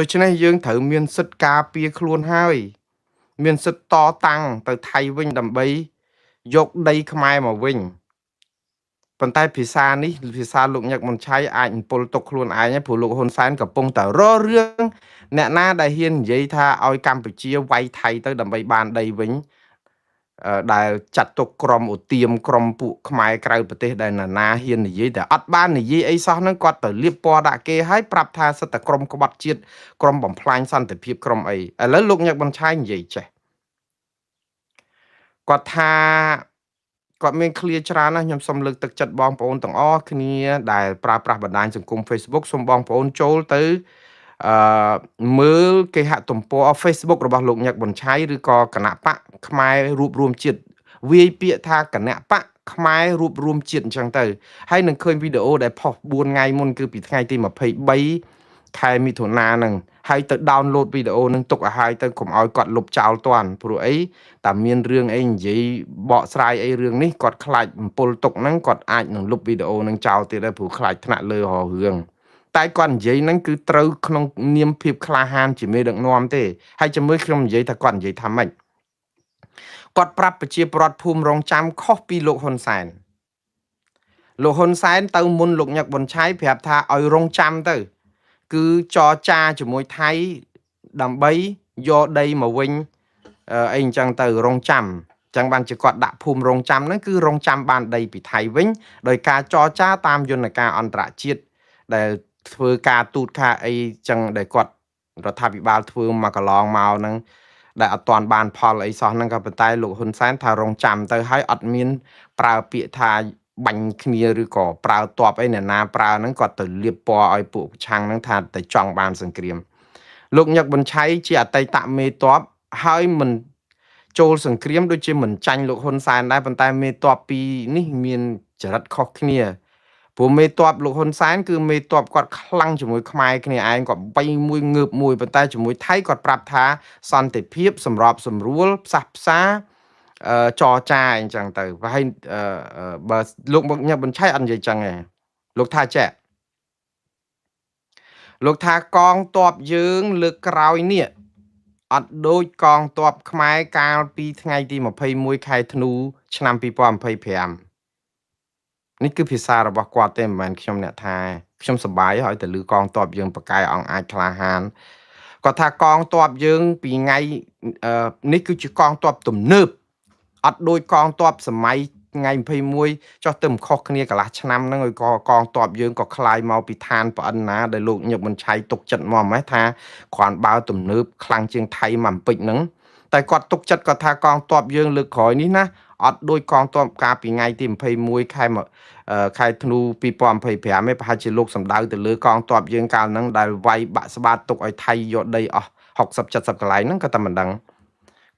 ដូច្នេះយើងត្រូវមានសិទ្ធិការពារខ្លួនហើយ មានសិទ្ធិតតាំងទៅថៃវិញដើម្បីយកដីខ្មែរមកវិញប៉ុន្តែភាសានេះភាសាលោកញឹកមុនឆៃអាចអំពុលទុកខ្លួនឯងព្រោះលោកហ៊ុនសែនកំពុងតែរករឿងអ្នកណាដែលហ៊ាននិយាយថាឲ្យកម្ពុជាវាយថៃទៅដើម្បីបានដីវិញដែលចាត់ទុកក្រុមឧទាមក្រុមពួកខ្មែរក្រៅប្រទេសដែលណានាហ៊ាននិយាយតែអត់បាននិយាយអីសោះហ្នឹងគាត់ទៅលៀបពណ៌ដាក់គេហើយប្រាប់ថាសិតតែក្រុមក្បត់ជាតិក្រុមបំផ្លាញសន្តិភាពក្រុមអីឥឡូវលោកញឹកបន្ឆៃនិយាយចេះគាត់ថាគាត់មានឃ្លាច្រើនណាស់ខ្ញុំសូមលើកទឹកចិត្តបងប្អូនទាំងអស់គ្នាដែលប្រើប្រាស់បណ្ដាញសង្គម Facebook សូមបងប្អូនចូលទៅអឺមើលគេហទំព័រ Facebook របស់លោកញឹកប៊ុនឆៃឬក៏គណៈបកខ្មែររួបរวมជាតិវាយពាក្យថាគណៈបកខ្មែររួបរวมជាតិអញ្ចឹងទៅហើយនឹងឃើញវីដេអូដែលផុស4ថ្ងៃមុនគឺពីថ្ងៃទី23ខែមិថុនាហ្នឹងហើយទៅ download វីដេអូហ្នឹងទុកឲ្យហើយទៅកុំឲ្យគាត់លុបចោលតាន់ព្រោះអីតែមានរឿងអីនិយាយបកស្រាយអីរឿងនេះគាត់ខ្លាចអំពុលទុកហ្នឹងគាត់អាចនឹងលុបវីដេអូហ្នឹងចោលទៀតដែរព្រោះខ្លាចថ្នាក់លើរករឿងតែគាត់និយាយហ្នឹងគឺត្រូវក្នុងនាមភាពក្លាហានជាមេដឹកនាំទេហើយចាំមើលខ្ញុំនិយាយថាគាត់និយាយថាម៉េចគាត់ប្រាប់ប្រជាពលរដ្ឋភូមិរងចាំខុសពីលោកហ៊ុនសែនលោកហ៊ុនសែនទៅមុនលោកញឹកប៊ុនឆៃប្រាប់ថាឲ្យរងចាំទៅគឺចរចាជាមួយថៃដើម្បីយកដីមកវិញអីអញ្ចឹងទៅរងចាំចឹងបានជាគាត់ដាក់ភូមិរងចាំហ្នឹងគឺរងចាំបានដីពីថៃវិញដោយការចរចាតាមយន្តការអន្តរជាតិដែលធ្វើការទូតខាអីចឹងដែលគាត់រដ្ឋាភិបាលធ្វើមកកន្លងមកហ្នឹងដែលអត់ទាន់បានផលអីសោះហ្នឹងក៏ប៉ុន្តែលោកហ៊ុនសែនថារងចាំទៅហើយអត់មានប្រើពាក្យថាបាញ់គ្នាឬក៏ប្រើតបអីអ្នកណាប្រើហ្នឹងគាត់ទៅលៀបពណ៌ឲ្យពួកឆាំងហ្នឹងថាតែចង់បានសង្គ្រាមលោកញឹកប៊ុនឆៃជាអតីតមេតបហើយមិនចូលសង្គ្រាមដូចជាមិនចាញ់លោកហ៊ុនសែនដែរប៉ុន្តែមេតបពីរនេះមានចរិតខុសគ្នាព្រោះមេតបលោកហ៊ុនសែនគឺមេតបគាត់ខ្លាំងជាមួយខ្មែរគ្នាឯងគាត់បីមួយងើបមួយប៉ុន្តែជាមួយថៃគាត់ប្រាប់ថាសន្តិភាពសម្របសម្រួលផ្សះផ្សាចរចាអញ្ចឹងទៅហើយបើលោកញឹកប៊ុនឆៃអត់និយាយចឹងទេលោកថាចេះលោកថាកងទ័ពយើងលើកក្រោយនេះអត់ដូចកងទ័ពខ្មែរកាលពីថ្ងៃទី21ខែធ្នូឆ្នាំ2025នេះគឺភាសារបស់គាត់ទេមិនមែនខ្ញុំអ្នកថាខ្ញុំសប្បាយហើយទៅលឺកងទ័ពយើងប្រកែអង្គអាចក្លាហានគាត់ថាកងទ័ពយើងពីថ្ងៃនេះគឺជាកងទ័ពទំនើបអត់ដូចកងទ័ពសម័យថ្ងៃ21ចុះទៅមិនខុសគ្នាកន្លះឆ្នាំហ្នឹងឲ្យកងទ័ពយើងក៏คลายមកពីឋានប្អិនណាដែលលោកញឹកមិនឆៃទុកចិត្តមកម៉េះថាគ្រាន់បើទំនើបខ្លាំងជាងថៃមកអំពេចហ្នឹងតែគាត់ទុកចិត្តគាត់ថាកងទ័ពយើងលើកក្រោយនេះណាអត់ដូចកងទ័ពកាលពីថ្ងៃទី21ខែធ្នូ2025ទេប្រហែលជាលោកសំដៅទៅលើកងទ័ពយើងកាលហ្នឹងដែលវាយបាក់ស្បាតទុកឲ្យថៃយកដីអស់60 70កន្លែងហ្នឹងក៏តែមិនដឹង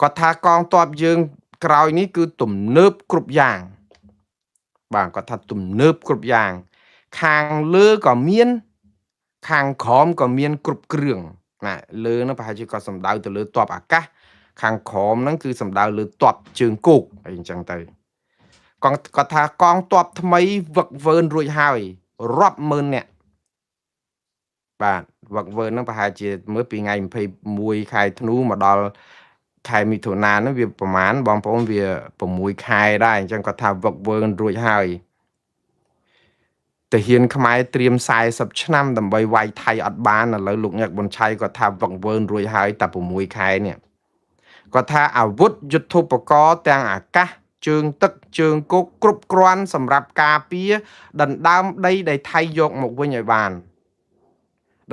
គាត់ថាកងទ័ពយើងក្រោយនេះគឺទំនើបគ្រប់យ៉ាងបាទគាត់ថាទំនើបគ្រប់យ៉ាងខាងលើក៏មានខាងក្រោមក៏មានគ្រប់គ្រឿងណាលើនោះប្រហែលជាគាត់សំដៅទៅលើទ័ពអាកាសខាងក្រោមហ្នឹងគឺសំដៅលើទ័ពជើងគោកអីអញ្ចឹងទៅគាត់ថាកងទ័ពថ្មីវឹកវើនរួចហើយរាប់ម៉ឺននាក់បាទវឹកវើនហ្នឹងប្រហែលជាមើលពីថ្ងៃ21ខែធ្នូមកដល់ខែមិថុនាហ្នឹងវាប្រហែលបងប្អូនវា6ខែដែរអញ្ចឹងគាត់ថាវឹកវើនរួចហើយទាហានខ្មែរត្រៀម40ឆ្នាំដើម្បីវាយថៃអត់បានឥឡូវលោកញឹកប៊ុនឆៃគាត់ថាវឹកវើនរួចហើយតែ6ខែនេះគាត់ថាអាវុធយុទ្ធោបករណ៍ទាំងអាកាសជើងទឹកជើងគោកគ្រប់គ្រាន់សម្រាប់ការពារដណ្ដើមដីដែលថៃយកមកវិញឲ្យបាន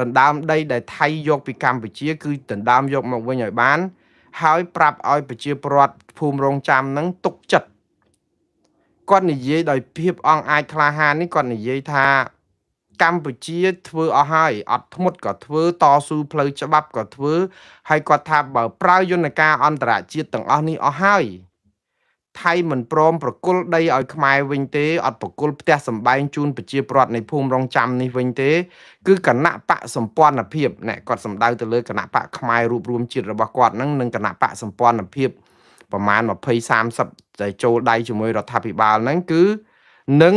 ដណ្ដើមដីដែលថៃយកពីកម្ពុជាគឺដណ្ដើមយកមកវិញឲ្យបានហើយប្រាប់ឲ្យប្រជាពលរដ្ឋភូមិរងចាំនឹងទុកចិត្តគាត់និយាយដោយភាពអង់អាចក្លាហាននេះគាត់និយាយថាកម្ពុជាធ្វើអស់ហើយអត់ធ្មត់ក៏ធ្វើតស៊ូផ្លូវច្បាប់ក៏ធ្វើហើយគាត់ថាបើប្រើយន្តការអន្តរជាតិទាំងអស់នេះអស់ហើយថៃមិនព្រមប្រគល់ដីឲ្យខ្មែរវិញទេអត់ប្រគល់ផ្ទះសម្បែងជូនប្រជាពលរដ្ឋនៃភូមិរងចាំនេះវិញទេគឺគណៈបកសម្ព័ន្ធភាពអ្នកគាត់សម្ដៅទៅលើគណៈបកខ្មែររួបរวมជាតិរបស់គាត់ហ្នឹងនិងគណៈបកសម្ព័ន្ធភាពប្រមាណ20 30ដែលចូលដៃជាមួយរដ្ឋាភិបាលហ្នឹងគឺនឹង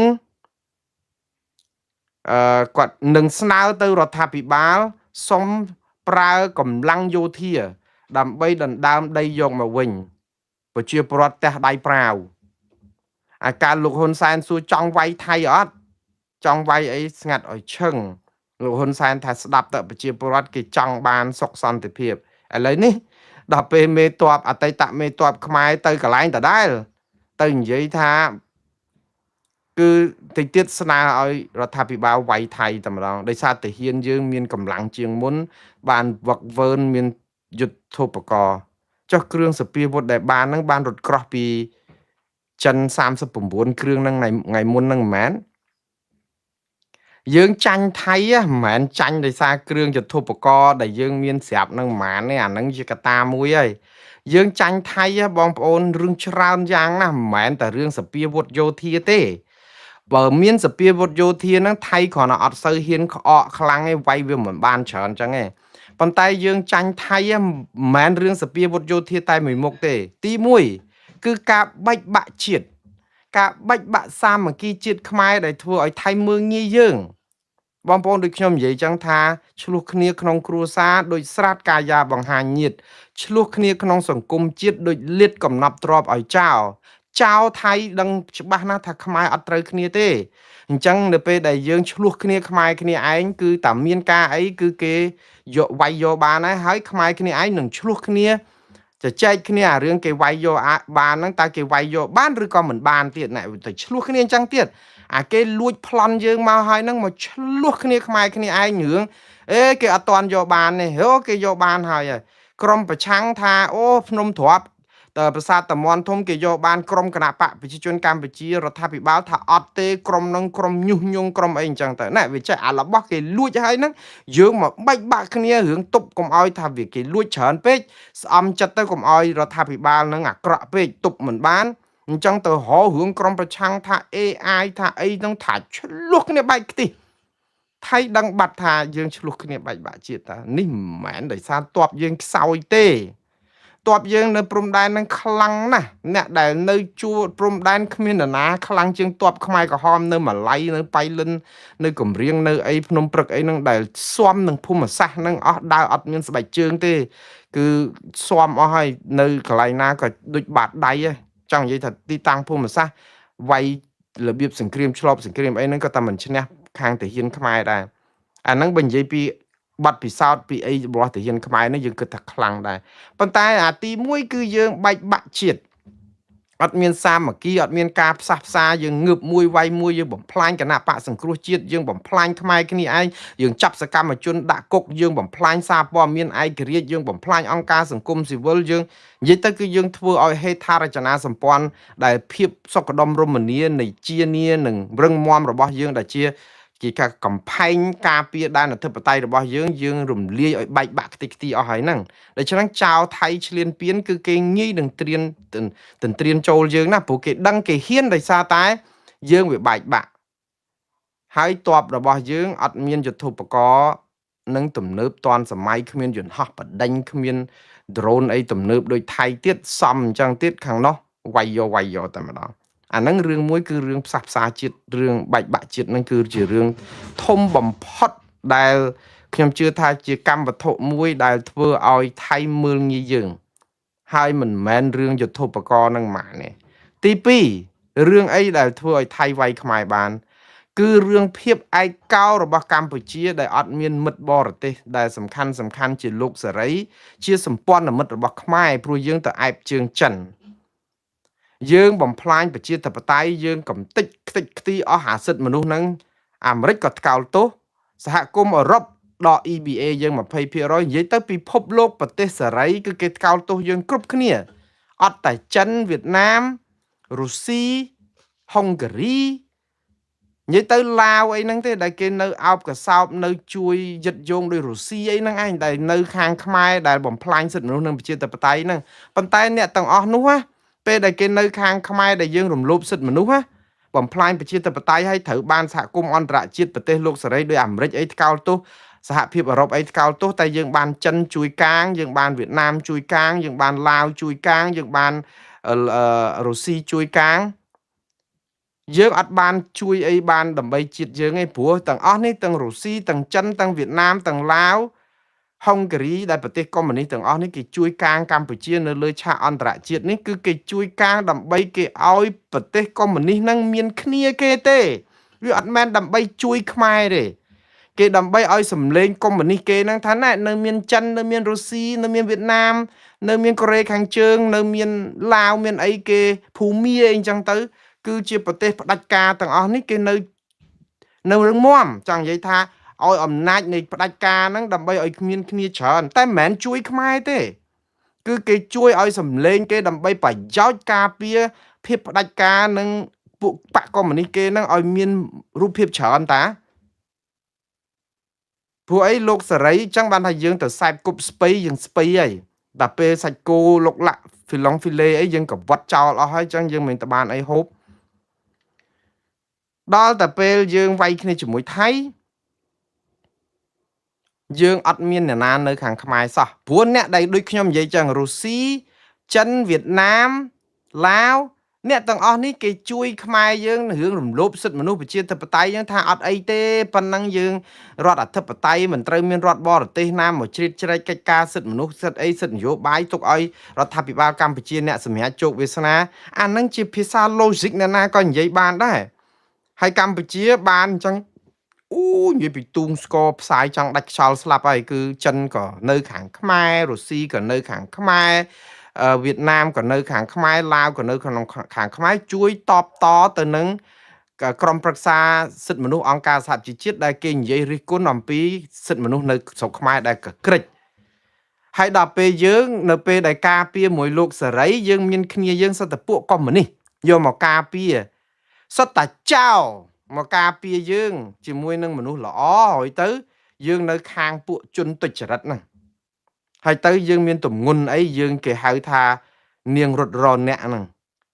គាត់នឹងស្នើទៅរដ្ឋាភិបាលសុំ ប្រើកម្លាំងយោធា ដើម្បីដណ្ដើមដីយកមកវិញប្រជាពលរដ្ឋផ្ទះដៃប្រាវអាការលោកហ៊ុនសែនសួរចង់វាយថៃអត់ចង់វាយអីស្ងាត់ឲ្យឈឹងលោកហ៊ុនសែនថាស្ដាប់តប្រជាពលរដ្ឋគេចង់បានសុខសន្តិភាពឥឡូវនេះដល់ពេលមេតបអតីតមេតបខ្មែរទៅកន្លែងដដែលទៅនិយាយថាគឺតិចទៀតស្នើឲ្យរដ្ឋាភិបាលវាយថៃតែម្ដងដោយសារទាហានយើងមានកម្លាំងជាងមុនបានវឹកវើមានយុទ្ធោបករណ៍ចុះគ្រឿងសព្វាវុធដែលបានហ្នឹងបានរត់ក្រោះពីចិន39គ្រឿងហ្នឹងថ្ងៃមុនហ្នឹងមិនមែនយើងចាញ់ថៃមិនមែនចាញ់ដោយសារគ្រឿងយុទ្ធោបករណ៍ដែលយើងមានស្រាប់ហ្នឹងមិនមែនទេអាហ្នឹងជាកត្តាមួយហើយយើងចាញ់ថៃបងប្អូនរឿងច្រើនយ៉ាងណាស់មិនមែនតែរឿងសព្វាវុធយោធាទេបើមានសព្វាវុធយោធាហ្នឹងថៃគ្រាន់តែអត់សូវហ៊ានក្អកខ្លាំងទេវាយវាមិនបានច្រើនចឹងទេប៉ុន្តែយើងចាញ់ថៃមិនមែនរឿងសព្វាវុធយោធាតែមួយមុខទេទី1គឺការបែកបាក់ជាតិការបែកបាក់សាមគ្គីជាតិខ្មែរដែលធ្វើឲ្យថៃមើលងាយយើងបងប្អូនដូចខ្ញុំនិយាយចឹងថាឆ្លោះគ្នាក្នុងគ្រួសារដូចស្រាតកាយាបង្ហាញញាតិឆ្លោះគ្នាក្នុងសង្គមជាតិដូចលៀតកំណប់ទ្របឲ្យចោលចោលថៃដឹងច្បាស់ណាស់ថាខ្មែរអត់ត្រូវគ្នាទេអញ្ចឹងនៅពេលដែលយើងឆ្លោះគ្នាខ្មែរគ្នាឯងគឺតែមានការអីគឺគេយកវាយយកបានហើយហើយខ្មែរគ្នាឯងនឹងឆ្លោះគ្នាជជែកគ្នាអារឿងគេវាយយកបានហ្នឹងតើគេវាយយកបានឬក៏មិនបានទៀតណែទៅឆ្លោះគ្នាអញ្ចឹងទៀតអាគេលួចប្លន់យើងមកហើយហ្នឹងមកឆ្លោះគ្នាខ្មែរគ្នាឯងរឿងអេគេអត់ទាន់យកបានទេហូគេយកបានហើយក្រុមប្រឆាំងថាអូភ្នំទ្រាប់តើប្រាសាទតាមាន់ធំគេយកបានក្រុមគណៈបកប្រជាជនកម្ពុជារដ្ឋាភិបាលថាអត់ទេក្រុមនឹងក្រុមញុះញង់ក្រុមអីអញ្ចឹងទៅណែវាចេះអារបស់គេលួចហើយហ្នឹងយើងមកបែកបាក់គ្នារឿងទប់កុំឲ្យថាវាគេលួចច្រើនពេកស្អំចិត្តទៅកុំឲ្យរដ្ឋាភិបាលនឹងអាក្រក់ពេកទប់មិនបានអញ្ចឹងទៅរករឿងក្រុមប្រឆាំងថា AI ថាអីហ្នឹងថាឆ្លោះគ្នាបែកខ្ទិះថៃដឹងបាត់ថាយើងឆ្លោះគ្នាបែកបាក់ជាតិតានេះមិនមែនដោយសារតបយើងខ្សោយទេតបយើងនៅព្រំដែននឹងខ្លាំងណាស់អ្នកដែលនៅជួរព្រំដែនគ្មាននរណាខ្លាំងជាងតបខ្មែរក្រហមនៅម៉ាឡៃនៅប៉ៃលិននៅកំរៀងនៅអីភ្នំព្រឹកអីហ្នឹងដែលស៊ាំនឹងភូមិសាស្ត្រហ្នឹងអស់ដើរអត់មានស្បែកជើងទេគឺស៊ាំអស់ហើយនៅកន្លែងណាក៏ដូចបាតដៃហ្នឹងចង់និយាយថាទីតាំងភូមិសាស្ត្រវាយរបៀបសង្គ្រាមឆ្លប់សង្គ្រាមអីហ្នឹងក៏តែមិនឈ្នះខាងទាហានខ្មែរដែរអាហ្នឹងបើនិយាយពីបទពិសោធន៍ពីអីរបស់ទាហានខ្មែរនេះយើងគិតថាខ្លាំងដែរប៉ុន្តែអាទី1គឺយើងបែកបាក់ជាតិអត់មានសាមគ្គីអត់មានការផ្សះផ្សាយើងងើបមួយវាយមួយយើងបំផ្លាញគណៈបកសង្គ្រោះជាតិយើងបំផ្លាញខ្មែរគ្នាឯងយើងចាប់សកម្មជនដាក់គុកយើងបំផ្លាញសារព័ត៌មានឯករាជ្យយើងបំផ្លាញអង្គការសង្គមស៊ីវិលយើងនិយាយទៅគឺយើងធ្វើឲ្យហេដ្ឋារចនាសម្ព័ន្ធដែលភាពសុខដុមរមនានៃជានានិងរឹងមាំរបស់យើងដែលជាគេថាកំផែងការពារដែនអធិបតេយ្យរបស់យើងយើងរំលាយឲ្យបែកបាក់ខ្ទេចខ្ទីអស់ហើយហ្នឹងដូច្នេះចោលថៃឈ្លានពានគឺគេងាយនឹងត្រៀនទន្ទ្រានចូលយើងណាព្រោះគេដឹងគេហ៊ានដោយសារតែយើងវាបែកបាក់ហើយតបរបស់យើងអត់មានយុទ្ធោបករណ៍នឹងទំនើបតាន់សម័យគ្មានយន្តហោះបដិញគ្មាន drone អីទំនើបដូចថៃទៀតសំអញ្ចឹងទៀតខាងនោះវាយយកវាយយកតែម្ដងអាហ្នឹងរឿងមួយគឺរឿងផ្សះផ្សាជាតិរឿងបែកបាក់ជាតិហ្នឹងគឺជារឿងធំបំផុតដែលខ្ញុំជឿថាជាកម្មវត្ថុមួយដែលធ្វើឲ្យថៃមើលងាយយើងហើយមិនមែនរឿងយុទ្ធោបករណ៍នឹងម៉ានេះទី2រឿងអីដែលធ្វើឲ្យថៃវាយខ្មែរបានគឺរឿងភាពឯកោរបស់កម្ពុជាដែលអត់មានមិត្តបរទេសដែលសំខាន់សំខាន់ជាលោកសេរីជាសម្ព័ន្ធមិត្តរបស់ខ្មែរព្រោះយើងទៅអែបជើងចិនយើងបំផ្លាញប្រជាធិបតេយ្យយើងកំតិចខ្ទេចខ្ទីអស់អាសិទ្ធិមនុស្សហ្នឹងអាមេរិកក៏ថ្កោលទោសសហគមន៍អឺរ៉ុបដក EBA យើង20%និយាយទៅពិភពលោកប្រទេសសេរីគឺគេថ្កោលទោសយើងគ្រប់គ្នាអត់តែចិនវៀតណាមរុស្ស៊ីហុងគ្រីនិយាយទៅឡាវអីហ្នឹងទេដែលគេនៅអោបកសោបនៅជួយយឹតយោងដោយរុស្ស៊ីអីហ្នឹងឯងដែលនៅខាងខ្មែរដែលបំផ្លាញសិទ្ធិមនុស្សនិងប្រជាធិបតេយ្យហ្នឹងប៉ុន្តែអ្នកទាំងអស់នោះណាពេលដែលគេនៅខាងខ្មែរដែលយើងរំលោភសិទ្ធិមនុស្សណាបំផ្លាញប្រជាធិបតេយ្យហើយត្រូវបានសហគមន៍អន្តរជាតិប្រទេសលោកសេរីដោយអាមេរិកអីថ្កោលទោសសហភាពអឺរ៉ុបអីថ្កោលទោសតែយើងបានចិនជួយកាងយើងបានវៀតណាមជួយកាងយើងបានឡាវជួយកាងយើងបានរុស្ស៊ីជួយកាងយើងអត់បានជួយអីបានដើម្បីជាតិយើងទេព្រោះទាំងអស់នេះទាំងរុស្ស៊ីទាំងចិនទាំងវៀតណាមទាំងឡាវ ហុងគ្រីដែលប្រទេសកុម្មុយនីសទាំងអស់នេះគេជួយកាងកម្ពុជានៅលើឆាកអន្តរជាតិនេះគឺគេជួយកាងដើម្បីគេឲ្យប្រទេសកុម្មុយនីសហ្នឹងមានគ្នាគេទេវាអត់មែនដើម្បីជួយខ្មែរទេគេដើម្បីឲ្យសម្លេងកុម្មុយនីសគេហ្នឹងថាណែនៅមានចិននៅមានរុស្ស៊ីនៅមានវៀតណាមនៅមានកូរ៉េខាងជើងនៅមានឡាវមានអីគេភូមាអីចឹងទៅគឺជាប្រទេសផ្ដាច់ការទាំងអស់នេះគេនៅនៅរឹងមាំចង់និយាយថាឲ្យអំណាចនៃផ្ដាច់ការហ្នឹងដើម្បីឲ្យគ្មានគ្នាច្រើនតែមិនមែនជួយខ្មែរទេគឺគេជួយឲ្យសម្លេងគេដើម្បីប្រយោជន៍ការពារភាពផ្ដាច់ការនិងពួកបកកុម្មុយនីសគេហ្នឹងឲ្យមានរូបភាពច្រើនតាព្រោះអីលោកសេរីចឹងបានថាយើងទៅសែបគប់ស្ពៃយើងស្ពៃហើយតែពេលសាច់គោលោកលាក់ហ្វីឡុងហ្វីឡេអីយើងក៏វត្តចោលអស់ហើយចឹងយើងមិនទៅបានអីហូបដល់តែពេលយើងវាយគ្នាជាមួយថៃយើងអត់មានអ្នកណានៅខាងខ្មែរសោះព្រោះអ្នកដែលដូចខ្ញុំនិយាយចឹងរុស្ស៊ីចិនវៀតណាមឡាវអ្នកទាំងអស់នេះគេជួយខ្មែរយើងរឿងរំលោភសិទ្ធិមនុស្សប្រជាធិបតេយ្យយើងថាអត់អីទេប៉ុណ្ណឹងយើងរដ្ឋអធិបតេយ្យមិនត្រូវមានរដ្ឋបរទេសណាមកជ្រៀតជ្រែកកិច្ចការសិទ្ធិមនុស្សសិទ្ធិអីសិទ្ធិនយោបាយទុកឲ្យរដ្ឋាភិបាលកម្ពុជាអ្នកសម្រាប់ជោគវាសនាអាហ្នឹងជាភាសា logic អ្នកណាក៏និយាយបានដែរហើយកម្ពុជាបានអញ្ចឹងអូនិយាយពីទូងស្គរផ្សាយចង់ដាច់ខ្យល់ស្លាប់ហើយគឺចិនក៏នៅខាងខ្មែររុស្ស៊ីក៏នៅខាងខ្មែរវៀតណាមក៏នៅខាងខ្មែរឡាវក៏នៅក្នុងខាងខ្មែរជួយតបតទៅនឹងក្រុមប្រឹក្សាសិទ្ធិមនុស្សអង្គការសហប្រជាជាតិដែលគេនិយាយរិះគន់អំពីសិទ្ធិមនុស្សនៅស្រុកខ្មែរដែលកក្រិចហើយដល់ពេលយើងនៅពេលដែលការពារមួយលោកសេរីយើងមានគ្នាយើងសិតតែពួកកុម្មុយនីសយកមកការពារសិតតែចោលមកការពារយើងជាមួយនឹងមនុស្សល្អហើយទៅយើងនៅខាងពួកជនទុច្ចរិតហ្នឹងហើយទៅយើងមានទំងន់អីយើងគេហៅថានាងរត់រអ្នកហ្នឹង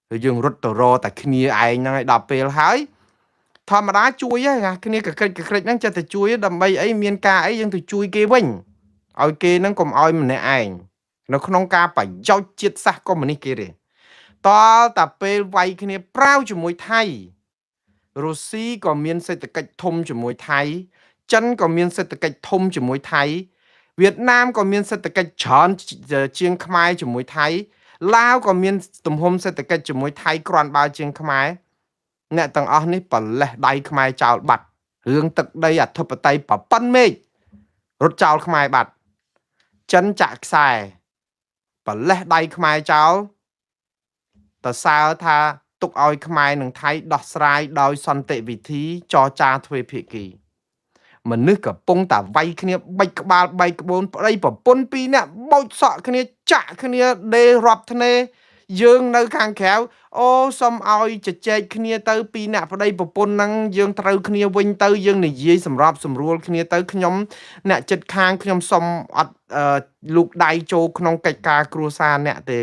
ហើយយើងរត់ទៅរតែគ្នាឯងហ្នឹងឲ្យដល់ពេលហើយធម្មតាជួយហើយគ្នាកក្រិចកក្រិចហ្នឹងចេះតែជួយដើម្បីអីមានការអីយើងទៅជួយគេវិញឲ្យគេហ្នឹងកុំឲ្យម្នាក់ឯងនៅក្នុងការប្រយោជន៍ជាតិសាសន៍កុម្មុយនីសគេទេតតែពេលវាយគ្នាប្រាវជាមួយថៃរុស្ស៊ីក៏មានសេដ្ឋកិច្ចធំជាមួយថៃចិនក៏មានសេដ្ឋកិច្ចធំជាមួយថៃវៀតណាមក៏មានសេដ្ឋកិច្ចច្រើនជាងខ្មែរជាមួយថៃឡាវក៏មានទំហំសេដ្ឋកិច្ចជាមួយថៃគ្រាន់បើជាងខ្មែរអ្នកទាំងអស់នេះប្រលេះដៃខ្មែរចោលបាត់រឿងទឹកដីអធិបតេយ្យប្រប៉ុនមេឃរត់ចោលខ្មែរបាត់ចិនចាក់ខ្សែប្រលេះដៃខ្មែរចោលតសើថាទុកឲ្យខ្មែរនិងថៃដោះស្រាយដោយសន្តិវិធីចរចាទ្វេភាគីមនុស្សកំពុងតែវាយគ្នាបែកក្បាលបែកក្បូនប្តីប្រពន្ធពីរនាក់បោចសក់គ្នាចាក់គ្នាដេរាប់ធ្នេយើងនៅខាងក្រៅអូសុំឲ្យជជែកគ្នាទៅពីរនាក់ប្តីប្រពន្ធហ្នឹងយើងត្រូវគ្នាវិញទៅយើងនិយាយសម្របសម្រួលគ្នាទៅខ្ញុំអ្នកចិត្តខាងខ្ញុំសុំអត់លូកដៃចូលក្នុងកិច្ចការគ្រួសារអ្នកទេ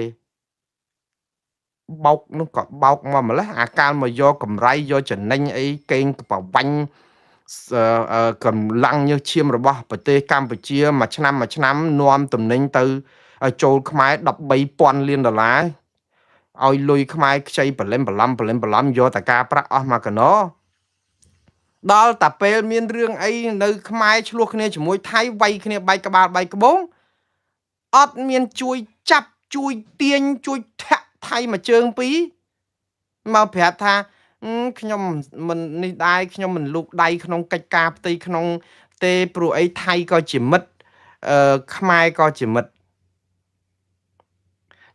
បោកនោះក៏បោកមកម្លេះអាកាលមកយកកម្រៃយកចំណេញអីកេងប្រវាញ់កម្លាំងញើសឈាមរបស់ប្រទេសកម្ពុជាមួយឆ្នាំមួយឆ្នាំនាំទំនិញទៅចូលខ្មែរ13,000លានដុល្លារឲ្យលុយខ្មែរខ្ចីប្រលឹមប្រឡំប្រលឹមប្រឡំយកតែការប្រាក់អស់មកកណោដល់តែពេលមានរឿងអីនៅខ្មែរឆ្លោះគ្នាជាមួយថៃវាយគ្នាបែកក្បាលបែកក្បូងអត់មានជួយចាប់ជួយទាញជួយធាក់ថៃមួយជើងពីរមកប្រាប់ថាខ្ញុំមិននេះដែរខ្ញុំមិនលូកដៃក្នុងកិច្ចការផ្ទៃក្នុងទេព្រោះអីថៃក៏ជាមិត្តខ្មែរក៏ជាមិត្ត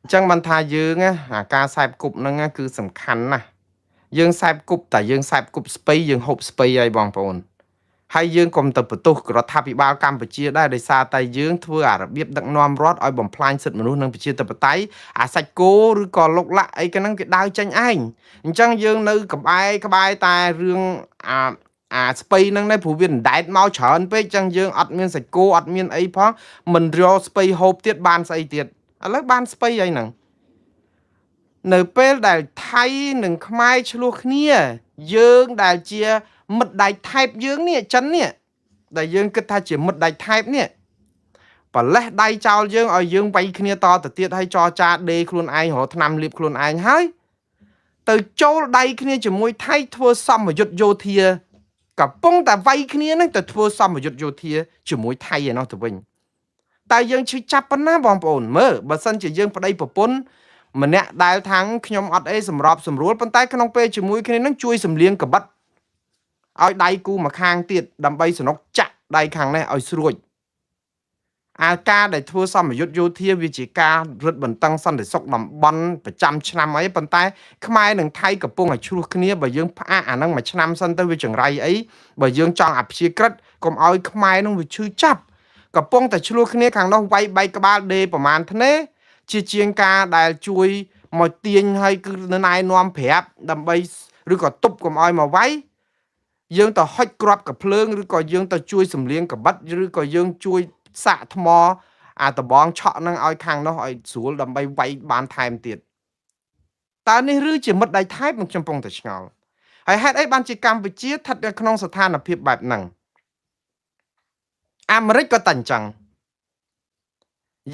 អញ្ចឹងបានថាយើងអាការសែបគប់ហ្នឹងគឺសំខាន់ណាស់យើងសែបគប់តែយើងសែបគប់ស្ពៃយើងហូបស្ពៃហើយបងប្អូនហើយយើងកុំទៅបន្ទោសរដ្ឋាភិបាលកម្ពុជាដែរដោយសារតែយើងធ្វើអារបៀបដឹកនាំរដ្ឋឲ្យបំផ្លាញសិទ្ធិមនុស្សនិងប្រជាធិបតេយ្យអាសាច់គោឬក៏លុកលាក់អីក៏ហ្នឹងគេដើរចេញឯងអញ្ចឹងយើងនៅក្បែរក្បែរតែរឿងអាស្ពៃហ្នឹងដែរព្រោះវាអណ្ដែតមកច្រើនពេកចឹងយើងអត់មានសាច់គោអត់មានអីផងមិនរកស្ពៃហូបទៀតបានស្អីទៀតឥឡូវបានស្ពៃអីហ្នឹងនៅពេលដែលថៃនិងខ្មែរឆ្លោះគ្នាយើងដែលជាមិត្តដៃថែបយើងនេះចិននេះដែលយើងគិតថាជាមិត្តដៃថែបនេះប្រលេះដៃចោលយើងឲ្យយើងវាយគ្នាតទៅទៀតហើយចរចាដេខ្លួនឯងរកថ្នាំលាបខ្លួនឯងហើយទៅចូលដៃគ្នាជាមួយថៃធ្វើសមយុទ្ធយោធាកំពុងតែវាយគ្នានឹងទៅធ្វើសមយុទ្ធយោធាជាមួយថៃឯណោះទៅវិញ តើយើងឈឺចាប់ប៉ុណ្ណាបងប្អូនមើលបើសិនជាយើងប្តីប្រពន្ធម្នាក់ដែលថាងខ្ញុំអត់អីសម្របសម្រួលប៉ុន្តែក្នុងពេលជាមួយគ្នានឹងជួយសម្លៀងកបិតឲ្យដៃគូមកខាងទៀតដើម្បីសនុកចាក់ដៃខាងនេះឲ្យស្រួចអាការដែលធ្វើសម្ពយុទ្ធយោធាវាជាការរឹតបន្តឹងសន្តិសុខតំបន់ប្រចាំឆ្នាំអីប៉ុន្តែខ្មែរនិងថៃកំពុងតែឆ្លោះគ្នាបើយើងផ្អាកអាហ្នឹងមួយឆ្នាំសិនទៅវាចង្រៃអីបើយើងចង់អព្យាក្រឹតកុំឲ្យខ្មែរនឹងវាឈឺចាប់កំពុងតែឆ្លោះគ្នាខាងនោះវាយបែកក្បាលដេប្រមាណធ្នេជាជាងការដែលជួយមកទាញឲ្យគឺណែនាំប្រាប់ដើម្បីឬក៏ទប់កុំឲ្យមកវាយយើងទៅហុចគ្រាប់កភ្លើងឬក៏យើងទៅជួយសម្លៀងកបិតឬក៏យើងជួយសាក់ថ្មអាដបងឆក់នឹងឲ្យខាងនោះឲ្យស្រួលដើម្បីវាយបានថែមទៀតតើនេះឬជាមិត្តដៃថែបនឹងខ្ញុំកំពុងតែឆ្ងល់ហើយហេតុអីបានជាកម្ពុជាស្ថិតនៅក្នុងស្ថានភាពបែបហ្នឹងអាមេរិកក៏តែអញ្ចឹង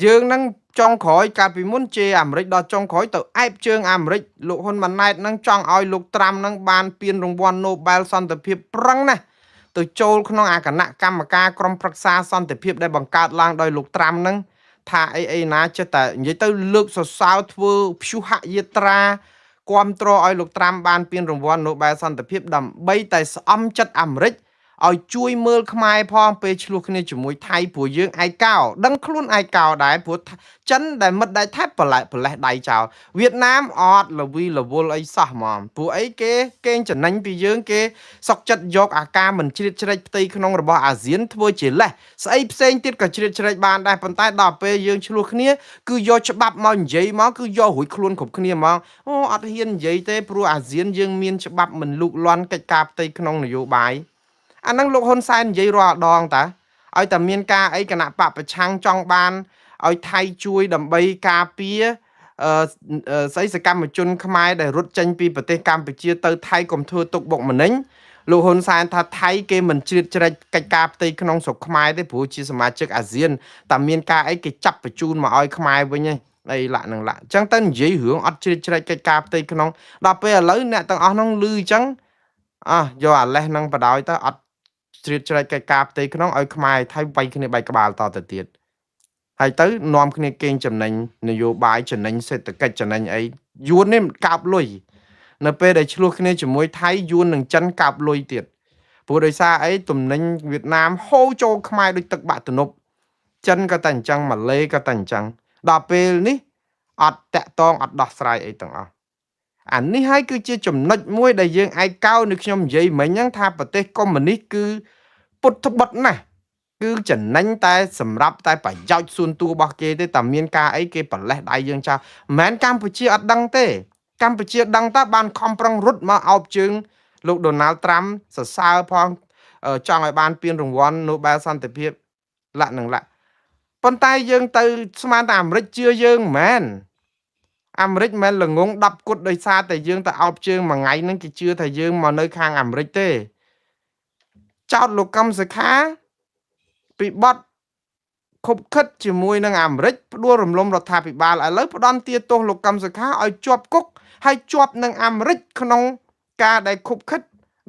យើងនឹងចុងក្រោយកាលពីមុនជេរអាមេរិកដល់ចុងក្រោយទៅអែបជើងអាមេរិកលោកហ៊ុនម៉ាណែតនឹងចង់ឲ្យលោកត្រាំនឹងបានពានរង្វាន់ Nobel សន្តិភាពប្រឹងណាស់ទៅចូលក្នុងអាគណៈកម្មការក្រុមប្រឹក្សាសន្តិភាពដែលបង្កើតឡើងដោយលោកត្រាំនឹងថាអីអីណាចេះតែនិយាយទៅលើកសរសើរធ្វើព្យុហយាត្រាគាំទ្រឲ្យលោកត្រាំបានពានរង្វាន់ Nobel សន្តិភាពដើម្បីតែស្អំចិត្តអាមេរិកឲ្យជួយមើលខ្មែរផងពេលឆ្លោះគ្នាជាមួយថៃព្រោះយើងឯកោដឹងខ្លួនឯកោដែរព្រោះចិនដែលមិត្តដៃថៃប្រឡែប្រលេះដៃចោលវៀតណាមអត់លវីលវល់អីសោះហ្មងព្រោះអីគេកេងចំណេញពីយើងគេសុកចិត្តយកអាការមិនជ្រៀតជ្រែកផ្ទៃក្នុងរបស់អាស៊ានធ្វើជាលេសស្អីផ្សេងទៀតក៏ជ្រៀតជ្រែកបានដែរប៉ុន្តែដល់ពេលយើងឆ្លោះគ្នាគឺយកច្បាប់មកនិយាយមកគឺយករួចខ្លួនគ្រប់គ្នាហ្មងអូអត់ហ៊ាននិយាយទេព្រោះអាស៊ានយើងមានច្បាប់មិនលូកលាន់កិច្ចការផ្ទៃក្នុងនយោបាយអាហ្នឹងលោកហ៊ុនសែននិយាយរាល់ដងតាឲ្យតែមានការអីគណៈបកប្រឆាំងចង់បានឲ្យថៃជួយដើម្បីការពារអឺស្អីសកម្មជនខ្មែរដែលរត់ចេញពីប្រទេសកម្ពុជាទៅថៃកុំធ្វើទុកបុកម្នេញលោកហ៊ុនសែនថាថៃគេមិនជ្រៀតជ្រែកកិច្ចការផ្ទៃក្នុងស្រុកខ្មែរទេព្រោះជាសមាជិកអាស៊ានតែមានការអីគេចាប់បញ្ជូនមកឲ្យខ្មែរវិញឯងអីលាក់នឹងលាក់អញ្ចឹងទៅនិយាយរឿងអត់ជ្រៀតជ្រែកកិច្ចការផ្ទៃក្នុងដល់ពេលឥឡូវអ្នកទាំងអស់ហ្នឹងលឺអញ្ចឹងអះយកអាលេសហ្នឹងបដ ாய் ទៅអត់ជ្រៀតជ្រែកកិច្ចការផ្ទៃក្នុងឲ្យខ្មែរថៃវាយគ្នាបែកក្បាលតទៅទៀតហើយទៅនាំគ្នាកេងចំណេញនយោបាយចំណេញសេដ្ឋកិច្ចចំណេញអីយួននេះកើបលុយនៅពេលដែលឆ្លោះគ្នាជាមួយថៃយួននឹងចិនកើបលុយទៀតព្រោះដោយសារអីទំនិញវៀតណាមហូរចូលខ្មែរដូចទឹកបាក់ទំនប់ចិនក៏តែអញ្ចឹងម៉ាឡេក៏តែអញ្ចឹងដល់ពេលនេះអត់តាក់តងអត់ដោះស្រាយអីទាំងអស់អានេះហើយគឺជាចំណុចមួយដែលយើងឯកោនៅខ្ញុំនិយាយមិញហ្នឹងថាប្រទេសកុម្មុយនីសគឺពុទ្ធបុតណាស់គឺចំណេញតែសម្រាប់តែប្រយោជន៍សួនតួរបស់គេទេតែមានការអីគេប្រលេះដៃយើងចោលមិនមែនកម្ពុជាអត់ដឹងទេកម្ពុជាដឹងតើបានខំប្រឹងរត់មកអោបជើងលោកដូណាល់ត្រាំសរសើរផងចង់ឲ្យបានពានរង្វាន់ Nobel សន្តិភាពលៈនឹងលៈប៉ុន្តែយើងទៅស្មានតែអាមេរិកជឿយើងមិនមែនអាមេរិកមិនមែនល្ងង10គត់ដោយសារតែយើងទៅអោបជើងមួយថ្ងៃហ្នឹងគេជឿថាយើងមកនៅខាងអាមេរិកទេចោតលោកកឹមសុខាពីបទខុបខិតជាមួយនឹងអាមេរិកផ្ដួលរំលំរដ្ឋាភិបាលឥឡូវផ្ដន់ទាទោសលោកកឹមសុខាឲ្យជាប់គុកហើយជាប់នឹងអាមេរិកក្នុងការដែលខុបខិត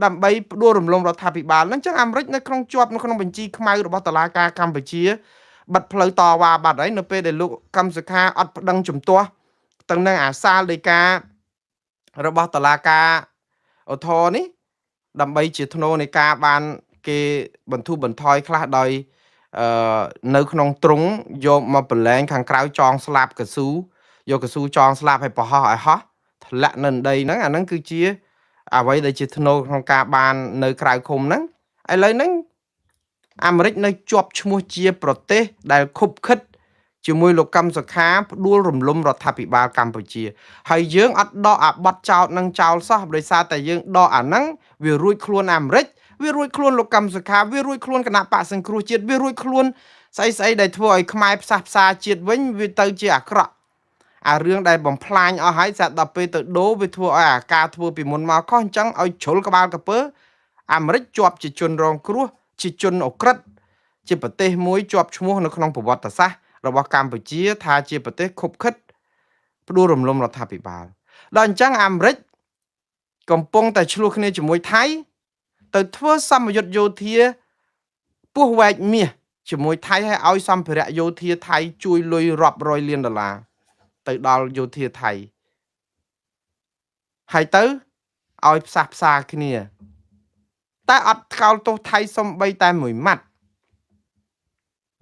ដើម្បីផ្ដួលរំលំរដ្ឋាភិបាលហ្នឹងចឹងអាមេរិកនៅក្នុងជាប់នៅក្នុងបញ្ជីខ្មៅរបស់តុលាការកម្ពុជាបិទផ្លូវតវ៉ាបាត់ហើយនៅពេលដែលលោកកឹមសុខាអត់ប្តឹងជំទាស់ទៅនឹងអាសាលដីការបស់តុលាការឧទ្ធរណ៍នេះដើម្បីជាធ្នូនៃការបានគេបន្ធូរបន្ថយខ្លះដោយអឺនៅក្នុងទ្រុងយកមកប្រឡែងខាងក្រៅចងស្លាបកស៊ូយកកស៊ូចងស្លាបឲ្យប្រហោះឲ្យហោះធ្លាក់នៅដីហ្នឹងអាហ្នឹងគឺជាអ្វីដែលជាធ្នូក្នុងការបាននៅក្រៅឃុំហ្នឹងឥឡូវហ្នឹងអាមេរិកនៅជាប់ឈ្មោះជាប្រទេសដែលខុបខិតជាមួយលោកកឹមសុខាផ្ដួលរំលំរដ្ឋាភិបាលកម្ពុជាហើយយើងអត់ដកអាបတ်ចោតនឹងចោលសោះដោយសារតែយើងដកអាហ្នឹងវារួចខ្លួនអាមេរិកវារួចខ្លួនលោកកឹមសុខាវារួចខ្លួនគណៈបកសង្គ្រោះជាតិវារួចខ្លួនស្អីស្អីដែលធ្វើឲ្យខ្មែរផ្សះផ្សាជាតិវិញវាទៅជាអាក្រក់អារឿងដែលបំផ្លាញអស់ហើយស្រាប់ដល់ពេលទៅដូរវាធ្វើឲ្យអាការធ្វើពីមុនមកខុសអញ្ចឹងឲ្យជ្រុលក្បាលកពើអាមេរិកជាប់ជាជនរងគ្រោះជាជនអក្រិតជាប្រទេសមួយជាប់ឈ្មោះនៅក្នុងប្រវត្តិសាស្ត្ររបស់កម្ពុជាថាជាប្រទេសខុបខិតផ្ដួលរំលំរដ្ឋាភិបាលដល់អញ្ចឹងអាមេរិកកំពុងតែឆ្លោះគ្នាជាមួយថៃទៅធ្វើសម្ពយុទ្ធយោធាពោះវែកមាស ជាមួយថៃហើយឲ្យសម្ភារៈយោធាថៃជួយលុយរាប់រយលានដុល្លារទៅដល់យោធាថៃហើយទៅឲ្យផ្សះផ្សាគ្នាតែអត់ថ្កោលទោសថៃសំបីតែមួយម៉ាត់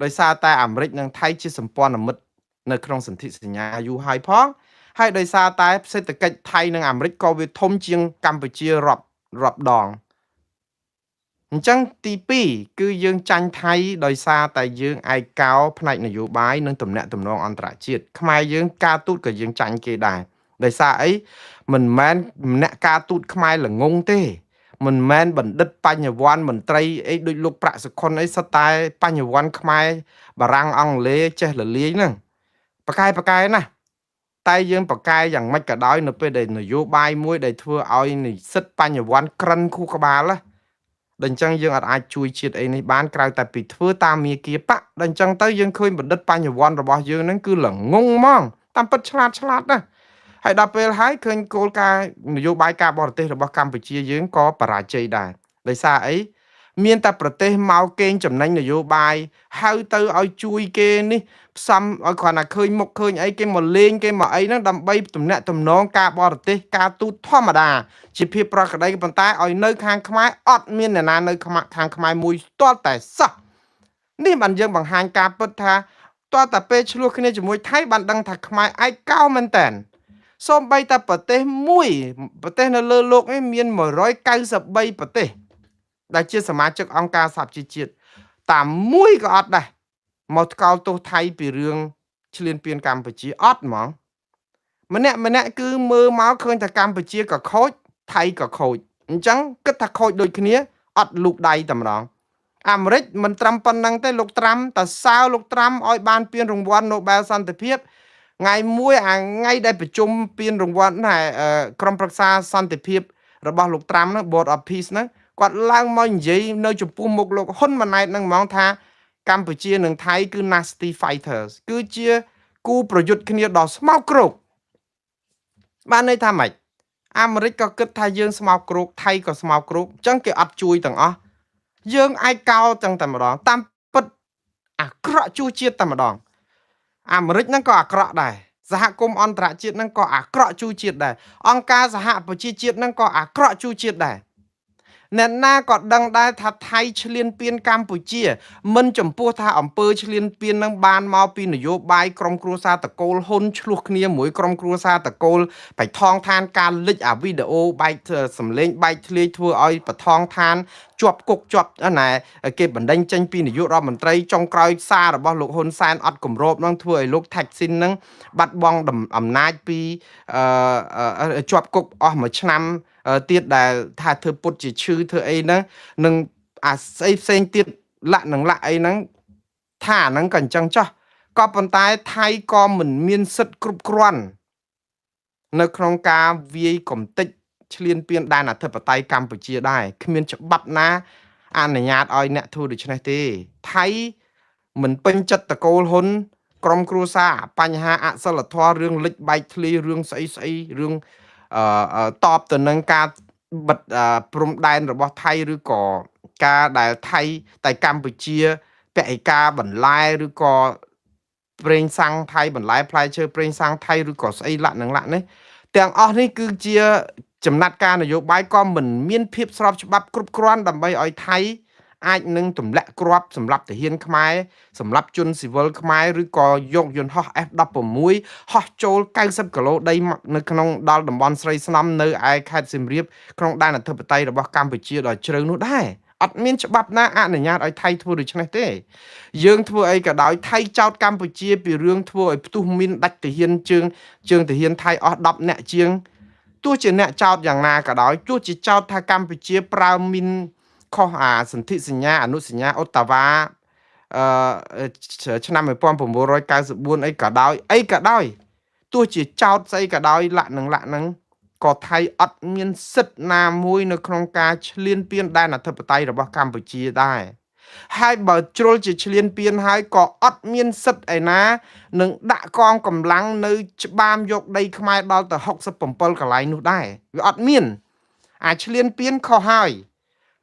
ដោយសារតែអាមេរិកនិងថៃជាសម្ព័ន្ធមិត្តនៅក្នុងសន្ធិសញ្ញាយូរហើយផងហើយដោយសារតែសេដ្ឋកិច្ចថៃនិងអាមេរិកក៏វាធំជាងកម្ពុជារាប់រាប់ដងអញ្ចឹងទី2គឺយើងចាញ់ថៃដោយសារតែយើងឯកោផ្នែកនយោបាយនិងទំនាក់ទំនងអន្តរជាតិខ្មែរយើងការទូតក៏យើងចាញ់គេដែរដោយសារអីមិនមែនអ្នកការទូតខ្មែរល្ងងទេមិនមែនបណ្ឌិតបញ្ញវន្តមន្ត្រីអីដូចលោកប្រាក់សុខុនអីសុទ្ធតែបញ្ញវន្តខ្មែរបារាំងអង់គ្លេសចេះលលាយហ្នឹងប្រកែប្រកែណាស់តែយើងប្រកែយ៉ាងម៉េចក៏ដោយនៅពេលដែលនយោបាយមួយដែលធ្វើឲ្យនិស្សិតបញ្ញវន្តក្រិនខួរក្បាលណាដល់អញ្ចឹងយើងអត់អាចជួយជាតិអីនេះបានក្រៅតែពីធ្វើតាមមាគាបៈដល់អញ្ចឹងទៅយើងឃើញបណ្ឌិតបញ្ញវន្តរបស់យើងហ្នឹងគឺល្ងងហ្មងតាមពិតឆ្លាតឆ្លាតណាស់ហើយដល់ពេលហើយឃើញគោលការណ៍នយោបាយការបរទេសរបស់កម្ពុជាយើងក៏បរាជ័យដែរដោយសារអីមានតែប្រទេសមកកេងចំណេញនយោបាយហៅទៅឲ្យជួយគេនេះផ្សំឲ្យគ្រាន់តែឃើញមុខឃើញអីគេមកលេងគេមកអីហ្នឹងដើម្បីទំនាក់ទំនងការបរទេសការទូតធម្មតាជាភាពប្រក្រតីប៉ុន្តែឲ្យនៅខាងខ្មែរអត់មានអ្នកណានៅខាងខ្មែរមួយទាល់តែសោះនេះបានយើងបង្ហាញការពិតថាទាល់តែពេលឆ្លោះគ្នាជាមួយថៃបានដឹងថាខ្មែរឯកោមែនតើសូម្បីតែប្រទេសមួយប្រទេសនៅលើលោកនេះមាន193ប្រទេសដែលជាសមាជិកអង្គការសហប្រជាជាតិតាមមួយក៏អត់ដែរមកថ្កោលទោសថៃពីរឿងឈ្លានពានកម្ពុជាអត់ហ្មងម្នាក់ម្នាក់គឺមើលមកឃើញថាកម្ពុជាក៏ខូចថៃក៏ខូចអញ្ចឹងគិតថាខូចដូចគ្នាអត់លូកដៃតែម្ដងអាមេរិកមិនត្រឹមប៉ុណ្្នឹងទេលោកត្រាំតសើលោកត្រាំឲ្យបានពានរង្វាន់ Nobel សន្តិភាពថ្ងៃមួយអាថ្ងៃដែលប្រជុំពានរង្វាន់ណែក្រុមប្រឹក្សាសន្តិភាពរបស់លោកត្រាំហ្នឹង Board of Peace ហ្នឹងគាត់ឡើងមកនិយាយនៅចំពោះមុខលោកហ៊ុនម៉ាណែតហ្នឹងហ្មងថាកម្ពុជានិងថៃគឺ nasty fighters គឺជាគូប្រយុទ្ធគ្នាដ៏ស្មោកគ្រោកបានន័យថាម៉េចអាមេរិកក៏គិតថាយើងស្មោកគ្រោកថៃក៏ស្មោកគ្រោកអញ្ចឹងគេអត់ជួយទាំងអស់យើងឯកោចឹងតែម្ដងតាមពិតអាក្រក់ជួជាតិតែម្ដងអាមេរិកហ្នឹងក៏អាក្រក់ដែរសហគមន៍អន្តរជាតិហ្នឹងក៏អាក្រក់ជួជាតិដែរអង្គការសហប្រជាជាតិហ្នឹងក៏អាក្រក់ជួជាតិដែរអ្នកណាក៏ដឹងដែរថាថៃឈ្លានពានកម្ពុជាមិនចំពោះថាអង្គើឈ្លានពាននឹងបានមកពីនយោបាយក្រុមគ្រួសារតកូលហ៊ុនឆ្លោះគ្នាមួយក្រុមគ្រួសារតកូលបៃថងឋានការលិចអាវីដេអូបែកសំលេងបែកធ្លាយធ្វើឲ្យបថងឋានជាប់គុកជាប់ណែគេបណ្ដេញចេញពីនាយករដ្ឋមន្ត្រីចុងក្រោយសាររបស់លោកហ៊ុនសែនអត់គម្របនឹងធ្វើឲ្យលោកថាច់ស៊ីននឹងបាត់បង់អំណាចពីជាប់គុកអស់មួយឆ្នាំទៀតដែលថាធ្វើពុតជាឈឺធ្វើអីហ្នឹងនឹងអាស្អីផ្សេងទៀតលាក់នឹងលាក់អីហ្នឹងថាអាហ្នឹងក៏អញ្ចឹងចោះក៏ប៉ុន្តែថៃក៏មិនមានសិទ្ធិគ្រប់គ្រាន់នៅក្នុងការវាយកំទេចឈ្លានពានដែនអធិបតេយ្យកម្ពុជាដែរគ្មានច្បាប់ណាអនុញ្ញាតឲ្យអ្នកធ្វើដូច្នេះទេថៃមិនពេញចិត្តតកូលហ៊ុនក្រុមគ្រួសារបញ្ហាអសិលធម៌រឿងលិចបែកធ្លាយរឿងស្អីស្អីរឿងតបទៅនឹងការបិទព្រំដែនរបស់ថៃឬក៏ការដែលថៃតែកម្ពុជាពហិការបន្លែឬក៏ប្រេងសាំងថៃបន្លែផ្លែឈើប្រេងសាំងថៃឬក៏ស្អីលាក់នឹងលាក់នេះទាំងអស់នេះគឺជាចំណាត់ការនយោបាយក៏មិនមានភាពស្របច្បាប់គ្រប់គ្រាន់ដើម្បីឲ្យថៃអាចនឹងទម្លាក់គ្រាប់សម្រាប់ទាហានខ្មែរសម្រាប់ជនស៊ីវិលខ្មែរឬក៏យកយន្តហោះ F16 ហោះចូល90គីឡូដីនៅក្នុងដល់តំបន់ស្រីស្នំនៅឯខេត្តសៀមរាបក្នុងដែនអធិបតេយ្យរបស់កម្ពុជាដ៏ជ្រៅនោះដែរអត់មានច្បាប់ណាអនុញ្ញាតឲ្យថៃធ្វើដូច្នេះទេយើងធ្វើអីក៏ដោយថៃចោតកម្ពុជាពីរឿងធ្វើឲ្យផ្ទុះមីនដាច់ទាហានជើងជើងទាហានថៃអស់10នាក់ជាងទោះជាអ្នកចោតយ៉ាងណាក៏ដោយទោះជាចោតថាកម្ពុជាប្រើមីនខុសអាសន្ធិសញ្ញាអនុសញ្ញាអូតាវ៉ាអឺឆ្នាំ1994អីក៏ដោយអីក៏ដោយទោះជាចោតស្អីក៏ដោយលាក់នឹងលាក់នឹងក៏ថៃអត់មានសិទ្ធិណាមួយនៅក្នុងការឈ្លានពានដែនអធិបតេយ្យរបស់កម្ពុជាដែរហើយបើជ្រុលជាឈ្លានពានហើយក៏អត់មានសិទ្ធិឯណានឹងដាក់កងកម្លាំងនៅច្បាមយកដីខ្មែរដល់ទៅ67កន្លែងនោះដែរវាអត់មានអាឈ្លានពានខុសហើយ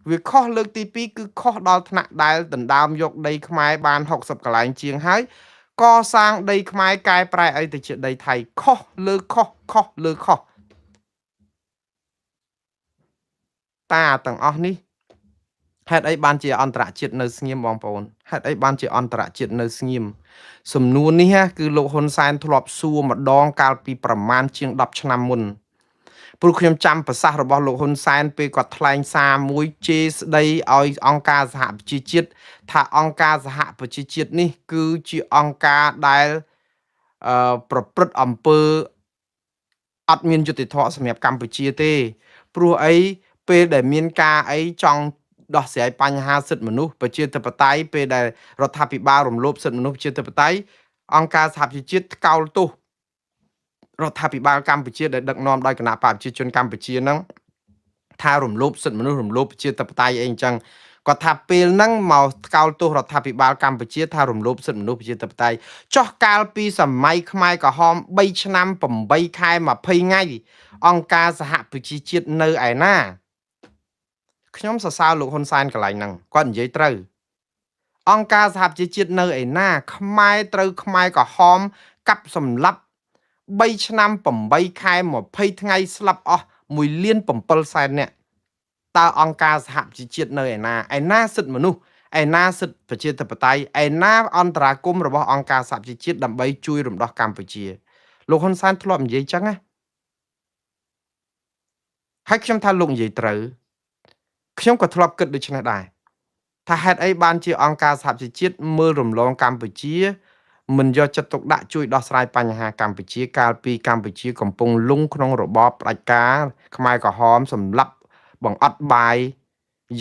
វាខុសលើកទី2គឺខុសដល់ថ្នាក់ដែលដណ្ដើមយកដីខ្មែរបាន60កន្លែងជាងហើយកសាងដីខ្មែរកែប្រែអីទៅជាដីថៃខុសលើខុសខុសលើខុសតាទាំងអស់នេះហេតុអីបានជាអន្តរជាតិនៅស្ងៀមបងប្អូនហេតុអីបានជាអន្តរជាតិនៅស្ងៀមសំណួរនេះគឺលោកហ៊ុនសែនធ្លាប់សួរម្ដងកាលពីប្រមាណជាង10ឆ្នាំមុនព្រោះខ្ញុំចាំប្រសាសន៍របស់លោកហ៊ុនសែនពេលគាត់ថ្លែងសារមួយជេរស្ដីឲ្យអង្គការសហប្រជាជាតិថាអង្គការសហប្រជាជាតិនេះគឺជាអង្គការដែលប្រព្រឹត្តអំពើអត់មានយុត្តិធម៌សម្រាប់កម្ពុជាទេព្រោះអីពេលដែលមានការអីចង់ដោះស្រាយបញ្ហាសិទ្ធិមនុស្សប្រជាធិបតេយ្យពេលដែលរដ្ឋាភិបាលរំលោភសិទ្ធិមនុស្សប្រជាធិបតេយ្យអង្គការសហប្រជាជាតិថ្កោលទោសរដ្ឋាភិបាលកម្ពុជាដែលដឹកនាំដោយគណៈបក្សប្រជាជនកម្ពុជាហ្នឹងថារំលោភសិទ្ធិមនុស្សរំលោភប្រជាធិបតេយ្យអីអញ្ចឹងគាត់ថាពេលហ្នឹងមកថ្កោលទោសរដ្ឋាភិបាលកម្ពុជាថារំលោភសិទ្ធិមនុស្សប្រជាធិបតេយ្យចោះកាលពីសម័យខ្មែរក្រហម3ឆ្នាំ8ខែ20ថ្ងៃអង្គការសហប្រជាជាតិនៅឯណាខ្ញុំសរសើរលោកហ៊ុនសែនកន្លែងហ្នឹងគាត់និយាយត្រូវអង្គការសហប្រជាជាតិនៅឯណាខ្មែរត្រូវខ្មែរក្រហមកាប់សម្លាប់3ឆ្នាំ8ខែ20ថ្ងៃស្លាប់អស់1លាន7សែននាក់តើអង្គការសហប្រជាជាតិនៅឯណាឯណាសិទ្ធិមនុស្សឯណាសិទ្ធិប្រជាធិបតេយ្យឯណាអន្តរាគមន៍របស់អង្គការសហប្រជាជាតិដើម្បីជួយរំដោះកម្ពុជាលោកហ៊ុនសែនធ្លាប់និយាយចឹងណាហើយខ្ញុំថាលោកនិយាយត្រូវខ្ញុំក៏ធ្លាប់គិតដូច្នេះដែរថាហេតុអីបានជាអង្គការសហប្រជាជាតិមើលរំលងកម្ពុជាមិនយកចិត្តទុកដាក់ជួយដោះស្រាយបញ្ហាកម្ពុជាកាលពីកម្ពុជាកំពុងលុងក្នុងរបបផ្ដាច់ការខ្មែរក្រហមសម្លាប់បង្អត់បាយ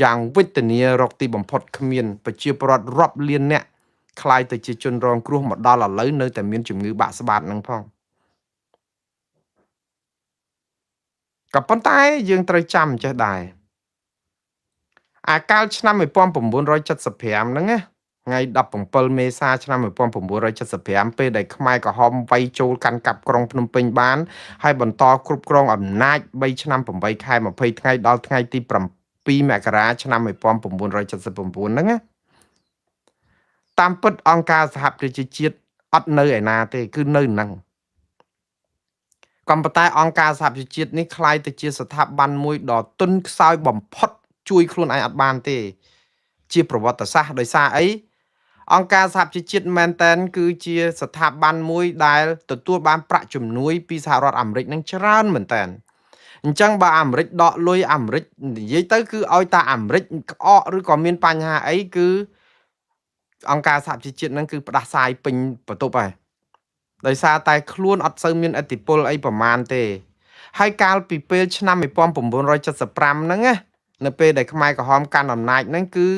យ៉ាងវេទនារកទីបំផុតគ្មានប្រជាពលរដ្ឋរាប់លានអ្នកក្លាយទៅជាជនរងគ្រោះមកដល់ឥឡូវនៅតែមានជំងឺបាក់ស្បាតនឹងផងក៏ប៉ុន្តែយើងត្រូវចាំចេះដែរអាកាលឆ្នាំ1975ហ្នឹងណាថ្ងៃ17មេសាឆ្នាំ1975ពេលដែលខ្មែរក្រហមវាយចូលកាន់កាប់ក្រុងភ្នំពេញបានហើយបន្តគ្រប់គ្រងអំណាច3ឆ្នាំ8ខែ20ថ្ងៃដល់ថ្ងៃទី7មករាឆ្នាំ1979ហ្នឹងណាតាមពិតអង្គការសហប្រជាជាតិអត់នៅឯណាទេគឺនៅហ្នឹងក៏ប៉ុន្តែអង្គការសហប្រជាជាតិនេះក្លាយទៅជាស្ថាប័នមួយដ៏ទន់ខ្សោយបំផុតជួយខ្លួនឯងអត់បានទេជាប្រវត្តិសាស្ត្រដោយសារអីអង្គការសហប្រជាជាតិមែនតែនគឺជាស្ថាប័នមួយដែលទទួលបានប្រាក់ជំនួយពីសហរដ្ឋអាមេរិកនឹងច្រើនមែនតែនអញ្ចឹងបើអាមេរិកដកលុយអាមេរិកនិយាយទៅគឺឲ្យតាអាមេរិកក្អកឬក៏មានបញ្ហាអីគឺអង្គការសហប្រជាជាតិនឹងគឺផ្ដាសាយពេញបន្ទប់ហើយដោយសារតែខ្លួនអត់សូវមានឥទ្ធិពលអីប្រមាណទេហើយកាលពីពេលឆ្នាំ1975ហ្នឹងណានៅពេលដែលខ្មែរក្រហមកាន់អំណាចហ្នឹងគឺ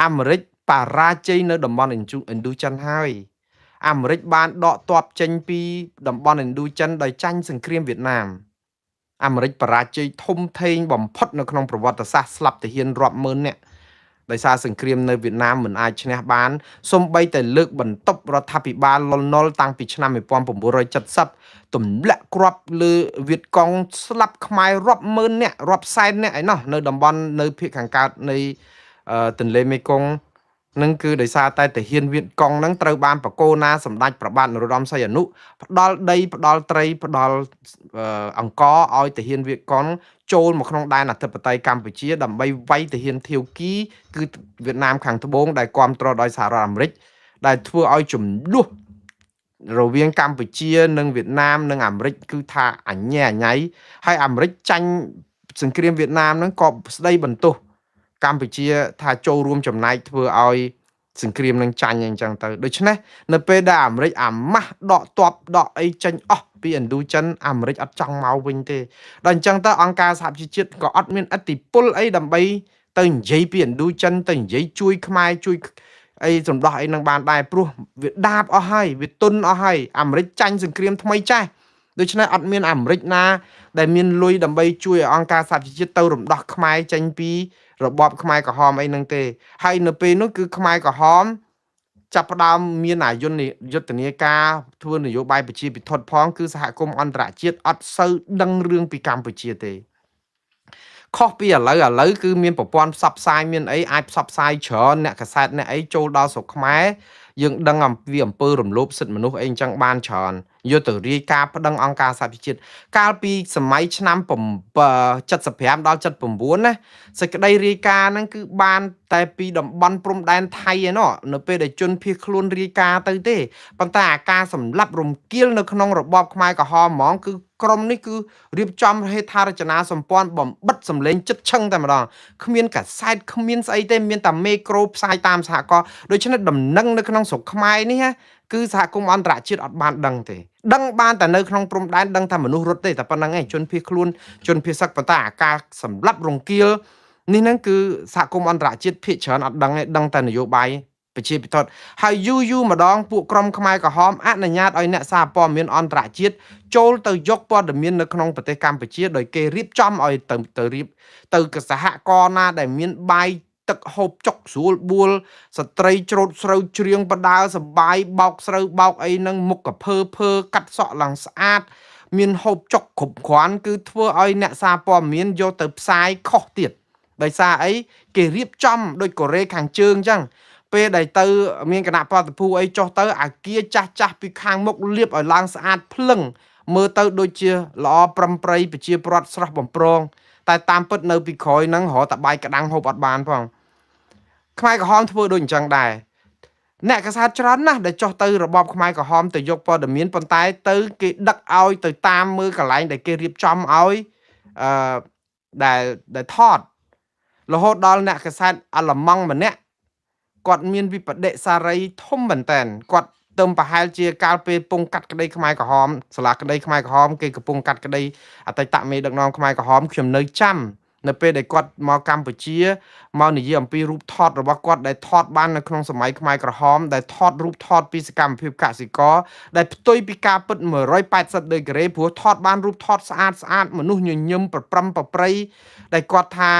អាមេរិកបរាជ័យនៅតំបន់ឥណ្ឌូចិនហើយអាមេរិកបានដកទ័ពចេញពីតំបន់ឥណ្ឌូចិនដោយចាញ់សង្គ្រាមវៀតណាមអាមេរិកបរាជ័យធំធេងបំផុតនៅក្នុងប្រវត្តិសាស្ត្រស្លាប់ទាហានរាប់ម៉ឺននាក់ដោយសារសង្គ្រាមនៅវៀតណាមមិនអាចឈ្នះបានសូម្បីតែលើកបន្ទប់រដ្ឋាភិបាលលន់នល់តាំងពីឆ្នាំ1970ទម្លាក់គ្រាប់លើវៀតកុងស្លាប់ខ្មែររាប់ម៉ឺននាក់រាប់សែននាក់ឯណោះនៅតំបន់នៅភាគខាងកើតនៃទន្លេមេគង្គនឹងគឺដោយសារតែទាហានវៀតកុងនឹងត្រូវបានបកគោណាសម្ដេចព្រះបាទនរោត្តមសីហនុផ្ដល់ដីផ្ដល់ត្រីផ្ដល់អង្គឲ្យទាហានវៀតកុងចូលមកក្នុងដែនអធិបតេយ្យកម្ពុជាដើម្បីវាយទាហានធាវគីគឺវៀតណាមខាងត្បូងដែលគាំទ្រដោយសហរដ្ឋអាមេរិកដែលធ្វើឲ្យចំនួនរវាងកម្ពុជានិងវៀតណាមនិងអាមេរិកគឺថាអញ្ញែអញ្ញៃហើយអាមេរិកចាញ់សង្គ្រាមវៀតណាមហ្នឹងក៏ស្ដីបន្ទោសកម្ពុជាថាចូលរួមចំណែកធ្វើឲ្យសង្គ្រាមនឹងចាញ់អញ្ចឹងទៅដូច្នេះនៅពេលដែលអាមេរិកអាម៉ាស់ដកទ័ពដកអីចេញអស់ពីឥណ្ឌូចិនអាមេរិកអត់ចង់មកវិញទេដល់អញ្ចឹងទៅអង្គការសហប្រជាជាតិក៏អត់មានឥទ្ធិពលអីដើម្បីទៅនិយាយពីឥណ្ឌូចិនទៅនិយាយជួយខ្មែរជួយអីសម្ដោះអីនឹងបានដែរព្រោះវាដាបអស់ហើយវាទុនអស់ហើយអាមេរិកចាញ់សង្គ្រាមថ្មីចាស់ដូច្នេះអត់មានអាមេរិកណាដែលមានលុយដើម្បីជួយឲ្យអង្គការសហប្រជាជាតិទៅរំដោះខ្មែរចេញពីរបបខ្មែរក្រហមអីហ្នឹងទេហើយនៅពេលនោះគឺខ្មែរក្រហមចាប់ផ្ដើមមានអាយុទ្ធនាការធ្វើនយោបាយប្រជាពិធដ្ឋផងគឺសហគមន៍អន្តរជាតិអត់សូវដឹងរឿងពីកម្ពុជាទេ ខុសពីឥឡូវឥឡូវគឺមានប្រព័ន្ធផ្សព្វផ្សាយមានអីអាចផ្សព្វផ្សាយច្រើនអ្នកកាសែតអ្នកអីចូលដល់ស្រុកខ្មែរយើងដឹងអំពីអំពើរំលោភសិទ្ធិមនុស្សអីអញ្ចឹងបានច្រើនយកទៅរាយការណ៍ប្តឹងអង្គការសហប្រជាជាតិកាលពីសម័យឆ្នាំ75ដល់79ណាសេចក្តីរាយការណ៍ហ្នឹងគឺបានតែពីតំបន់ព្រំដែនថៃឯណោះនៅពេលដែលជនភៀសខ្លួនរាយការណ៍ទៅទេប៉ុន្តែអាការសម្លាប់រំគាលនៅក្នុងរបបខ្មែរក្រហមហ្មងគឺក្រុមនេះគឺរៀបចំហេដ្ឋារចនាសម្ព័ន្ធបំបិតសម្លេងចិត្តឆឹងតែម្ដងគ្មានកាសែតគ្មានស្អីទេមានតែមេក្រូផ្សាយតាមសហគមន៍ដូច្នេះដំណឹងនៅក្នុងស្រុកខ្មែរនេះណាគឺសហគមន៍អន្តរជាតិអត់បានដឹងទេដឹងបានតែនៅក្នុងព្រំដែនដឹងថាមនុស្សរត់ទេតែប៉ុណ្្នឹងឯងជនភៀសខ្លួនជនភៀសសឹកប៉ុន្តែអាការសម្លាប់រង្គាលនេះហ្នឹងគឺសហគមន៍អន្តរជាតិភាគច្រើនអត់ដឹងទេដឹងតែនយោបាយប្រជាពិធដ្ឋហើយយូរយូរម្ដងពួកក្រុមខ្មែរក្រហមអនុញ្ញាតឲ្យអ្នកសារព័ត៌មានអន្តរជាតិចូលទៅយកព័ត៌មាននៅក្នុងប្រទេសកម្ពុជាដោយគេរៀបចំឲ្យទៅទៅរៀបទៅកសហករណ៍ណាដែលមានបាយទឹកហូបចុកស្រួលបួលស្ត្រីច្រូតស្រូវច្រៀងបដាសបាយបោកស្រូវបោកអីហ្នឹងមុខកភើភើកាត់សក់ឡើងស្អាតមានហូបចុកគ្រប់គ្រាន់គឺធ្វើឲ្យអ្នកសារព័ត៌មានយកទៅផ្សាយខុសទៀតដោយសារអីគេរៀបចំដោយកូរ៉េខាងជើងអញ្ចឹងពេលដែលទៅមានគណៈប្រតិភូអីចុះទៅអាគារចាស់ចាស់ពីខាងមុខលាបឲ្យឡើងស្អាតភ្លឹងមើលទៅដូចជាល្អប្រំប្រៃប្រជាពលរដ្ឋស្រស់បំព្រងតែតាមពិតនៅពីក្រោយហ្នឹងរហតែបាយក្តាំងហូបអត់បានផងខ្មែរក្រហមធ្វើដូចអញ្ចឹងដែរអ្នកកាសែតច្រើនណាស់ដែលចុះទៅរបបខ្មែរក្រហមទៅយកព័ត៌មានប៉ុន្តែទៅគេដឹកឲ្យទៅតាមមើលកន្លែងដែលគេរៀបចំឲ្យអឺដែលដែលថតរហូតដល់អ្នកកាសែតអាល្លឺម៉ង់ម្នាក់គាត់មានវិបដិសារីធំមែនតើគាត់ទៅប្រហែលជាកាលពេលពងកាត់ក្តីខ្មែរក្រហមសាលាក្តីខ្មែរក្រហមគេកំពុងកាត់ក្តីអតីតមេដឹកនាំខ្មែរក្រហមខ្ញុំនៅចាំនៅពេលដែលគាត់មកកម្ពុជាមកនិយាយអំពីរូបថតរបស់គាត់ដែលថតបាននៅក្នុងសម័យខ្មែរក្រហមដែលថតរូបថតពីសកម្មភាពកសិករដែលផ្ទុយពីការពិត180ដឺក្រេព្រោះថតបានរូបថតស្អាតស្អាតមនុស្សញញឹមប្រព្រំប្រប្រៃដែលគាត់ថា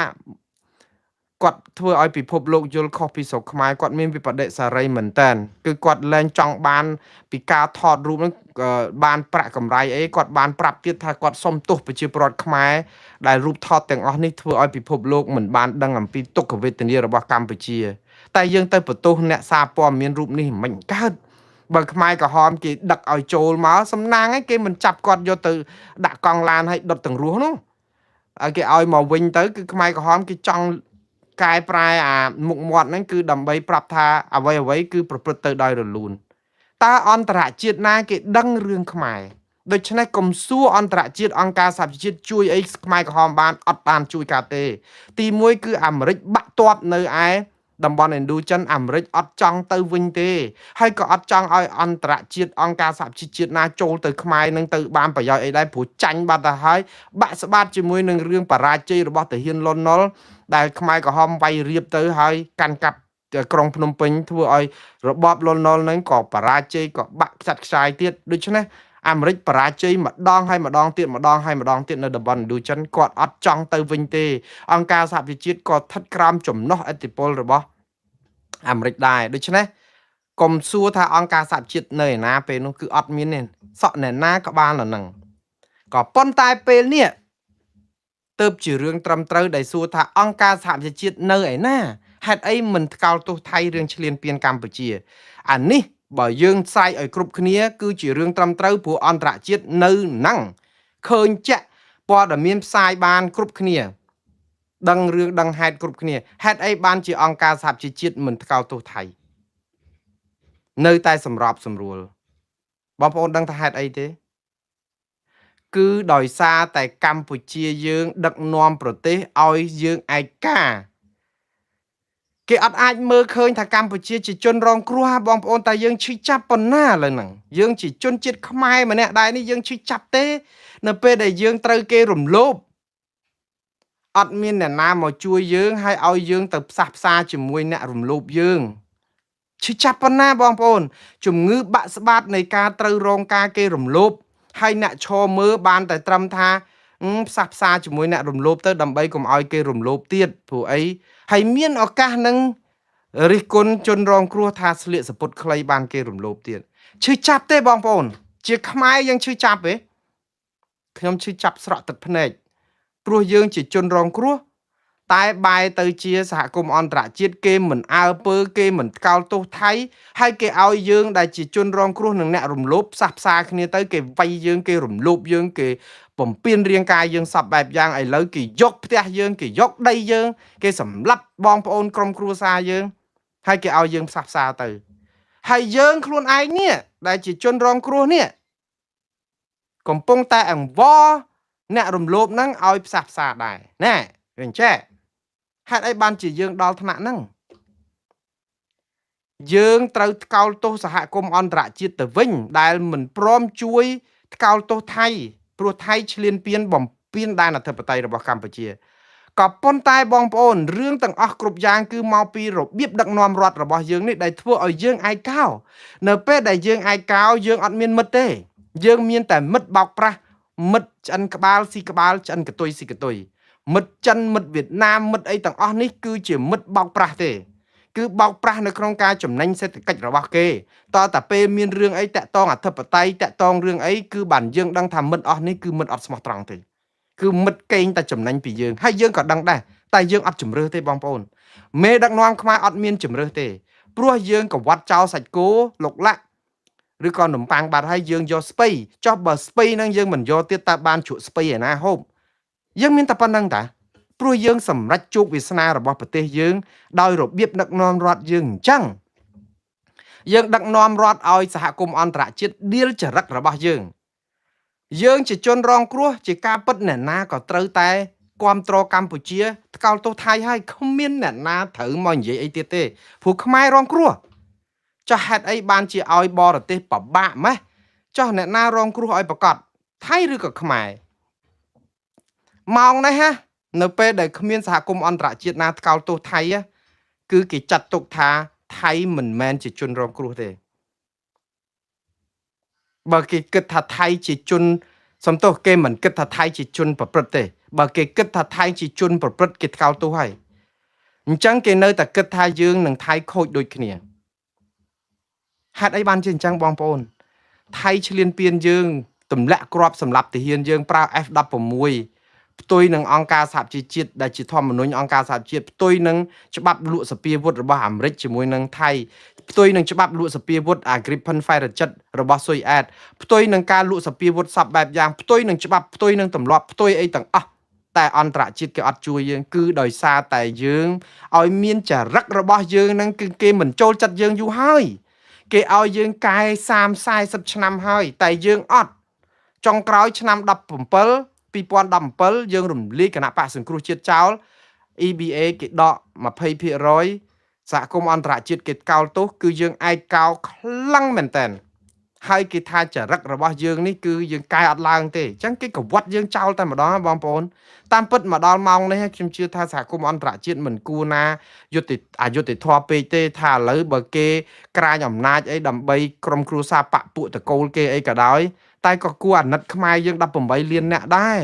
គាត់ធ្វើឲ្យពិភពលោកយល់ខុសពីស្រុកខ្មែរគាត់មានវិបដិសារីមែនតើគឺគាត់លែងចង់បានពីការថតរូបហ្នឹងបានប្រាក់កម្រៃអីគាត់បានប្រាប់ទៀតថាគាត់សុំទោសប្រជាពលរដ្ឋខ្មែរដែលរូបថតទាំងអស់នេះធ្វើឲ្យពិភពលោកមិនបានដឹងអំពីទុក្ខវេទនារបស់កម្ពុជាតែយើងទៅបន្ទោសអ្នកសារព័ត៌មានរូបនេះមិនកើតបើខ្មែរក្រហមគេដឹកឲ្យចូលមកសំណាងឯងគេមិនចាប់គាត់យកទៅដាក់កង់ឡានឲ្យដុតទាំងរស់នោះឲ្យគេឲ្យមកវិញទៅគឺខ្មែរក្រហមគេចង់កែប្រែអាមុខមាត់ហ្នឹងគឺដើម្បីប្រាប់ថាអ្វីអ្វីគឺប្រព្រឹត្តទៅដោយរលូនតើអន្តរជាតិណាគេដឹងរឿងខ្មែរដូច្នេះកុំសួរអន្តរជាតិអង្គការសហប្រជាជាតិជួយអីខ្មែរក្រហមបានអត់បានជួយការទេទី1គឺអាមេរិកបាក់ទ័ពនៅឯតំបន់ឥណ្ឌូចិនអាមេរិកអត់ចង់ទៅវិញទេហើយក៏អត់ចង់ឲ្យអន្តរជាតិអង្គការសហប្រជាជាតិណាចូលទៅខ្មែរនឹងទៅបានប្រយោជន៍អីដែរព្រោះចាញ់បាត់ទៅហើយបាក់ស្បាតជាមួយនឹងរឿងបរាជ័យរបស់ទាហានលន់នល់ដែលខ្មែរក្រហមវាយរៀបទៅហើយកាន់កាប់ក្រុងភ្នំពេញធ្វើឲ្យរបបលន់នល់ហ្នឹងក៏បរាជ័យក៏បាក់ខ្ចាត់ខ្ចាយទៀតដូច្នេះអាមេរិកបរាជ័យម្ដងហើយម្ដងទៀតម្ដងហើយម្ដងទៀតនៅតំបន់ឥណ្ឌូចិនគាត់អត់ចង់ទៅវិញទេអង្គការសហប្រជាជាតិក៏ស្ថិតក្រោមចំណុះឥទ្ធិពលរបស់អាមេរិកដែរដូច្នេះកុំសួរថាអង្គការសហប្រជាជាតិនៅឯណាពេលនោះគឺអត់មានទេសក់អ្នកណាក៏បានដល់ហ្នឹងក៏ប៉ុន្តែពេលនេះទៅជារឿងត្រឹមត្រូវដែលសួរថាអង្គការសហប្រជាជាតិនៅឯណាហេតុអីមិនថ្កោលទោសថៃរឿងឈ្លានពានកម្ពុជាអានេះបើយើងស្រែកឲ្យគ្រប់គ្នាគឺជារឿងត្រឹមត្រូវព្រោះអន្តរជាតិនៅហ្នឹងឃើញជាក់ព័ត៌មានផ្សាយបានគ្រប់គ្នាដឹងរឿងដឹងហេតុគ្រប់គ្នាហេតុអីបានជាអង្គការសហប្រជាជាតិមិនថ្កោលទោសថៃនៅតែសម្របសម្រួលបងប្អូនដឹងថាហេតុអីទេគឺដោយសារតែកម្ពុជាយើងដឹកនាំប្រទេសឲ្យយើងឯកាគេអត់អាចមើលឃើញថាកម្ពុជាជាជនរងគ្រោះបងប្អូនតែយើងឈឺចាប់ប៉ុណ្ណាឥឡូវហ្នឹងយើងជាជនជាតិខ្មែរម្នាក់ដែរនេះយើងឈឺចាប់ទេនៅពេលដែលយើងត្រូវគេរំលោភអត់មានអ្នកណាមកជួយយើងហើយឲ្យយើងទៅផ្សះផ្សាជាមួយអ្នករំលោភយើងឈឺចាប់ប៉ុណ្ណាបងប្អូនជំងឺបាក់ស្បាតនៃការត្រូវរងការគេរំលោភហើយអ្នកឈរមើលបានតែត្រឹមថាផ្សះផ្សាជាមួយអ្នករំលោភទៅដើម្បីកុំឲ្យគេរំលោភទៀតព្រោះអីហើយមានឱកាសនឹងរិះគន់ជនរងគ្រោះថាស្លៀកសពុតខ្លីបានគេរំលោភទៀតឈឺចាប់ទេបងប្អូនជាខ្មែរយើងឈឺចាប់ទេខ្ញុំឈឺចាប់ស្រក់ទឹកភ្នែកព្រោះយើងជាជនរងគ្រោះ តែបែរទៅជាសហគមន៍អន្តរជាតិគេមិនអើពើគេមិនថ្កោលទោសថៃហើយគេឲ្យយើងដែលជាជនរងគ្រោះនិងអ្នករំលោភផ្សះផ្សាគ្នាទៅគេវាយយើងគេរំលោភយើងគេបំពេញរាងកាយយើងសពបែបយ៉ាងឥឡូវគេយកផ្ទះយើងគេយកដីយើងគេសម្លាប់បងប្អូនក្រុមគ្រួសារយើងហើយគេឲ្យយើងផ្សះផ្សាទៅហើយយើងខ្លួនឯងនេះដែលជាជនរងគ្រោះនេះកំពុងតែអង្វរអ្នករំលោភហ្នឹងឲ្យផ្សះផ្សាដែរណែវាអញ្ចេះហេតុអីបានជាយើងដល់ថ្នាក់ហ្នឹងយើងត្រូវថ្កោលទោសសហគមន៍អន្តរជាតិទៅវិញដែលមិនព្រមជួយថ្កោលទោសថៃព្រោះថៃឈ្លានពានបំពានដែនអធិបតេយ្យរបស់កម្ពុជាក៏ប៉ុន្តែបងប្អូនរឿងទាំងអស់គ្រប់យ៉ាងគឺមកពីរបៀបដឹកនាំរដ្ឋរបស់យើងនេះដែលធ្វើឲ្យយើងឯកោនៅពេលដែលយើងឯកោយើងអត់មានមិត្តទេយើងមានតែមិត្តបោកប្រាស់មិត្តឆ្អិនក្បាលស៊ីក្បាលឆ្អិនកតុយស៊ីកតុយមិត្តចិនមិត្តវៀតណាមមិត្តអីទាំងអស់នេះគឺជាមិត្តបោកប្រាស់ទេគឺបោកប្រាស់នៅក្នុងការចំណេញសេដ្ឋកិច្ចរបស់គេតើតែពេលមានរឿងអីតាក់តងអធិបតេយ្យតាក់តងរឿងអីគឺបានយើងដឹងថាមិត្តអស់នេះគឺមិត្តអត់ស្មោះត្រង់ទេគឺមិត្តកេងតែចំណេញពីយើងហើយយើងក៏ដឹងដែរតែយើងអត់ជំរឿសទេបងប្អូនមេដឹកនាំខ្មែរអត់មានជំរឿសទេព្រោះយើងក៏វត្តចោលសាច់គោលុកលាក់ឬក៏នំប៉័ងបាត់ហើយយើងយកស្ពៃចុះបើស្ពៃហ្នឹងយើងមិនយកទៀតតើបានជ្រក់ស្ពៃឯណាហូបយើងមានតែប៉ុណ្្នឹងតាព្រោះយើងសម្រេចជោគវាសនារបស់ប្រទេសយើងដោយរបៀបដឹកនាំរដ្ឋយើងអញ្ចឹងយើងដឹកនាំរដ្ឋឲ្យសហគមន៍អន្តរជាតិដៀលចរិតរបស់យើងយើងជាជនរងគ្រោះជាការពិតអ្នកណាក៏ត្រូវតែគាំទ្រកម្ពុជាថ្កោលទោសថៃហើយគ្មានអ្នកណាត្រូវមកនិយាយអីទៀតទេព្រោះខ្មែររងគ្រោះចុះហេតុអីបានជាឲ្យបរទេសពិបាកម៉េះចុះអ្នកណារងគ្រោះឲ្យប្រកាសថៃឬក៏ខ្មែរម៉ោងនេះហ่ะនៅពេលដែលគ្មានសហគមន៍អន្តរជាតិណាថ្កោលទោសថៃគឺគេចាត់ទុកថាថៃមិនមែនជាជនរងគ្រោះទេបើគេគិតថាថៃជាជនសំទោសគេមិនគិតថាថៃជាជនប្រព្រឹត្តទេបើគេគិតថាថៃជាជនប្រព្រឹត្តគេថ្កោលទោសហើយអញ្ចឹងគេនៅតែគិតថាយើងនិងថៃខូចដូចគ្នាហេតុអីបានជាអញ្ចឹងបងប្អូនថៃឈ្លានពានយើងទម្លាក់គ្រាប់សម្រាប់ទាហានយើងប្រើ F16 ផ្ទុយនឹងអង្គការសហប្រជាជាតិដែលជាធម្មនុញ្ញអង្គការសហប្រជាជាតិផ្ទុយនឹងច្បាប់លក់សពាវុធរបស់អាមេរិកជាមួយនឹងថៃផ្ទុយនឹងច្បាប់លក់សពាវុធ Agrippin Fire 7របស់ស៊ុយអែតផ្ទុយនឹងការលក់សពាវុធសពបែបយ៉ាងផ្ទុយនឹងច្បាប់ផ្ទុយនឹងទម្លាប់ផ្ទុយអីទាំងអស់តែអន្តរជាតិគេអត់ជួយយើងគឺដោយសារតែយើងឲ្យមានចរិតរបស់យើងហ្នឹងគឺគេមិនចូលចិត្តយើងយូរហើយគេឲ្យយើងកែ30 40ឆ្នាំហើយតែយើងអត់ចុងក្រោយឆ្នាំ17 2017យើងរំលាយគណៈបកសង្គ្រោះជាតិចោល EBA គេដក20%សហគមន៍អន្តរជាតិគេកោលទោសគឺយើងឯកោខ្លាំងមែនតើហើយគេថាចរិតរបស់យើងនេះគឺយើងកែអត់ឡើងទេអញ្ចឹងគេកវត្តយើងចោលតែម្ដងបងប្អូនតាមពិតមកដល់ម៉ោងនេះខ្ញុំជឿថាសហគមន៍អន្តរជាតិមិនគួរណាយុត្តិអយុត្តិធម៌ពេកទេថាឥឡូវបើគេក្រាញអំណាចអីដើម្បីក្រុមគ្រួសារបពពួកតកូលគេអីក៏ដោយតែក៏គួរអាណិតខ្មែរយើង18លានអ្នកដែរ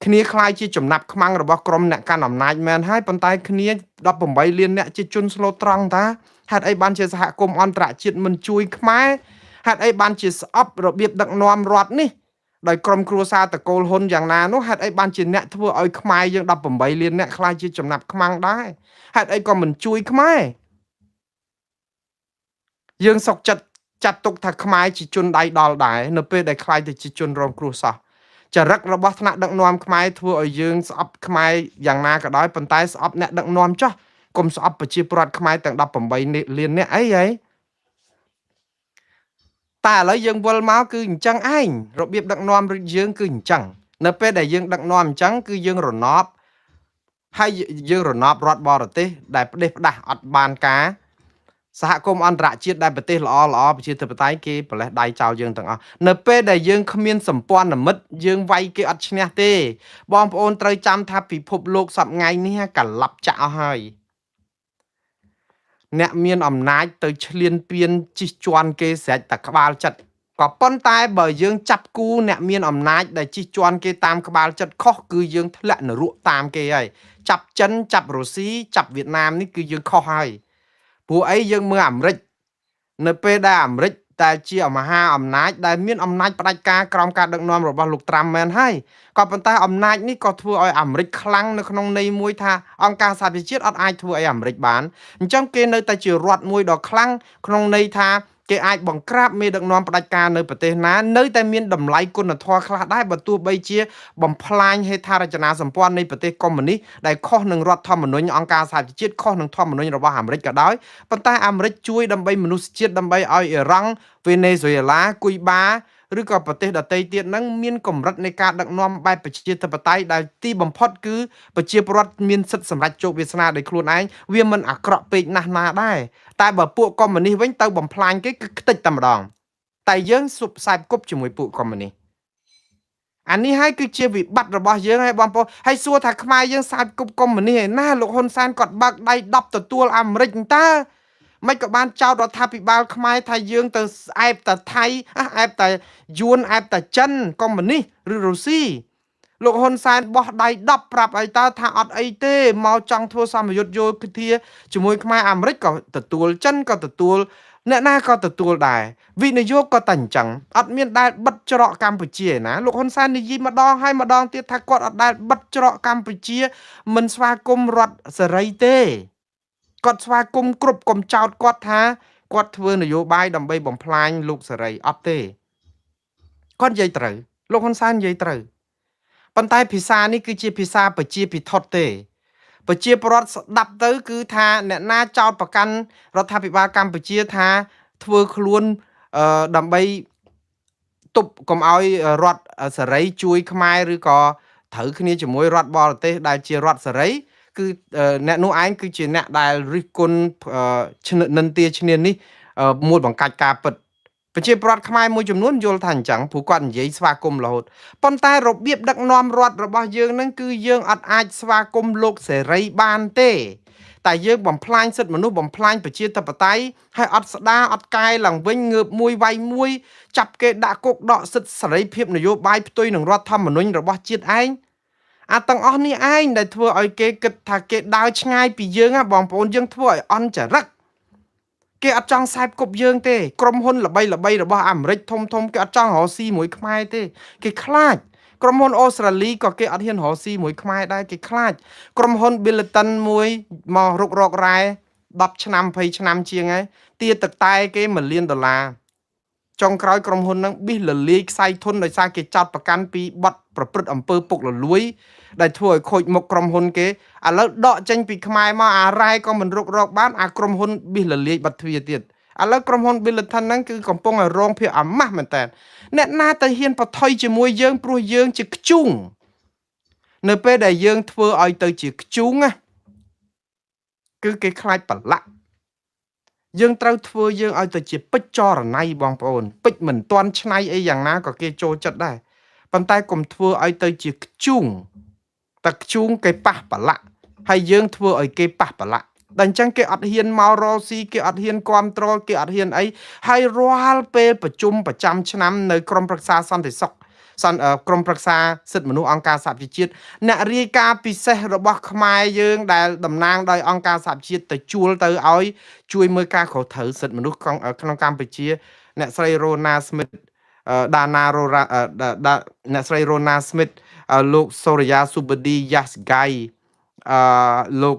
គ្នាคล้ายជាចំណាប់ខ្មាំងរបស់ក្រុមអ្នកកាន់អំណាចមែនហើយប៉ុន្តែគ្នា18លានអ្នកជាជនស្លូតត្រង់តាហេតុអីបានជាសហគមន៍អន្តរជាតិមិនជួយខ្មែរហេតុអីបានជាស្អប់របៀបដឹកនាំរដ្ឋនេះដោយក្រុមគ្រួសារតកូលហ៊ុនយ៉ាងណានោះហេតុអីបានជាអ្នកធ្វើឲ្យខ្មែរយើង18លានអ្នកខ្លាចជាចំណាប់ខ្មាំងដែរហេតុអីក៏មិនជួយខ្មែរយើងសុកចិត្តចាត់ទុកថាខ្មែរជាជនដៃដល់ដែរនៅពេលដែលខ្លាយទៅជាជនរងគ្រោះសោះចរិតរបស់ថ្នាក់ដឹកនាំខ្មែរធ្វើឲ្យយើងស្អប់ខ្មែរយ៉ាងណាក៏ដោយប៉ុន្តែស្អប់អ្នកដឹកនាំចោះកុំស្អប់ប្រជាពលរដ្ឋខ្មែរទាំង18លានអ្នកអីហីតែឥឡូវយើងវិលមកគឺអញ្ចឹងឯងរបៀបដឹកនាំយើងគឺអញ្ចឹងនៅពេលដែលយើងដឹកនាំអញ្ចឹងគឺយើងរណបហើយយើងរណបរដ្ឋបរទេសដែលផ្ដេសផ្ដាស់អត់បានការសហគមន៍អន្តរជាតិដែលប្រទេសល្អល្អប្រជាធិបតេយ្យគេប្រលេះដៃចោលយើងទាំងអស់នៅពេលដែលយើងគ្មានសម្ព័ន្ធមិត្តយើងវាយគេអត់ឈ្នះទេបងប្អូនត្រូវចាំថាពិភពលោកសប្ងៃនេះកលាប់ចាក់អស់ហើយអ្នកមានអំណាចទៅឈ្លានពានជិះជាន់គេស្រេចតែក្បាលចិត្តក៏ប៉ុន្តែបើយើងចាប់គូអ្នកមានអំណាចដែលជិះជាន់គេតាមក្បាលចិត្តខុសគឺយើងធ្លាក់នរកតាមគេហើយចាប់ចិនចាប់រុស្ស៊ីចាប់វៀតណាមនេះគឺយើងខុសហើយព្រោះអីយើងមើលអាមេរិកនៅពេលដែលអាមេរិក តែជាមហាអំណាចដែលមានអំណាចផ្ដាច់ការក្រោមការដឹកនាំរបស់លោកត្រាំមែនហើយក៏ប៉ុន្តែអំណាចនេះក៏ធ្វើឲ្យអាមេរិកខ្លាំងនៅក្នុងន័យមួយថាអង្គការសហប្រជាជាតិអត់អាចធ្វើអីអាមេរិកបានអញ្ចឹងគេនៅតែជារដ្ឋមួយដ៏ខ្លាំងក្នុងន័យថាគេអាចបង្ក្រាបមេដឹកនាំផ្ដាច់ការនៅប្រទេសណានៅតែមានតម្លៃគុណធម៌ខ្លះដែរបើទោះបីជាបំផ្លាញហេដ្ឋារចនាសម្ព័ន្ធនៃប្រទេសកុម្មុយនីសដែលខុសនឹងរដ្ឋធម្មនុញ្ញអង្គការសហប្រជាជាតិខុសនឹងធម្មនុញ្ញរបស់អាមេរិកក៏ដោយប៉ុន្តែអាមេរិកជួយដើម្បីមនុស្សជាតិដើម្បីឲ្យអ៊ីរ៉ង់វេណេស៊ុយអេឡាគុយបាឬក៏ប្រទេសដទៃទៀតហ្នឹងមានកម្រិតនៃការដឹកនាំបែបប្រជាធិបតេយ្យដែលទីបំផុតគឺប្រជាពលរដ្ឋមានសិទ្ធិសម្រេចជោគវាសនាដោយខ្លួនឯងវាមិនអាក្រក់ពេកណាស់ណាដែរតែបើពួកកុម្មុយនីសវិញទៅបំផ្លាញគេគឺខ្ទេចតែម្ដងតែយើងសុបខ្សែគប់ជាមួយពួកកុម្មុយនីសអានេះហើយគឺជាវិបត្តិរបស់យើងហើយបងប្អូនហើយសួរថាខ្មែរយើងសើចគប់កុម្មុយនីសឯណាលោកហ៊ុនសែនគាត់បើកដៃ10ទទួលអាមេរិកតើមិនក៏បានចោទរដ្ឋាភិបាលខ្មែរថាយើងទៅអែបតែថៃអែបតែយួនអែបតែចិនកុម្មុយនីសឬរុស្ស៊ីលោកហ៊ុនសែនបោះដៃ10ប្រាប់ឲ្យតើថាអត់អីទេមកចង់ធ្វើសម្ពយុទ្ធយោធាជាមួយខ្មែរអាមេរិកក៏ទទួលចិនក៏ទទួលអ្នកណាក៏ទទួលដែរវិនិយោគក៏តែអញ្ចឹងអត់មានដែលបិទច្រកកម្ពុជាឯណាលោកហ៊ុនសែននិយាយម្ដងហើយម្ដងទៀតថាគាត់អត់ដែលបិទច្រកកម្ពុជាមិនស្វាគមន៍រដ្ឋសេរីទេគាត់ស្វាគមន៍គ្រប់កុំចោតគាត់ថាគាត់ធ្វើនយោបាយដើម្បីបំផ្លាញលោកសេរីអត់ទេគាត់និយាយត្រូវលោកហ៊ុនសែននិយាយត្រូវប៉ុន្តែភាសានេះគឺជាភាសាប្រជាពិធទេប្រជាពលរដ្ឋស្ដាប់ទៅគឺថាអ្នកណាចោតប្រកាន់រដ្ឋាភិបាលកម្ពុជាថាធ្វើខ្លួនដើម្បីទប់កុំឲ្យរដ្ឋសេរីជួយខ្មែរឬក៏ត្រូវគ្នាជាមួយរដ្ឋបរទេសដែលជារដ្ឋសេរីគឺអ្នកនោះឯងគឺជាអ្នកដែលរិះគន់និន្ទាឈ្នានេះមួលបង្កាច់ការពិតប្រជាពលរដ្ឋខ្មែរមួយចំនួនយល់ថាអញ្ចឹងព្រោះគាត់និយាយស្វាគមន៍រហូតប៉ុន្តែរបៀបដឹកនាំរដ្ឋរបស់យើងនឹងគឺយើងអត់អាចស្វាគមន៍លោកសេរីបានទេតែយើងបំផ្លាញសិទ្ធិមនុស្សបំផ្លាញប្រជាធិបតេយ្យហើយអត់ស្ដារអត់កែឡើងវិញងើបមួយវាយមួយចាប់គេដាក់គុកដកសិទ្ធិសេរីភាពនយោបាយផ្ទុយនឹងរដ្ឋធម្មនុញ្ញរបស់ជាតិឯងអាទាំងអស់នេះឯងដែលធ្វើឲ្យគេគិតថាគេដើរឆ្ងាយពីយើងណាបងប្អូនយើងធ្វើឲ្យអន់ចរិតគេអត់ចង់ខ្សែគប់យើងទេក្រុមហ៊ុនល្បីៗរបស់អាមេរិកធំធំគេអត់ចង់រកស៊ីមួយខ្មែរទេគេខ្លាចក្រុមហ៊ុនអូស្ត្រាលីក៏គេអត់ហ៊ានរកស៊ីមួយខ្មែរដែរគេខ្លាចក្រុមហ៊ុន Billiton មួយមករករ៉ែ10ឆ្នាំ20ឆ្នាំជាងហើយទាទឹកតែគេ1លានដុល្លារចុងក្រោយក្រុមហ៊ុននឹងប៊ីសលលាយខ្សែធនដោយសារគេចោទប្រកាន់ពីបទប្រព្រឹត្តអំពើពុករលួយដែលធ្វើឲ្យខូចមុខក្រុមហ៊ុនគេឥឡូវដកចេញពីខ្មែរមកអារ៉ែក៏មិនរុករកបានអាក្រុមហ៊ុនប៊ីសលលាយបាត់ទ្វារទៀតឥឡូវក្រុមហ៊ុន Billiton ហ្នឹងគឺកំពុងឲ្យរងភាពអាម៉ាស់មែនតើអ្នកណាទៅហ៊ានប្រថុយជាមួយយើងព្រោះយើងជាខ្ជូងនៅពេលដែលយើងធ្វើឲ្យទៅជាខ្ជូងណាគឺគេខ្លាចប្រឡាក់យើងត្រូវធ្វើយើងឲ្យទៅជាពេជ្រចរណៃបងប្អូនពេជ្រមិនទាន់ឆ្នៃអីយ៉ាងណាក៏គេចូលចិត្តដែរប៉ុន្តែកុំធ្វើឲ្យទៅជាខ្ជូងតែខ្ជូងគេប៉ះប្រឡាក់ហើយយើងធ្វើឲ្យគេប៉ះប្រឡាក់ដល់អញ្ចឹងគេអត់ហ៊ានមករកស៊ីគេអត់ហ៊ានគ្រប់គ្រងគេអត់ហ៊ានអីហើយរាល់ពេលប្រជុំប្រចាំឆ្នាំនៅក្រុមប្រឹក្សាសន្តិសុខក្រុមប្រឹក្សាសិទ្ធិមនុស្សអង្គការសហប្រជាជាតិអ្នករាយការណ៍ពិសេសរបស់ខ្មែរយើងដែលតំណាងដោយអង្គការសហប្រជាជាតិទៅជួលទៅឲ្យជួយមើលការខុសត្រូវសិទ្ធិមនុស្សក្នុងកម្ពុជាអ្នកស្រីរ៉ូណាស្មីតដាណារ៉ូរ៉ាអ្នកស្រីរ៉ូណាស្មីតលោកសូរិយាស៊ូបឌីយ៉ាសហ្គៃលោក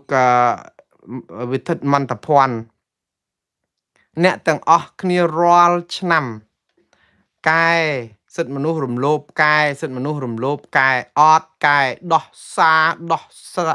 វិទិតមន្តភ័ណ្ឌអ្នកទាំងអស់គ្នារាល់ឆ្នាំកែសិទ្ធិមនុស្សរំលោភកែសិទ្ធិមនុស្សរំលោភកែអត់កែដោះសារដោះសារ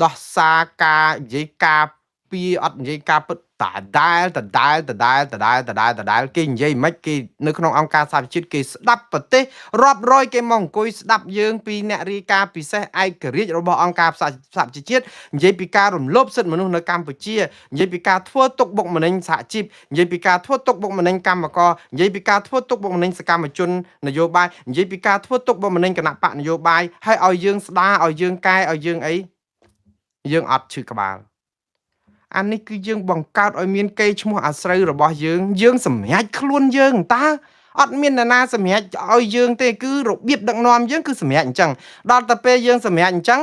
ដោះសារការនិយាយការពីអត់និយាយការពិតដដែលដដែលដដែលដដែលដដែលដដែលគេនិយាយមិនគេនៅក្នុងអង្គការសហប្រជាជាតិគេស្ដាប់ប្រទេសរាប់រយគេមកអង្គុយស្ដាប់យើងពីអ្នករាយការណ៍ពិសេសឯករាជ្យរបស់អង្គការសហប្រជាជាតិនិយាយពីការរំលោភសិទ្ធិមនុស្សនៅកម្ពុជានិយាយពីការធ្វើទុកបុកម្នេញសហជីពនិយាយពីការធ្វើទុកបុកម្នេញកម្មករនិយាយពីការធ្វើទុកបុកម្នេញសកម្មជននយោបាយនិយាយពីការធ្វើទុកបុកម្នេញគណៈបកនយោបាយហើយឲ្យយើងស្ដារឲ្យយើងកែឲ្យយើងអីយើងអត់ឈឺក្បាលអានេះគឺយើងបង្កើតឲ្យមានកេរ្តិ៍ឈ្មោះអាស្រូវរបស់យើងយើងសម្រេចខ្លួនយើងតើអត់មានអ្នកណាសម្រេចឲ្យយើងទេគឺរបៀបដឹកនាំយើងគឺសម្រេចអញ្ចឹងដល់តែពេលយើងសម្រេចអញ្ចឹង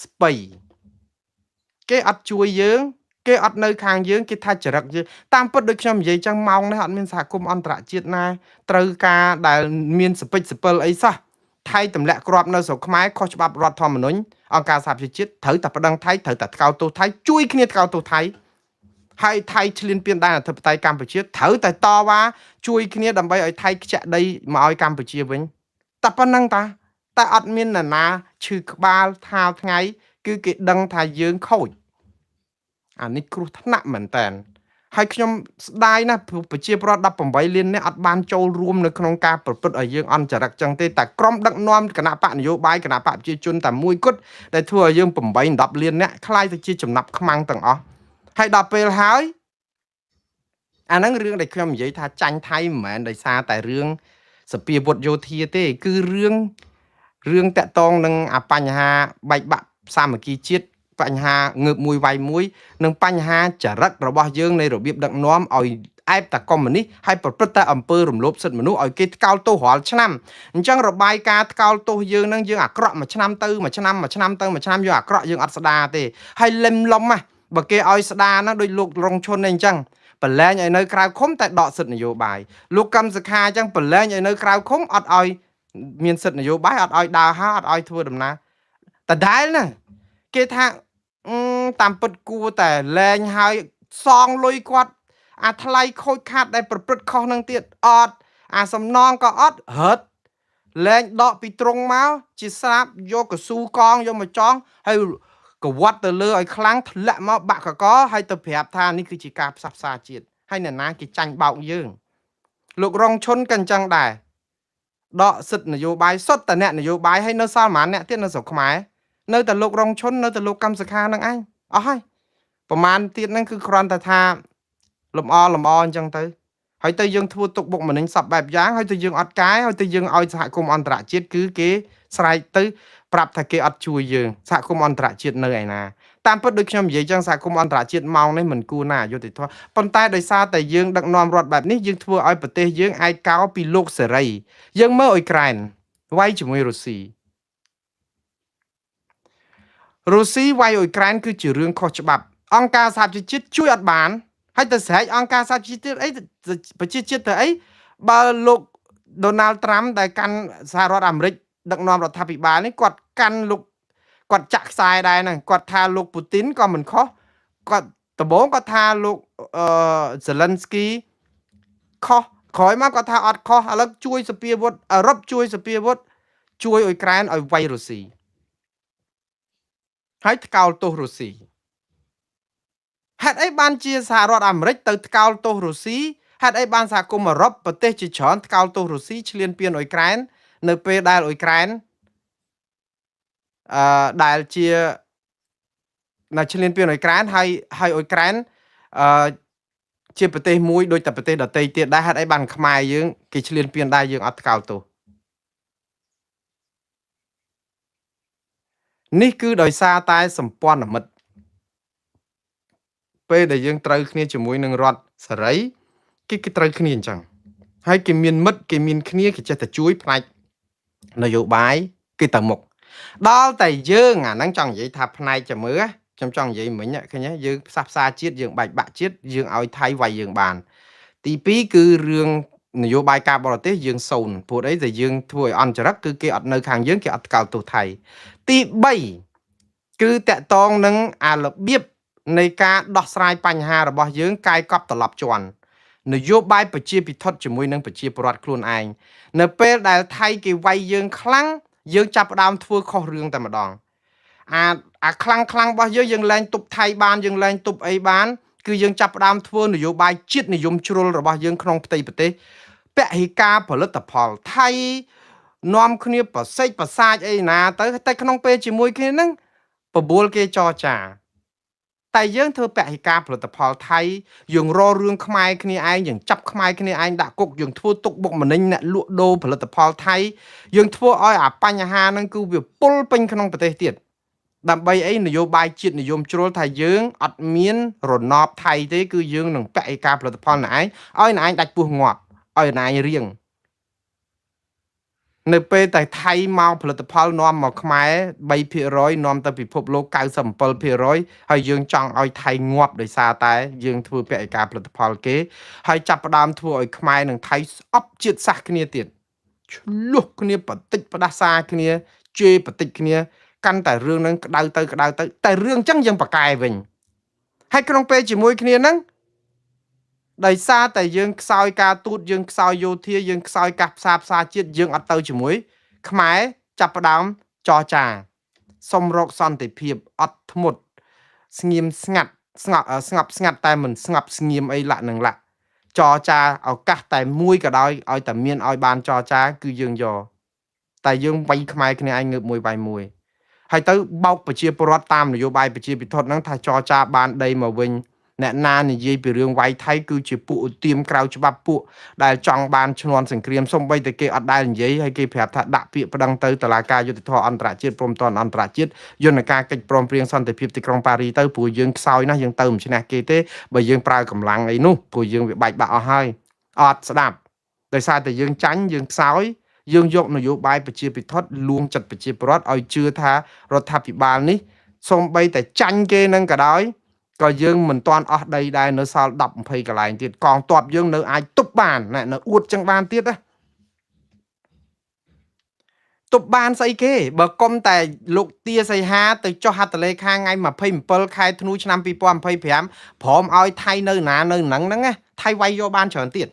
ស្បៃគេអត់ជួយយើង គេអត់នៅខាងយើងគេថាចរិតយើងតាមពិតដូចខ្ញុំនិយាយចឹងម៉ោងនេះអត់មានសហគមន៍អន្តរជាតិណាត្រូវការដែលមានសពិចសពិលអីសោះថៃទម្លាក់គ្រាប់នៅស្រុកខ្មែរខុសច្បាប់រដ្ឋធម្មនុញ្ញអង្គការសហប្រជាជាតិត្រូវតែប្តឹងថៃត្រូវតែថ្កោលទោសថៃជួយគ្នាថ្កោលទោសថៃហើយថៃឈ្លានពានដែនអធិបតេយ្យកម្ពុជាត្រូវតែតវ៉ាជួយគ្នាដើម្បីឲ្យថៃខ្ចាក់ដីមកឲ្យកម្ពុជាវិញតែប៉ុណ្្នឹងតាតែអត់មាននរណាឈឺក្បាលថាលថ្ងៃគឺគេដឹងថាយើងខូចអានេះគ្រោះថ្នាក់មែនតើហើយខ្ញុំស្ដាយណាស់ព្រោះប្រជាពលរដ្ឋ18លាននាក់អត់បានចូលរួមនៅក្នុងការប្រព្រឹត្តឲ្យយើងអន់ចរិតចឹងទេតែក្រុមដឹកនាំគណៈបកនយោបាយគណៈបកប្រជាជនតែមួយគត់ដែលធ្វើឲ្យយើង8 10លាននាក់ក្លាយទៅជាចំណាប់ខ្មាំងទាំងអស់ហើយដល់ពេលហើយអាហ្នឹងរឿងដែលខ្ញុំនិយាយថាចាញ់ថៃមិនមែនដោយសារតែរឿងសភាវុធយោធាទេគឺរឿងតាក់ទងនឹងអាបញ្ហាបែកបាក់សាមគ្គីជាតិបញ្ហាងើបមួយវាយមួយនិងបញ្ហាចរិតរបស់យើងនៃរបៀបដឹកនាំឲ្យអែបតាកុម្មុយនីសហើយប្រព្រឹត្តតែអំពើរំលោភសិទ្ធិមនុស្សឲ្យគេថ្កោលទោសរាល់ឆ្នាំអញ្ចឹងរបាយការណ៍ថ្កោលទោសយើងនឹងយើងអាក្រក់មួយឆ្នាំទៅមួយឆ្នាំមួយឆ្នាំទៅមួយឆ្នាំយើងអាក្រក់យើងអត់ស្ដារទេហើយលឹមលំណាបើគេឲ្យស្ដារហ្នឹងដូចលោករងឈុននេះអញ្ចឹងប្រឡែងឲ្យនៅក្រៅឃុំតែដកសិទ្ធិនយោបាយលោកកឹមសុខាអញ្ចឹងប្រឡែងឲ្យនៅក្រៅឃុំអត់ឲ្យមានសិទ្ធិនយោបាយអត់ឲ្យដើរហើរអត់ឲ្យធ្វើដំណើរដដែលណាគេថាតាមពិតគួរតែលែងហើយសងលុយគាត់អាថ្លៃខូចខាតដែលប្រព្រឹត្តខុសនឹងទៀតអត់អាសំណងក៏អត់រត់លែងដកពីត្រង់មកជាស្រាប់យកកស៊ូកងយកមកចងហើយកវត្តទៅលើឲ្យខ្លាំងធ្លាក់មកបាក់កកហើយទៅប្រាប់ថានេះគឺជាការផ្សះផ្សាជាតិហើយអ្នកណាគេចាញ់បោកយើងលោករងឈុនក៏អញ្ចឹងដែរដកសិទ្ធិនយោបាយសុទ្ធតែអ្នកនយោបាយហើយនៅសល់ប្រហែលអ្នកទៀតនៅស្រុកខ្មែរនៅតែលោករងឈុននៅតែលោកកម្មសខានឹងឯងអស់ហើយប្រហែលទៀតហ្នឹងគឺគ្រាន់តែថាលំអលំអអញ្ចឹងទៅហើយទៅយើងធ្វើទុកបុកម្នេញសពបែបយ៉ាងហើយទៅយើងអត់កែហើយទៅយើងឲ្យសហគមន៍អន្តរជាតិគឺគេស្រែកទៅប្រាប់ថាគេអត់ជួយយើងសហគមន៍អន្តរជាតិនៅឯណាតាមពិតដូចខ្ញុំនិយាយចឹងសហគមន៍អន្តរជាតិម៉ោងនេះមិនគួរណាអយុត្តិធម៌ប៉ុន្តែដោយសារតែយើងដឹកនាំរដ្ឋបែបនេះយើងធ្វើឲ្យប្រទេសយើងឯកោពីលោកសេរីយើងមើលអ៊ុយក្រែនវាយជាមួយរុស្ស៊ីរុស្ស៊ីវាយអ៊ុយក្រែនគឺជារឿងខុសច្បាប់អង្គការសហប្រជាជាតិជួយអត់បានហើយទៅស្រែកអង្គការសហប្រជាជាតិអីប្រជាជាតិទៅអីបើលោកដូណាល់ត្រាំដែលកាន់សហរដ្ឋអាមេរិកដឹកនាំរដ្ឋាភិបាលនេះគាត់កាន់លោកគាត់ចាក់ខ្សែដែរហ្នឹងគាត់ថាលោកពូទីនក៏មិនខុសគាត់ដំបូងគាត់ថាលោកអឺសេលិនស្គីខុសក្រោយមកគាត់ថាអត់ខុសឥឡូវជួយសភាវុធអឺរ៉ុបជួយសភាវុធជួយអ៊ុយក្រែនឲ្យវាយរុស្ស៊ីហើយថ្កោលទោសរុស្ស៊ីហេតុអីបានជាសហរដ្ឋអាមេរិកទៅថ្កោលទោសរុស្ស៊ីហេតុអីបានសហគមន៍អឺរ៉ុបប្រទេសជាច្រើនថ្កោលទោសរុស្ស៊ីឈ្លានពានអ៊ុយក្រែននៅពេលដែលអ៊ុយក្រែនដែលជានៅឈ្លានពានអ៊ុយក្រែនហើយហើយអ៊ុយក្រែនអឺជាប្រទេសមួយដូចតែប្រទេសដទៃទៀតដែរហេតុអីបានខ្មែរយើងគេឈ្លានពានដែរយើងអត់ថ្កោលទោសនេះគឺដោយសារតែសម្ព័ន្ធមិត្តពេលដែលយើងត្រូវគ្នាជាមួយនឹងរដ្ឋសេរីគេត្រូវគ្នាអញ្ចឹងហើយគេមានមិត្តគេមានគ្នាគេចេះតែជួយផ្នែកនយោបាយគេទៅមុខដល់តែយើងអាហ្នឹងចង់និយាយថាផ្នែកចាំមើលខ្ញុំចង់និយាយមិញឃើញទេយើងផ្សះផ្សាជាតិយើងបែកបាក់ជាតិយើងឲ្យថៃវាយយើងបានទី2គឺរឿងនយោបាយការបរទេសយើងសូន្យព្រោះអីតែយើងធ្វើឲ្យអន់ចរិតគឺគេអត់នៅខាងយើងគេអត់ថ្កោលទោសថៃទី3គឺតកតងនឹងអារបៀបនៃការដោះស្រាយបញ្ហារបស់យើងកាយកប់ត្រឡប់ជន់នយោបាយប្រជាពិធជាមួយនឹងប្រជាពលរដ្ឋខ្លួនឯងនៅពេលដែលថៃគេវាយយើងខ្លាំងយើងចាប់ផ្ដើមធ្វើខុសរឿងតែម្ដងអាខ្លាំងខ្លាំងរបស់យើងយើងលែងទប់ថៃបានយើងលែងទប់អីបានគឺយើងចាប់ផ្ដើមធ្វើនយោបាយជាតិនិយមជ្រុលរបស់យើងក្នុងផ្ទៃប្រទេសពហិការផលិតផលថៃនាំគ្នាប្រសេកប្រសាចអីណាទៅតែក្នុងពេលជាមួយគ្នាហ្នឹងបបួលគេចរចាតែយើងធ្វើពហិការផលិតផលថៃយើងរករឿងខ្មែរគ្នាឯងយើងចាប់ខ្មែរគ្នាឯងដាក់គុកយើងធ្វើទុកបុកម្នេញអ្នកលក់ដូរផលិតផលថៃយើងធ្វើឲ្យអាបញ្ហាហ្នឹងគឺវាពុលពេញក្នុងប្រទេសទៀតដើម្បីអីនយោបាយជាតិនិយមជ្រុលថាយើងអត់មានរណបថៃទេគឺយើងនឹងពហិការផលិតផលណែឯងឲ្យណែឯងដាច់ពោះងាប់ឲ្យណែឯងរៀង នៅពេលតែថៃមកផលិតផលនាំមកខ្មែរ3%នាំទៅពិភពលោក97%ហើយយើងចង់ឲ្យថៃងាប់ដោយសារតែយើងធ្វើពហិការផលិតផលគេហើយចាប់ផ្ដើមធ្វើឲ្យខ្មែរនិងថៃស្អប់ជាតិសាសន៍គ្នាទៀតឆ្លោះគ្នាបតិចផ្ដាសាគ្នាជេរបតិចគ្នាកាន់តែរឿងហ្នឹងក្តៅទៅក្តៅទៅតែរឿងចឹងយើងប្រកែវិញហើយក្នុងពេលជាមួយគ្នាហ្នឹងដោយសារតែយើងខ្សោយការទូតយើងខ្សោយយោធាយើងខ្សោយការផ្សារផ្សារជាតិយើងអត់ទៅជាមួយខ្មែរចាប់ផ្ដើមចរចាសុំរកសន្តិភាពអត់ធ្មត់ស្ងៀមស្ងាត់ស្ងប់ស្ងប់ស្ងាត់តែមិនស្ងប់ស្ងៀមអីលាក់នឹងលាក់ចរចាឱកាសតែមួយក៏ដោយឲ្យតែមានឲ្យបានចរចាគឺយើងយកតែយើងវាយខ្មែរគ្នាឯងងើបមួយវាយមួយហើយទៅបោកប្រជាពលរដ្ឋតាមនយោបាយប្រជាពិធហ្នឹងថាចរចាបានដីមកវិញអ្នកណានិយាយពីរឿងវាយថៃគឺជាពួកឧទាមក្រៅច្បាប់ពួកដែលចង់បានឈ្នន់សង្គ្រាមសំបីតែគេអត់ដែលនិយាយហើយគេប្រាប់ថាដាក់ពាក្យប្តឹងទៅតុលាការយុត្តិធម៌អន្តរជាតិព្រមទាំងអន្តរជាតិយន្តការកិច្ចព្រមព្រៀងសន្តិភាពទីក្រុងប៉ារីទៅព្រោះយើងខ្សោយណាស់យើងទៅមិនឈ្នះគេទេបើយើងប្រើកម្លាំងអីនោះព្រោះយើងវាបែកបាក់អស់ហើយអត់ស្ដាប់ដោយសារតែយើងចាញ់យើងខ្សោយយើងយកនយោបាយប្រជាពិធលួងចិត្តប្រជាពលរដ្ឋឲ្យជឿថារដ្ឋាភិបាលនេះសំបីតែចាញ់គេនឹងក៏ដោយក៏យើងមិនទាន់អស់ដីដែរនៅសល់10 20កន្លែងទៀតកងទ័ពយើងនៅអាចទប់បានណានៅអួតចឹងបានទៀតណាទប់បានស្អីគេបើកុំតែលោកទាសីហាទៅចុះហត្ថលេខាថ្ងៃ27ខែធ្នូឆ្នាំ2025ព្រមឲ្យថៃនៅណានៅនឹងហ្នឹងណាថៃវាយយកបានច្រើនទៀត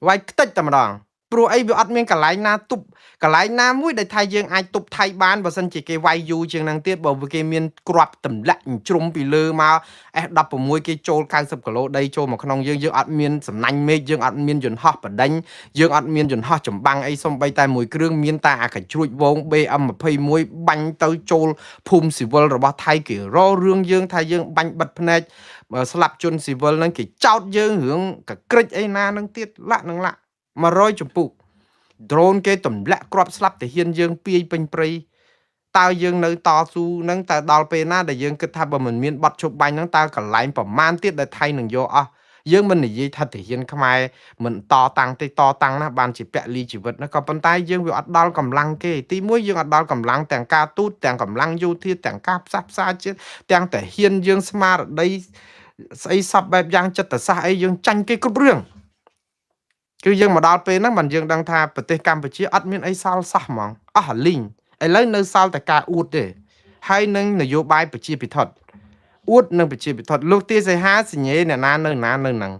វាយខ្ទេចតែម្ដងព្រោះអីវាអត់មានកន្លែងណាទប់កន្លែងណាមួយដែលថាយើងអាចទប់ថៃបានបើសិនជាគេវាយយូរជាងហ្នឹងទៀតបើគេមានគ្រាប់ទម្លាក់ជ្រុំពីលើមក S16 គេចូល90គីឡូដីចូលមកក្នុងយើងយើងអត់មានសំណាញ់មេឃយើងអត់មានយន្តហោះបដិញយើងអត់មានយន្តហោះចម្បាំងអីសំបីតែមួយគ្រឿងមានតែអាកជ្រួចវង BM21 បាញ់ទៅចូលភូមិស៊ីវិលរបស់ថៃគេរករឿងយើងថាយើងបាញ់បិទភ្នែកស្លាប់ជនស៊ីវិលហ្នឹងគេចោទយើងរឿងកក្រិចអីណាហ្នឹងទៀតលាក់នឹងលាក់100ចម្ពុះ ដ្រូនគេទម្លាក់គ្រាប់ស្លាប់ទាហានយើងពាយពេញព្រៃតើយើងនៅតស៊ូនឹងតើដល់ពេលណាដែលយើងគិតថាបើមិនមានបတ်ឈប់បាញ់ហ្នឹងតើកន្លែងប្រមាណទៀតដែលថៃនឹងយកអស់យើងមិននិយាយថាទាហានខ្មែរមិនតតាំងទេតតាំងណាបានជាពលីជីវិតណាក៏ប៉ុន្តែយើងវាអត់ដល់កម្លាំងគេទីមួយយើងអត់ដល់កម្លាំងទាំងការទូតទាំងកម្លាំងយោធាទាំងការផ្សះផ្សាជាតិទាំងទាហានយើងស្មារតីស្អីសពបែបយ៉ាងចិត្តសាស្ត្រអីយើងចាញ់គេគ្រប់រឿងគឺយើងមកដល់ពេលហ្នឹងបានយើងដឹងថាប្រទេសកម្ពុជាអត់មានអីសល់សោះហ្មងអស់អាលីងឥឡូវនៅសល់តែការអួតទេហើយនឹងនយោបាយប្រជាពិធអួតនឹងប្រជាពិធលោកទាសីហាសញ្ញេអ្នកណានៅណានៅហ្នឹង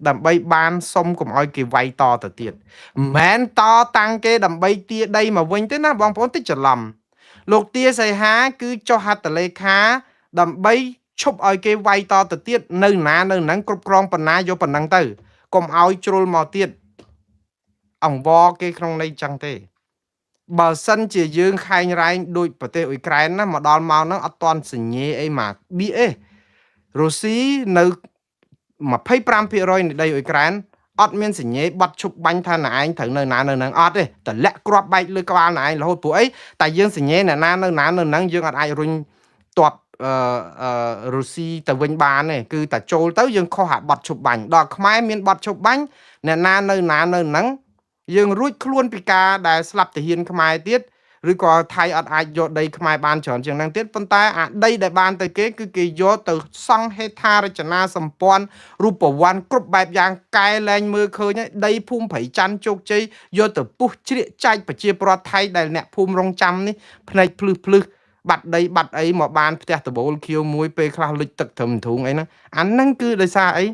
ដើម្បីបានសុំកុំឲ្យគេវាយតទៅទៀតមិនមែនតតាំងគេដើម្បីទាដីមកវិញទេណាបងប្អូនតិចច្រឡំលោកទាសីហាគឺចុះហត្ថលេខាដើម្បីឈប់ឲ្យគេវាយតទៅទៀតនៅណានៅហ្នឹងគ្រប់គ្រងបណ្ណាយកប៉ុណ្ណឹងទៅកុំឲ្យជ្រុលមកទៀតអង្វរគេក្នុងន័យចឹងទេបើសិនជាយើងខែងរែងដូចប្រទេសអ៊ុយក្រែនណាមកដល់មកហ្នឹងអត់ទាន់សញ្ញេអីមកបៀអេរុស្ស៊ីនៅ25%នៃដីអ៊ុយក្រែនអត់មានសញ្ញេបាត់ឈប់បាញ់ថាណែឯងត្រូវនៅណានៅហ្នឹងអត់ទេតម្លាក់គ្រាប់បែកលើក្បាលណែឯងរហូតព្រោះអីតែយើងសញ្ញេអ្នកណានៅណានៅហ្នឹងយើងអត់អាចរុញទ័ពអឺរុស្ស៊ីទៅវិញបានទេគឺតែចូលទៅយើងខុសអាបាត់ឈប់បាញ់ដល់ខ្មែរមានបាត់ឈប់បាញ់អ្នកណានៅណានៅហ្នឹងយើងរួចខ្លួនពីការដែលស្លាប់ទាហានខ្មែរទៀតឬក៏ថៃអត់អាចយកដីខ្មែរបានច្រើនជាងហ្នឹងទៀតប៉ុន្តែអាដីដែលបានទៅគេគឺគេយកទៅសង់ហេដ្ឋារចនាសម្ព័ន្ធរូបវ័ន្តគ្រប់បែបយ៉ាងកែលែងមើលឃើញហើយដីភូមិព្រៃច័ន្ទជោគជ័យយកទៅពុះជ្រៀកចែកប្រជាពលរដ្ឋថៃដែលអ្នកភូមិរងចាំនេះភ្នែកភ្លឹះភ្លឹះបាត់ដីបាត់អីមកបានផ្ទះដបូលខៀវមួយពេលខ្លះលិចទឹកត្រឹមទ្រូងអីហ្នឹងអាហ្នឹងគឺដោយសារអី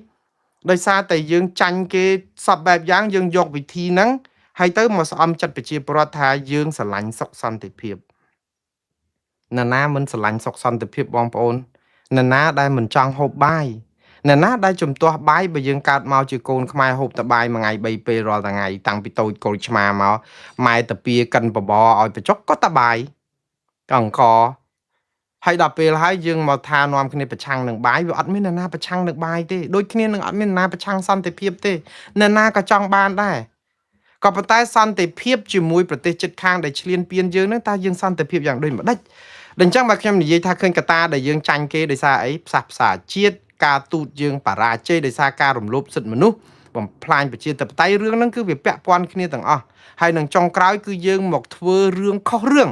ដោយសារតែយើងចាញ់គេសពបែបយ៉ាងយើងយកវិធីហ្នឹងហើយទៅមកស្អំចិត្តប្រជាពលរដ្ឋថាយើងស្រឡាញ់សុខសន្តិភាពណាណាមិនស្រឡាញ់សុខសន្តិភាពបងប្អូនណាណាដែលមិនចង់ហូបបាយណាណាដែលជំទាស់បាយបើយើងកើតមកជាកូនខ្មែរហូបតបាយមួយថ្ងៃ3ពេលរាល់ថ្ងៃតាំងពីតូចកូនឆ្មាមកម៉ែតាពៀកិនបបរឲ្យបញ្ចុកក៏តបាយកអង្គហើយដល់ពេលហើយយើងមកថានាំគ្នាប្រឆាំងនឹងបាយវាអត់មានអ្នកណាប្រឆាំងនឹងបាយទេដូចគ្នានឹងអត់មានអ្នកណាប្រឆាំងសន្តិភាពទេអ្នកណាក៏ចង់បានដែរក៏ប៉ុន្តែសន្តិភាពជាមួយប្រទេសជិតខាងដែលឈ្លានពានយើងហ្នឹងតើយើងសន្តិភាពយ៉ាងដូចម្ដេចដូច្នេះបើខ្ញុំនិយាយថាឃើញកតាដែលយើងចាញ់គេដោយសារអីផ្សះផ្សាជាតិការទូតយើងបរាជ័យដោយសារការរំលោភសិទ្ធិមនុស្ស បំផ្លាញប្រជាធិបតេយ្យរឿងហ្នឹងគឺវាពាក់ព័ន្ធគ្នាទាំងអស់ហើយនឹងចុងក្រោយគឺយើងមកធ្វើរឿងខុសរឿង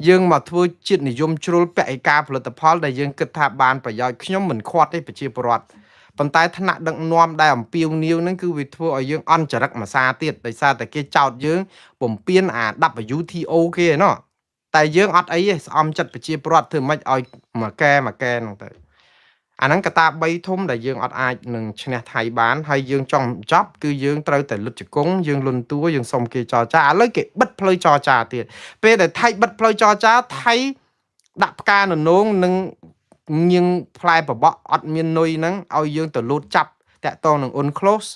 យើងមកធ្វើជាតិនិយមជ្រុលពហិការផលិតផលដែលយើងគិតថាបានប្រយោជន៍ខ្ញុំមិនខាត់ទេប្រជាពលរដ្ឋប៉ុន្តែថ្នាក់ដឹកនាំដែលអំពាវនាវហ្នឹងគឺវាធ្វើឲ្យយើងអន់ចរិតមួយសារទៀតដោយសារតែគេចោទយើងបំពេញអា WTO គេឯណោះតែយើងអត់អីទេស្អំចិត្តប្រជាពលរដ្ឋធ្វើម៉េចឲ្យមួយកែមួយកែហ្នឹងទៅអាហ្នឹងកត្តា3ធំដែលយើងអត់អាចនឹងឈ្នះថៃបានហើយយើងចង់ចប់គឺយើងត្រូវតែលុតជង្គង់យើងលន់តួយើងសុំគេចរចាឥឡូវគេបិទផ្លូវចរចាទៀតពេលដែលថៃបិទផ្លូវចរចាថៃដាក់ផ្កាននងនិងញៀងផ្លែបបក់អត់មាននុយហ្នឹងឲ្យយើងទៅលូតចាប់តាក់តងនឹង UNCLOS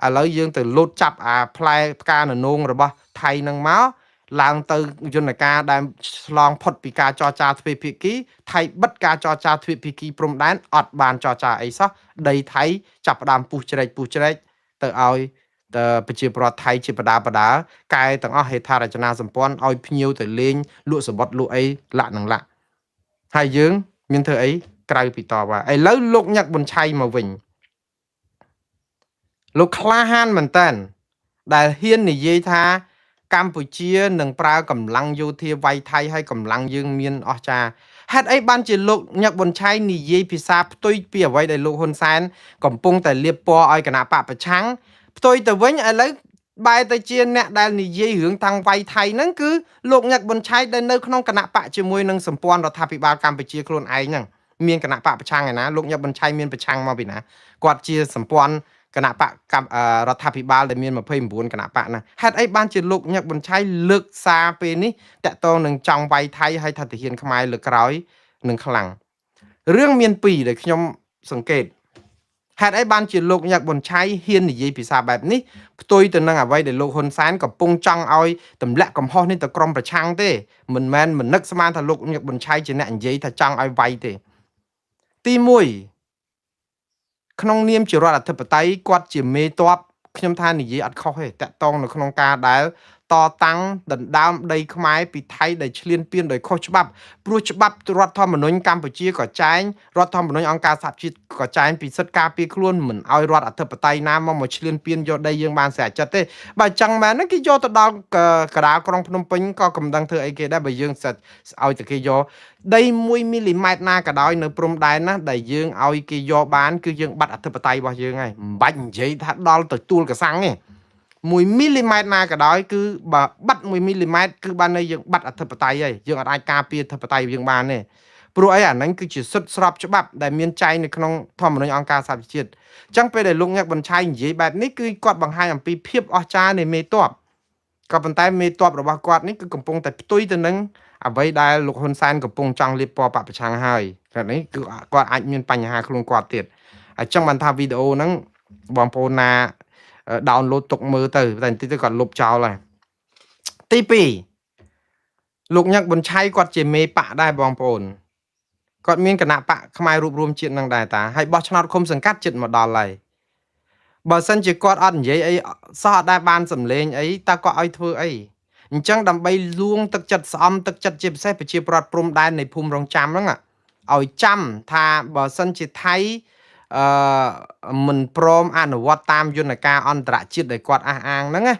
ឥឡូវយើងទៅលូតចាប់អាផ្លែផ្កាននងរបស់ថៃហ្នឹងមកឡើងទៅយន្តការដែលឆ្លងផុតពីការចរចាទ្វេភាគីថៃបិទការចរចាទ្វេភាគីព្រំដែនអត់បានចរចាអីសោះដីថៃចាប់ផ្ដើមពុះជ្រែកពុះជ្រែកទៅឲ្យទៅប្រជាពលរដ្ឋថៃជាបដាបដាកែទាំងអស់ហេដ្ឋារចនាសម្ព័ន្ធឲ្យភ្ញៀវទៅលេងលក់សម្បត្តិលក់អីលាក់នឹងលាក់ហើយយើងមានធ្វើអីក្រៅពីតវ៉ាឥឡូវលោកញឹកប៊ុនឆៃមកវិញលោកក្លាហានមែនតើដែលហ៊ាននិយាយថាកម្ពុជានឹងប្រើកម្លាំងយោធាវាយថៃហើយកម្លាំងយើងមានអស្ចារ្យហេតុអីបានជាលោកញឹកប៊ុនឆៃនិយាយភាសាផ្ទុយពីអ្វីដែលលោកហ៊ុនសែនកំពុងតែលៀបពណ៌ឲ្យគណៈបកប្រឆាំងផ្ទុយទៅវិញឥឡូវបែរទៅជាអ្នកដែលនិយាយរឿងតាំងវាយថៃហ្នឹងគឺលោកញឹកប៊ុនឆៃដែលនៅក្នុងគណៈបកជាមួយនឹងសម្ព័ន្ធរដ្ឋាភិបាលកម្ពុជាខ្លួនឯងហ្នឹងមានគណៈបកប្រឆាំងឯណាលោកញឹកប៊ុនឆៃមានប្រឆាំងមកពីណាគាត់ជាសម្ព័ន្ធគណៈបកកម្មរដ្ឋាភិបាលដែលមាន29គណៈបកណាហេតុអីបានជាលោកញឹកប៊ុនឆៃលើកសារពេលនេះតាក់ទងនឹងចង់វាយថៃហើយថាទាហានខ្មែរលើកក្រោយនឹងខ្លាំងរឿងមានពីរដែលខ្ញុំសង្កេតហេតុអីបានជាលោកញឹកប៊ុនឆៃហ៊ាននិយាយភាសាបែបនេះផ្ទុយទៅនឹងអ្វីដែលលោកហ៊ុនសែនកំពុងចង់ឲ្យទម្លាក់កំហុសនេះទៅក្រុមប្រឆាំងទេមិនមែនមិននឹកស្មានថាលោកញឹកប៊ុនឆៃជាអ្នកនិយាយថាចង់ឲ្យវាយទេទី1ក្នុងនាមជារដ្ឋអធិបតេយ្យគាត់ជាមេតបខ្ញុំថានិយាយអត់ខុសទេតាក់ទងនៅក្នុងការដែលតតាំងដណ្ដើមដីខ្មែរពីថៃដែលឈ្លានពានដោយខុសច្បាប់ព្រោះច្បាប់រដ្ឋធម្មនុញ្ញកម្ពុជាក៏ចែងរដ្ឋធម្មនុញ្ញអង្គការសហជីវក៏ចែងពីសិទ្ធិការពារខ្លួនមិនឲ្យរដ្ឋអធិបតេយ្យណាមកឈ្លានពានយកដីយើងបានស្រេចចិត្តទេបើចឹងមែនហ្នឹងគេយកទៅដល់កណ្ដាលក្រុងភ្នំពេញក៏កំដឹងធ្វើអីគេដែរបើយើងសិតឲ្យតែគេយកដី1មីលីម៉ែត្រណាក៏ដោយនៅព្រំដែនណាដែលយើងឲ្យគេយកបានគឺយើងបាត់អធិបតេយ្យរបស់យើងហើយមិនបាច់និយាយថាដល់ទៅទួលកសាំងទេ1មីលីម៉ែត្រណាក៏ដោយគឺបើបាត់1មីលីម៉ែត្រគឺបានន័យយើងបាត់អធិបតេយ្យហើយយើងអាចការពារអធិបតេយ្យយើងបានទេព្រោះអីអាហ្នឹងគឺជាសិទ្ធិស្របច្បាប់ដែលមានចែងនៅក្នុងធម្មនុញ្ញអង្គការសហប្រជាជាតិអញ្ចឹងពេលដែលលោកញឹកប៊ុនឆៃនិយាយបែបនេះគឺគាត់បង្ហាញអំពីភាពអស្ចារ្យនៃមេតបក៏ប៉ុន្តែមេតបរបស់គាត់នេះគឺកំពុងតែផ្ទុយទៅនឹងអ្វីដែលលោកហ៊ុនសែនកំពុងចង់លៀបពណ៌បកប្រឆាំងហើយគាត់នេះគឺគាត់អាចមានបញ្ហាខ្លួនគាត់ទៀតអញ្ចឹងបានថាវីដេអូហ្នឹងបងប្អូនណា download ទុកមើលទៅតែបន្តិចទៅគាត់លុបចោលហើយទី2លោកញឹកប៊ុនឆៃគាត់ជាមេបកដែរបងប្អូនគាត់មានគណៈបកខ្មែររួបរวมជាតិនឹងដែរតាហើយបោះឆ្នោតឃុំសង្កាត់ចិត្តមកដល់ហើយបើសិនជាគាត់អត់និយាយអីសោះអត់ដែលបានសម្លេងអីតើគាត់ឲ្យធ្វើអីអញ្ចឹងដើម្បីលួងទឹកចិត្តស្អំទឹកចិត្តជាពិសេសប្រជាប្រដ្ឋព្រំដែននៃភូមិរងចាំហ្នឹងឲ្យចាំថាបើសិនជាថៃអឺមិនព្រមអនុវត្តតាមយន្តការអន្តរជាតិដែលគាត់អះអាងហ្នឹងណា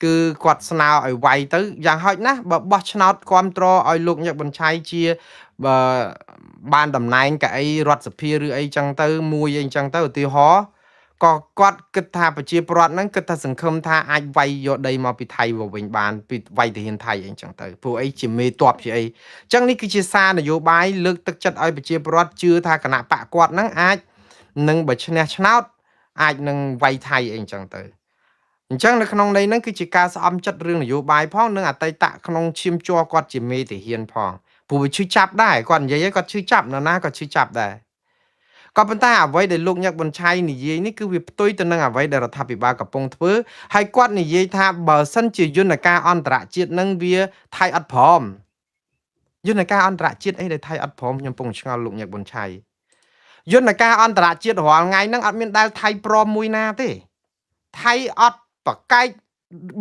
គឺគាត់ស្នើឲ្យវាយទៅយ៉ាងហោចណាស់បើបោះឆ្នោតគ្រប់ត្រឲ្យលោកញឹកប៊ុនឆៃជាបើបានតំណែងកៅអីរដ្ឋសភាឬអីចឹងទៅមួយអីចឹងទៅឧទាហរណ៍ក៏គាត់គិតថាប្រជាពលរដ្ឋហ្នឹងគិតថាសង្ឃឹមថាអាចវាយយកដីមកពីថៃមកវិញបានពីវាយទាហានថៃអីចឹងទៅព្រោះអីជាមេតបជាអីចឹងនេះគឺជាសារនយោបាយលើកទឹកចិត្តឲ្យប្រជាពលរដ្ឋជឿថាគណៈបកគាត់ហ្នឹងអាចនឹងបើឈ្នះឆ្នោតអាចនឹងវាយថៃអីចឹងទៅអញ្ចឹងនៅក្នុងន័យហ្នឹងគឺជាការស្អំចិត្តរឿងនយោបាយផងនិងអតីតក្នុងឈាមជ័រគាត់ជាមេទាហានផងព្រោះវាឈឺចាប់ដែរគាត់និយាយឲ្យគាត់ឈឺចាប់នរណាក៏ឈឺចាប់ដែរក៏ប៉ុន្តែអ្វីដែលលោកញឹកប៊ុនឆៃនិយាយនេះគឺវាផ្ទុយទៅនឹងអ្វីដែលរដ្ឋាភិបាលកំពុងធ្វើហើយគាត់និយាយថាបើសិនជាយន្តការអន្តរជាតិនឹងវាថៃអត់ព្រមយន្តការអន្តរជាតិអីដែលថៃអត់ព្រមខ្ញុំពងឆ្ងល់លោកញឹកប៊ុនឆៃយន្តការអន្តរជាតិរាល់ថ្ងៃហ្នឹងអត់មានដែលថៃព្រមមួយណាទេថៃអត់ប្រកែក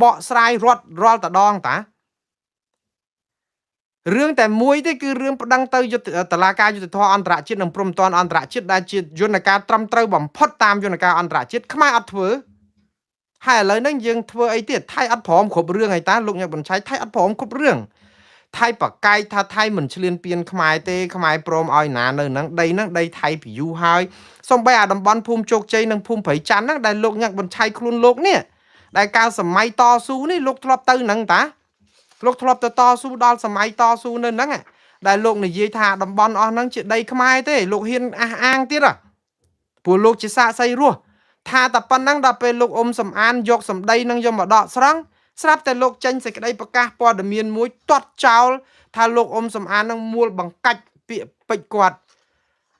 បកស្រាយរត់រាល់តដងតា រឿងតែមួយទេគឺរឿងប្តឹងទៅយុទ្ធតឡាការយុទ្ធធរអន្តរជាតិនិងព្រំប្រទានអន្តរជាតិដែលជាយន្តការត្រឹមត្រូវបំផុតតាមយន្តការអន្តរជាតិខ្មែរអត់ធ្វើហើយឥឡូវហ្នឹងយើងធ្វើអីទៀតថៃអត់ព្រមគ្រប់រឿងហើយតាលោកញឹកបញ្ឆៃថៃអត់ព្រមគ្រប់រឿងថៃប្រកែកថាថៃមិនឈ្លានពានខ្មែរទេខ្មែរព្រមឲ្យណានៅហ្នឹងដីហ្នឹងដីថៃពីយូរហើយសំបីអាតំបន់ភូមិជោគជ័យនិងភូមិព្រៃច័ន្ទហ្នឹងដែលលោកញឹកបញ្ឆៃខ្លួនលោកនេះដែលកាលសម័យតស៊ូនេះលោកធ្លាប់ទៅហ្នឹងតាលោកធ្លាប់ទៅតស៊ូដល់សម័យតស៊ូនៅហ្នឹងដែលលោកនិយាយថាតំបន់អស់ហ្នឹងជាដីខ្មែរទេលោកហ៊ានអះអាងទៀតហ៎ព្រោះលោកជាសាកសីរស់ថាតែប៉ុណ្ណឹងដល់ពេលលោកអ៊ុំសំអានយកសម្ដីនឹងយកមកដកស្រង់ស្រាប់តែលោកចេញសេចក្តីប្រកាសព័ត៌មានមួយទាត់ចោលថាលោកអ៊ុំសំអាននឹងមួលបង្កាច់ពាក្យពេចន៍គាត់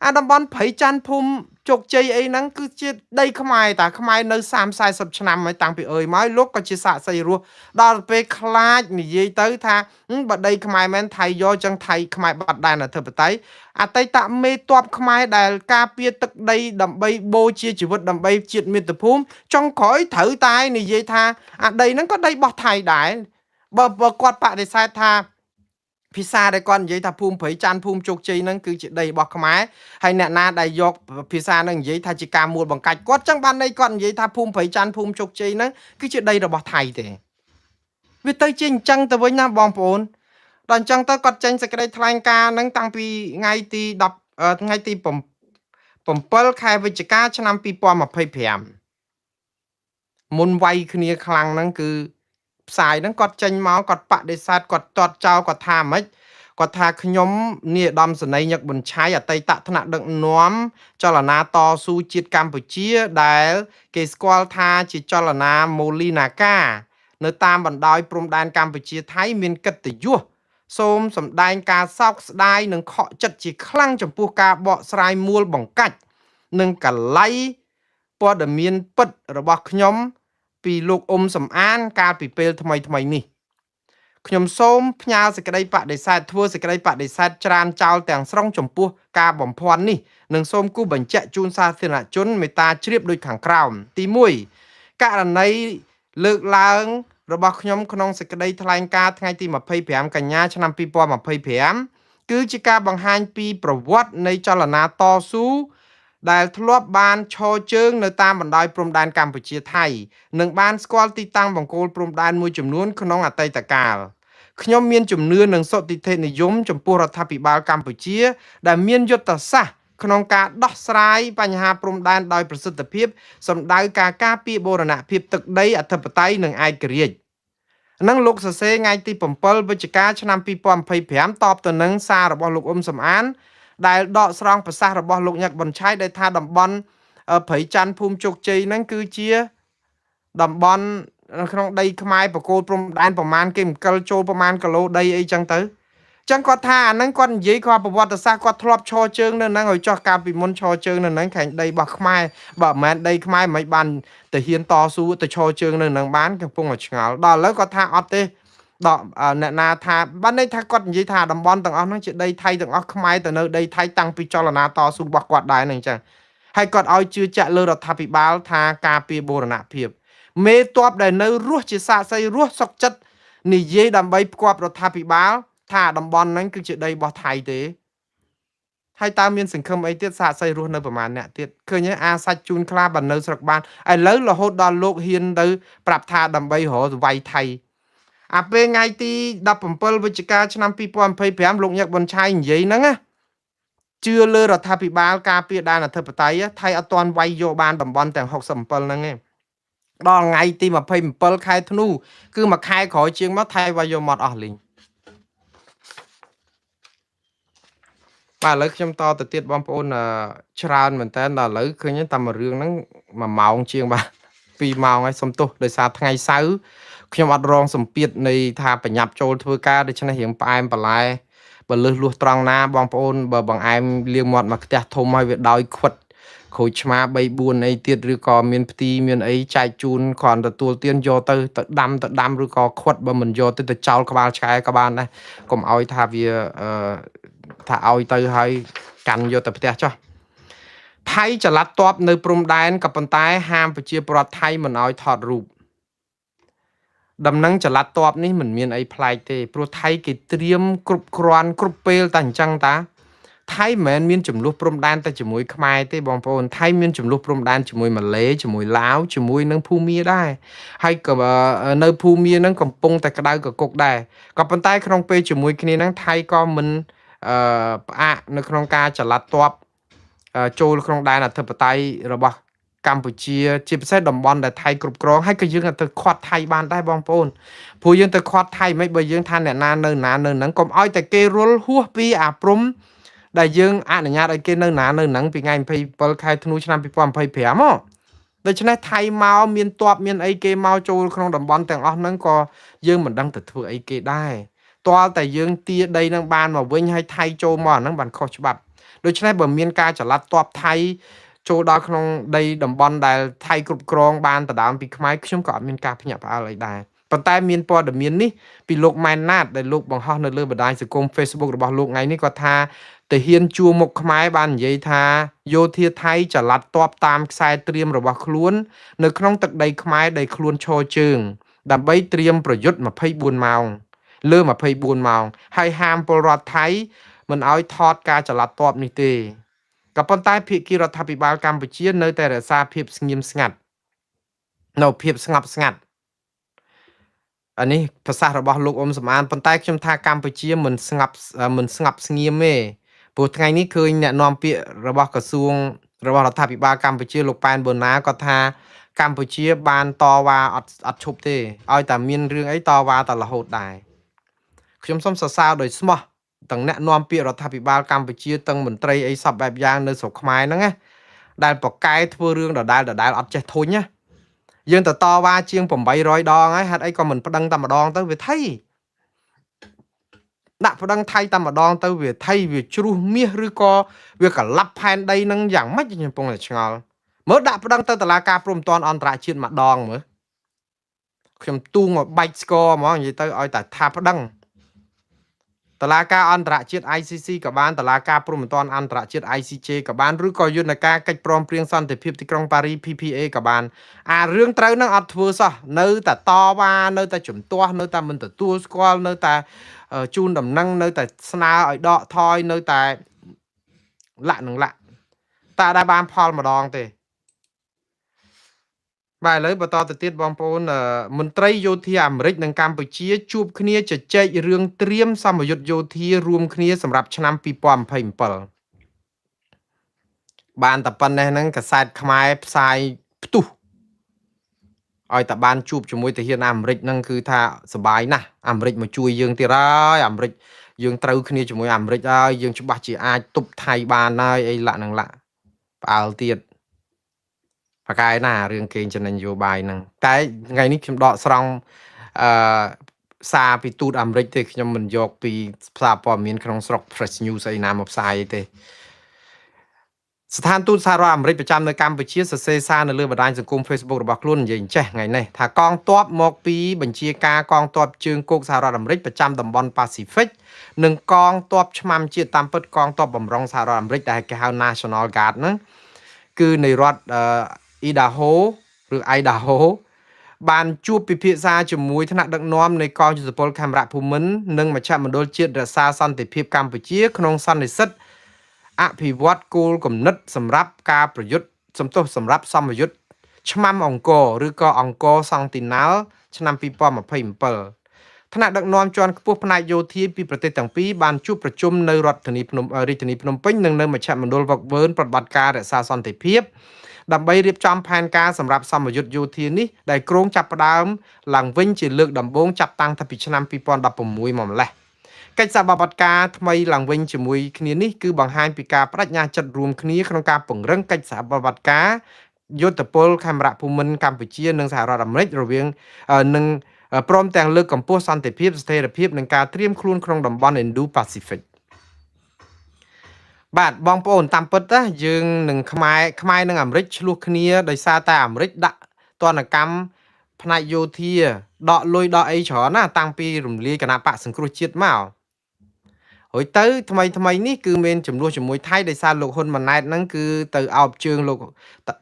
អាតំបន់ព្រៃច័ន្ទភូមិជោគជ័យអីហ្នឹងគឺជាដីខ្មែរតាខ្មែរនៅ30 40ឆ្នាំហើយតាំងពីអើយមកលោកក៏ជាសាកសីរស់ដល់ពេលខ្លាចនិយាយទៅថាបើដីខ្មែរមែនថៃយកចឹងថៃខ្មែរបាត់ដែនអធិបតេយ្យអតីតមេតបខ្មែរដែលការពារទឹកដីដើម្បីបូជាជីវិតដើម្បីជាតិមាតុភូមិចុងក្រោយត្រូវតែនិយាយថាអាដីហ្នឹងក៏ដីរបស់ថៃដែរបើគាត់បដិសេធថាភាសាដែលគាត់និយាយថាភូមិព្រៃច័ន្ទភូមិជោគជ័យហ្នឹងគឺជាដីរបស់ខ្មែរហើយអ្នកណាដែលយកភាសាហ្នឹងនិយាយថាជាការមួលបង្កាច់គាត់ចឹងបានន័យគាត់និយាយថាភូមិព្រៃច័ន្ទភូមិជោគជ័យហ្នឹងគឺជាដីរបស់ថៃទេវាទៅជាអញ្ចឹងទៅវិញណាបងប្អូនដល់អញ្ចឹងទៅគាត់ចេញសេចក្តីថ្លែងការណ៍ហ្នឹងតាំងពីថ្ងៃទី10ថ្ងៃទី7ខែវិច្ឆិកាឆ្នាំ2025មុនវាយគ្នាខ្លាំងហ្នឹងគឺផ្សាយហ្នឹងគាត់ចេញមកគាត់បដិសេធគាត់ទាត់ចោលគាត់ថាម៉េចគាត់ថាខ្ញុំនាយឧត្តមសេនីយ៍ញឹកប៊ុនឆៃអតីតថ្នាក់ដឹកនាំចលនាតស៊ូជាតិកម្ពុជាដែលគេស្គាល់ថាជាចលនាម៉ូលីណាកានៅតាមបណ្ដោយព្រំដែនកម្ពុជាថៃមានកិត្តិយសសូមសម្ដែងការសោកស្ដាយនិងខកចិត្តជាខ្លាំងចំពោះការបកស្រាយមួលបង្កាច់និងកលៃព័ត៌មានពិតរបស់ខ្ញុំពីលោកអ៊ុំសំអានកាលពីពេលថ្មីៗនេះខ្ញុំសូមផ្ញើសេចក្តីបដិសេធធ្វើសេចក្តីបដិសេធច្រានចោលទាំងស្រុងចំពោះការបំភាន់នេះនិងសូមគូបញ្ជាក់ជូនសាធារណជនមេត្តាជ្រាបដូចខាងក្រោមទី1ករណីលើកឡើងរបស់ខ្ញុំក្នុងសេចក្តីថ្លែងការណ៍ថ្ងៃទី25កញ្ញាឆ្នាំ2025គឺជាការបង្ហាញពីប្រវត្តិនៃចលនាតស៊ូដែលធ្លាប់បានឈរជើងនៅតាមបណ្ដោយព្រំដែនកម្ពុជាថៃនិងបានស្គាល់ទីតាំងបង្គោលព្រំដែនមួយចំនួនក្នុងអតីតកាលខ្ញុំមានជំនឿនិងសុទិដ្ឋិនិយមចំពោះរដ្ឋាភិបាលកម្ពុជាដែលមានយុទ្ធសាស្ត្រក្នុងការដោះស្រាយបញ្ហាព្រំដែនដោយប្រសិទ្ធភាពសម្ដៅការការពារបូរណភាពទឹកដីអធិបតេយ្យនិងឯករាជ្យហ្នឹងលោកសរសេរថ្ងៃទី7វិច្ឆិកាឆ្នាំ2025តបទៅនឹងសាររបស់លោកអ៊ុំសំអានដែលដកស្រង់ប្រសាសន៍របស់លោកញឹកប៊ុនឆៃដែលថាតំបន់ព្រៃច័ន្ទភូមិជោគជ័យហ្នឹងគឺជាតំបន់ក្នុងដីខ្មែរបកគោលព្រំដែនប្រមាណគេមកកិលចូលប្រមាណគីឡូដីអីចឹងទៅចឹងគាត់ថាអាហ្នឹងគាត់និយាយគាត់ប្រវត្តិសាស្ត្រគាត់ធ្លាប់ឈរជើងនៅហ្នឹងឲ្យចោះកាលពីមុនឈរជើងនៅហ្នឹងខាងដីរបស់ខ្មែរបើមិនមែនដីខ្មែរមិនបានទៅហ៊ានតស៊ូទៅឈរជើងនៅហ្នឹងបានកំពុងតែឆ្ងល់ដល់ឥឡូវគាត់ថាអត់ទេដកអ្នកណាថាបានន័យថាគាត់និយាយថាតំបន់ទាំងអស់ហ្នឹងជាដីថៃទាំងអស់ខ្មែរទៅនៅដីថៃតាំងពីចលនាតស៊ូរបស់គាត់ដែរហ្នឹងចឹងហើយគាត់ឲ្យជឿជាក់លើរដ្ឋាភិបាលថាការពារបូរណភាពមេតបដែលនៅរស់ជាសាកសីរស់សុកចិត្តនិយាយដើម្បីផ្គាប់រដ្ឋាភិបាលថាតំបន់ហ្នឹងគឺជាដីរបស់ថៃទេហើយតើមានសង្ឃឹមអីទៀតសាកសីរស់នៅប្រមាណអ្នកទៀតឃើញទេអាសាច់ជូនខ្លាបើនៅស្រុកបានឥឡូវរហូតដល់លោកហ៊ានទៅប្រាប់ថាដើម្បីរកវាយថៃអាពេលថ្ងៃទី17វិច្ឆិកាឆ្នាំ2025លោកញឹកប៊ុនឆៃនិយាយហ្នឹងណាជឿលើរដ្ឋាភិបាលការពារដែនអធិបតេយ្យថៃអត់ទាន់វាយយកបានតំបន់ទាំង67ហ្នឹងទេដល់ថ្ងៃទី27ខែធ្នូគឺមួយខែក្រោយជាងមកថៃវាយយកមកអស់លីងបាទឥឡូវខ្ញុំតទៅទៀតបងប្អូនច្រើនមែនតើដល់ឥឡូវឃើញតែមួយរឿងហ្នឹង1ម៉ោងជាងបាទ2ម៉ោងហើយសុំទោសដោយសារថ្ងៃសៅរ៍ខ្ញុំអត់រងសម្ពាធនៃថាបញ្ញាប់ចូលធ្វើការដូច្នេះរៀងផ្អែមបន្លែបើលឹះលួសត្រង់ណាបងប្អូនបើបងអែមលាងមាត់មកខ្ទះធំហើយវាដោយខ្វិតក្រូចឆ្មា3 4អីទៀតឬក៏មានផ្ទីមានអីចែកជូនគ្រាន់ទទួលទានយកទៅទៅដាំទៅដាំឬក៏ខ្វិតបើមិនយកទៅទៅចោលក្បាលឆ្កែក៏បានដែរកុំឲ្យថាវាថាឲ្យទៅហើយកាន់យកទៅផ្ទះចុះថៃចល័តតបនៅព្រំដែនក៏ប៉ុន្តែហាមប្រជាពលរដ្ឋថៃមិនឲ្យថតរូប ដំណឹងចល័តតបនេះមិនមានអីប្លែកទេព្រោះថៃគេត្រៀមគ្រប់គ្រាន់គ្រប់ពេលតែអញ្ចឹងតាថៃមិនមែនមានចំនួនព្រំដែនតែជាមួយខ្មែរទេបងប្អូនថៃមានចំនួនព្រំដែនជាមួយម៉ាឡេជាមួយឡាវជាមួយនឹងភូមាដែរហើយក៏នៅភូមានឹងកំពុងតែក្តៅកគុកដែរក៏ប៉ុន្តែក្នុងពេលជាមួយគ្នានឹងថៃក៏មិនផ្អាកនៅក្នុងការចល័តតបចូលក្នុងដែនអធិបតេយ្យរបស់កម្ពុជាជាពិសេសតំបន់ដែលថៃគ្រប់គ្រងហើយក៏យើងទៅខាត់ថៃបានដែរបងប្អូនព្រោះយើងទៅខាត់ថៃមិនបើយើងថាអ្នកណានៅណានៅហ្នឹងកុំឲ្យតែគេរុលហួសពីអាព្រំដែលយើងអនុញ្ញាតឲ្យគេនៅណានៅហ្នឹងពីថ្ងៃ27ខែធ្នូឆ្នាំ2025មកដូច្នេះថៃមកមានតបមានអីគេមកចូលក្នុងតំបន់ទាំងអស់ហ្នឹងក៏យើងមិនដឹងទៅធ្វើអីគេដែរទាល់តែយើងទាដីនឹងបានមកវិញហើយថៃចូលមកអាហ្នឹងបានខុសច្បាប់ដូច្នេះបើមានការចល័តតបថៃចូលដល់ក្នុងដីតំបន់ដែលថៃគ្រប់គ្រងបានដដើមពីខ្មែរខ្ញុំក៏អត់មានការភ្ញាក់ផ្អើលអីដែរប៉ុន្តែមានព័ត៌មាននេះពីលោកម៉ែនណាតដែលលោកបង្ហោះនៅលើបណ្ដាញសង្គម Facebook របស់លោកថ្ងៃនេះគាត់ថាទាហានជួរមុខខ្មែរបាននិយាយថាយោធាថៃចល័តតបតាមខ្សែត្រៀមរបស់ខ្លួននៅក្នុងទឹកដីខ្មែរដែលខ្លួនឈរជើងដើម្បីត្រៀមប្រយុទ្ធ24ម៉ោងលើ24ម៉ោងហើយហាមពលរដ្ឋថៃមិនឲ្យថតការចល័តតបនេះទេក៏ប៉ុន្តែភាគីរដ្ឋាភិបាលកម្ពុជានៅតែរក្សាភាពស្ងៀមស្ងាត់នៅភាពស្ងប់ស្ងាត់អានេះប្រសាសន៍របស់លោកអ៊ុំសំអានប៉ុន្តែខ្ញុំថាកម្ពុជាមិនស្ងប់ស្ងៀមទេព្រោះថ្ងៃនេះឃើញអ្នកនាំពាក្យរបស់ក្រសួងរបស់រដ្ឋាភិបាលកម្ពុជាលោកប៉ែនបូណាគាត់ថាកម្ពុជាបានតវ៉ាអត់ឈប់ទេឲ្យតែមានរឿងអីតវ៉ាតែរហូតដែរខ្ញុំសូមសរសើរដោយស្មោះទាំងអ្នកនាំពាក្យរដ្ឋាភិបាលកម្ពុជាទាំងមន្ត្រីអីសពបែបយ៉ាងនៅស្រុកខ្មែរហ្នឹងណាដែលប្រកែធ្វើរឿងដដែលអត់ចេះធុញណាយើងទៅតវ៉ាជាង800ដងហើយហេតុអីក៏មិនប្តឹងតែម្ដងទៅវាថៃដាក់ប្តឹងថៃតែម្ដងទៅវាថៃវាជ្រុះមាសឬក៏វាក្លាប់ផែនដីនឹងយ៉ាងម៉េចខ្ញុំកំពុងតែឆ្ងល់មើលដាក់ប្តឹងទៅតុលាការព្រំប្រទានអន្តរជាតិម្ដងមើលខ្ញុំទូងមកបាច់ស្គរហ្មងនិយាយទៅឲ្យតែថាប្តឹងតុលាការអន្តរជាតិ ICC ក៏បានតុលាការព្រំប្រទានអន្តរជាតិ ICJ ក៏បានឬក៏យន្តការកិច្ចព្រមព្រៀងសន្តិភាពទីក្រុងប៉ារី PPA ក៏បានអារឿងត្រូវនឹងអត់ធ្វើសោះនៅតែតវ៉ានៅតែជំទាស់នៅតែមិនទទួលស្គាល់នៅតែជូនដំណឹងនៅតែស្នើឲ្យដកថយនៅតែលាក់នឹងលាក់តែដែលបានផលម្ដងទេបាទឥឡូវបន្តទៅទៀតបងប្អូនមន្ត្រីយោធាអាមេរិកនិងកម្ពុជាជួបគ្នាជជែករឿងត្រៀមសមយុទ្ធយោធារួមគ្នាសម្រាប់ឆ្នាំ2027បានតែប៉ុណ្ណេះហ្នឹងកាសែតខ្មែរផ្សាយផ្ទុះឲ្យតែបានជួបជាមួយទាហានអាមេរិកហ្នឹងគឺថាសប្បាយណាស់អាមេរិកមកជួយយើងទៀតហើយអាមេរិកយើងត្រូវគ្នាជាមួយអាមេរិកហើយយើងច្បាស់ជាអាចទប់ថៃបានហើយអីលាក់នឹងលាក់ផ្អើលទៀតប្រកែណារឿងគេចំណេញនយោបាយហ្នឹងតែថ្ងៃនេះខ្ញុំដកស្រង់អឺសារពីទូតអាមេរិកទេខ្ញុំមិនយកពីផ្សារព័ត៌មានក្នុងស្រុក Fresh News អីណាមកផ្សាយទេស្ថានទូតសហរដ្ឋអាមេរិកប្រចាំនៅកម្ពុជាសរសេរសារនៅលើបណ្ដាញសង្គម Facebook របស់ខ្លួននិយាយចេះថ្ងៃនេះថាកងទ័ពមកពីបញ្ជាការកងទ័ពជើងគោកសហរដ្ឋអាមេរិកប្រចាំតំបន់ប៉ាស៊ីហ្វិកនិងកងទ័ពឆ្មាំជាតិតាមពិតកងទ័ពបំរុងសហរដ្ឋអាមេរិកដែលគេហៅ National Guard ហ្នឹងគឺនៃរដ្ឋ Idaho ឬ Idaho បានជួបពិភាក្សាជាមួយថ្នាក់ដឹកនាំនៃកងយោធពលខេមរៈភូមិន្ទនិងមជ្ឈមណ្ឌលជាតិរក្សាសន្តិភាពកម្ពុជាក្នុងសន្និសីទអភិវឌ្ឍគោលគំនិតសម្រាប់ការប្រយុទ្ធសំទោសសម្រាប់សមយុទ្ធឆ្មាំអង្គរឬក៏អង្គរសង់ទីណាល់ឆ្នាំ2027ថ្នាក់ដឹកនាំជាន់ខ្ពស់ផ្នែកយោធាពីប្រទេសទាំងពីរបានជួបប្រជុំនៅរដ្ឋធានីភ្នំរាជធានីភ្នំពេញនិងនៅមជ្ឈមណ្ឌលវឹកវើប្រតិបត្តិការរក្សាសន្តិភាពដើម្បីរៀបចំផែនការសម្រាប់សមយុទ្ធយោធានេះដែលគ្រោងចាប់ផ្ដើមឡើងវិញជាលើកដំបូងចាប់តាំងពីឆ្នាំ2016មកម្ល៉េះកិច្ចសហប្រតិបត្តិការថ្មីឡើងវិញជាមួយគ្នានេះគឺបង្ហាញពីការបដិញ្ញាចិត្តរួមគ្នាក្នុងការពង្រឹងកិច្ចសហប្រតិបត្តិការយុទ្ធពលខេមរៈភូមិន្ទកម្ពុជានិងសហរដ្ឋអាមេរិករវាងនិងព្រមទាំងលើកកម្ពស់សន្តិភាពស្ថិរភាពនិងការត្រៀមខ្លួនក្នុងតំបន់ Indo-Pacific បាទបងប្អូនតាមពិតណាយើងនឹងខ្មែរនិងអាមេរិកឆ្លោះគ្នាដោយសារតែអាមេរិកដាក់ទណ្ឌកម្មផ្នែកយោធាដកលុយដកអីច្រើនណាតាំងពីរំលាយគណៈបកសង្គ្រោះជាតិមករួចទៅថ្មីថ្មីនេះគឺមានចំនួនជាមួយថៃដោយសារលោកហ៊ុនម៉ាណែតហ្នឹងគឺទៅអោបជើងលោក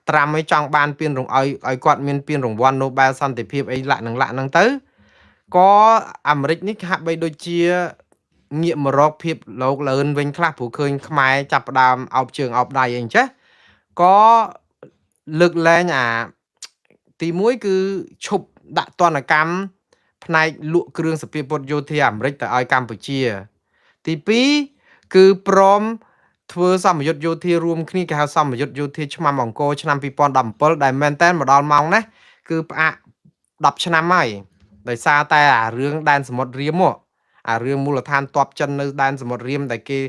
ត្រាំឲ្យចង់បានពានរងឲ្យគាត់មានពានរង្វាន់ Nobel សន្តិភាពអីលាក់នឹងលាក់ហ្នឹងទៅ ក៏អាមេរិកនេះហាក់បីដូចជាងាកមករកភាពលោកលឿនវិញខ្លះព្រោះឃើញខ្មែរចាប់ផ្ដើមអោបជើងអោបដៃអីអញ្ចេះក៏លើកលែងអាទី1គឺឈប់ដាក់ទណ្ឌកម្មផ្នែកលក់គ្រឿងសព្វាវុធយោធាអាមេរិកទៅឲ្យកម្ពុជាទី2គឺព្រមធ្វើសម្ពយុទ្ធយោធារួមគ្នាគេហៅសម្ពយុទ្ធយោធាឆ្មាំអង្គរឆ្នាំ2017ដែលមែនតើមកដល់ម៉ោងនេះគឺផ្អាក10ឆ្នាំហើយដោយសារតែអារឿងដែនសមុទ្ររៀមអារឿងមូលដ្ឋានទ័ពចិននៅដែនសមុទ្ររៀមដែលគេ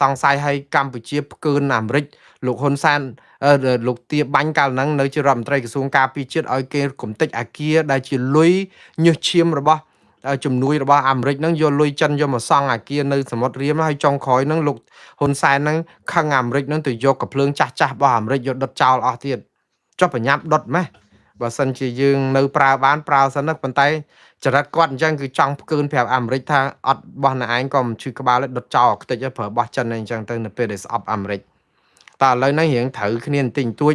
សង្ស័យឲ្យកម្ពុជាផ្កើនអាមេរិកលោកហ៊ុនសែនលោកទាបាញ់កាលហ្នឹងនៅជារដ្ឋមន្ត្រីក្រសួងការពារជាតិឲ្យគេគំតិចអាគារដែលជាលុយញើសឈាមរបស់ជំនួយរបស់អាមេរិកហ្នឹងយកលុយចិនយកមកសង់អាគារនៅសមុទ្ររៀមហើយចុងក្រោយហ្នឹងលោកហ៊ុនសែនហ្នឹងខឹងអាមេរិកហ្នឹងទៅយកកំភ្លើងចាស់ចាស់របស់អាមេរិកយកដុតចោលអស់ទៀតចុះបញ្ញាប់ដុតម៉េះបើសិនជាយើងនៅប្រើបានប្រើសិនណាប៉ុន្តែចរិតគាត់អញ្ចឹងគឺចង់ផ្កើនប្រាប់អាមេរិកថាអត់បោះអ្នកឯងក៏មិនឈឺក្បាលដុតចោលខ្ទេចប្រើបោះចិនអីអញ្ចឹងទៅនៅពេលដែលស្អប់អាមេរិកតើឥឡូវហ្នឹងរៀងត្រូវគ្នាបន្តិចបន្តួច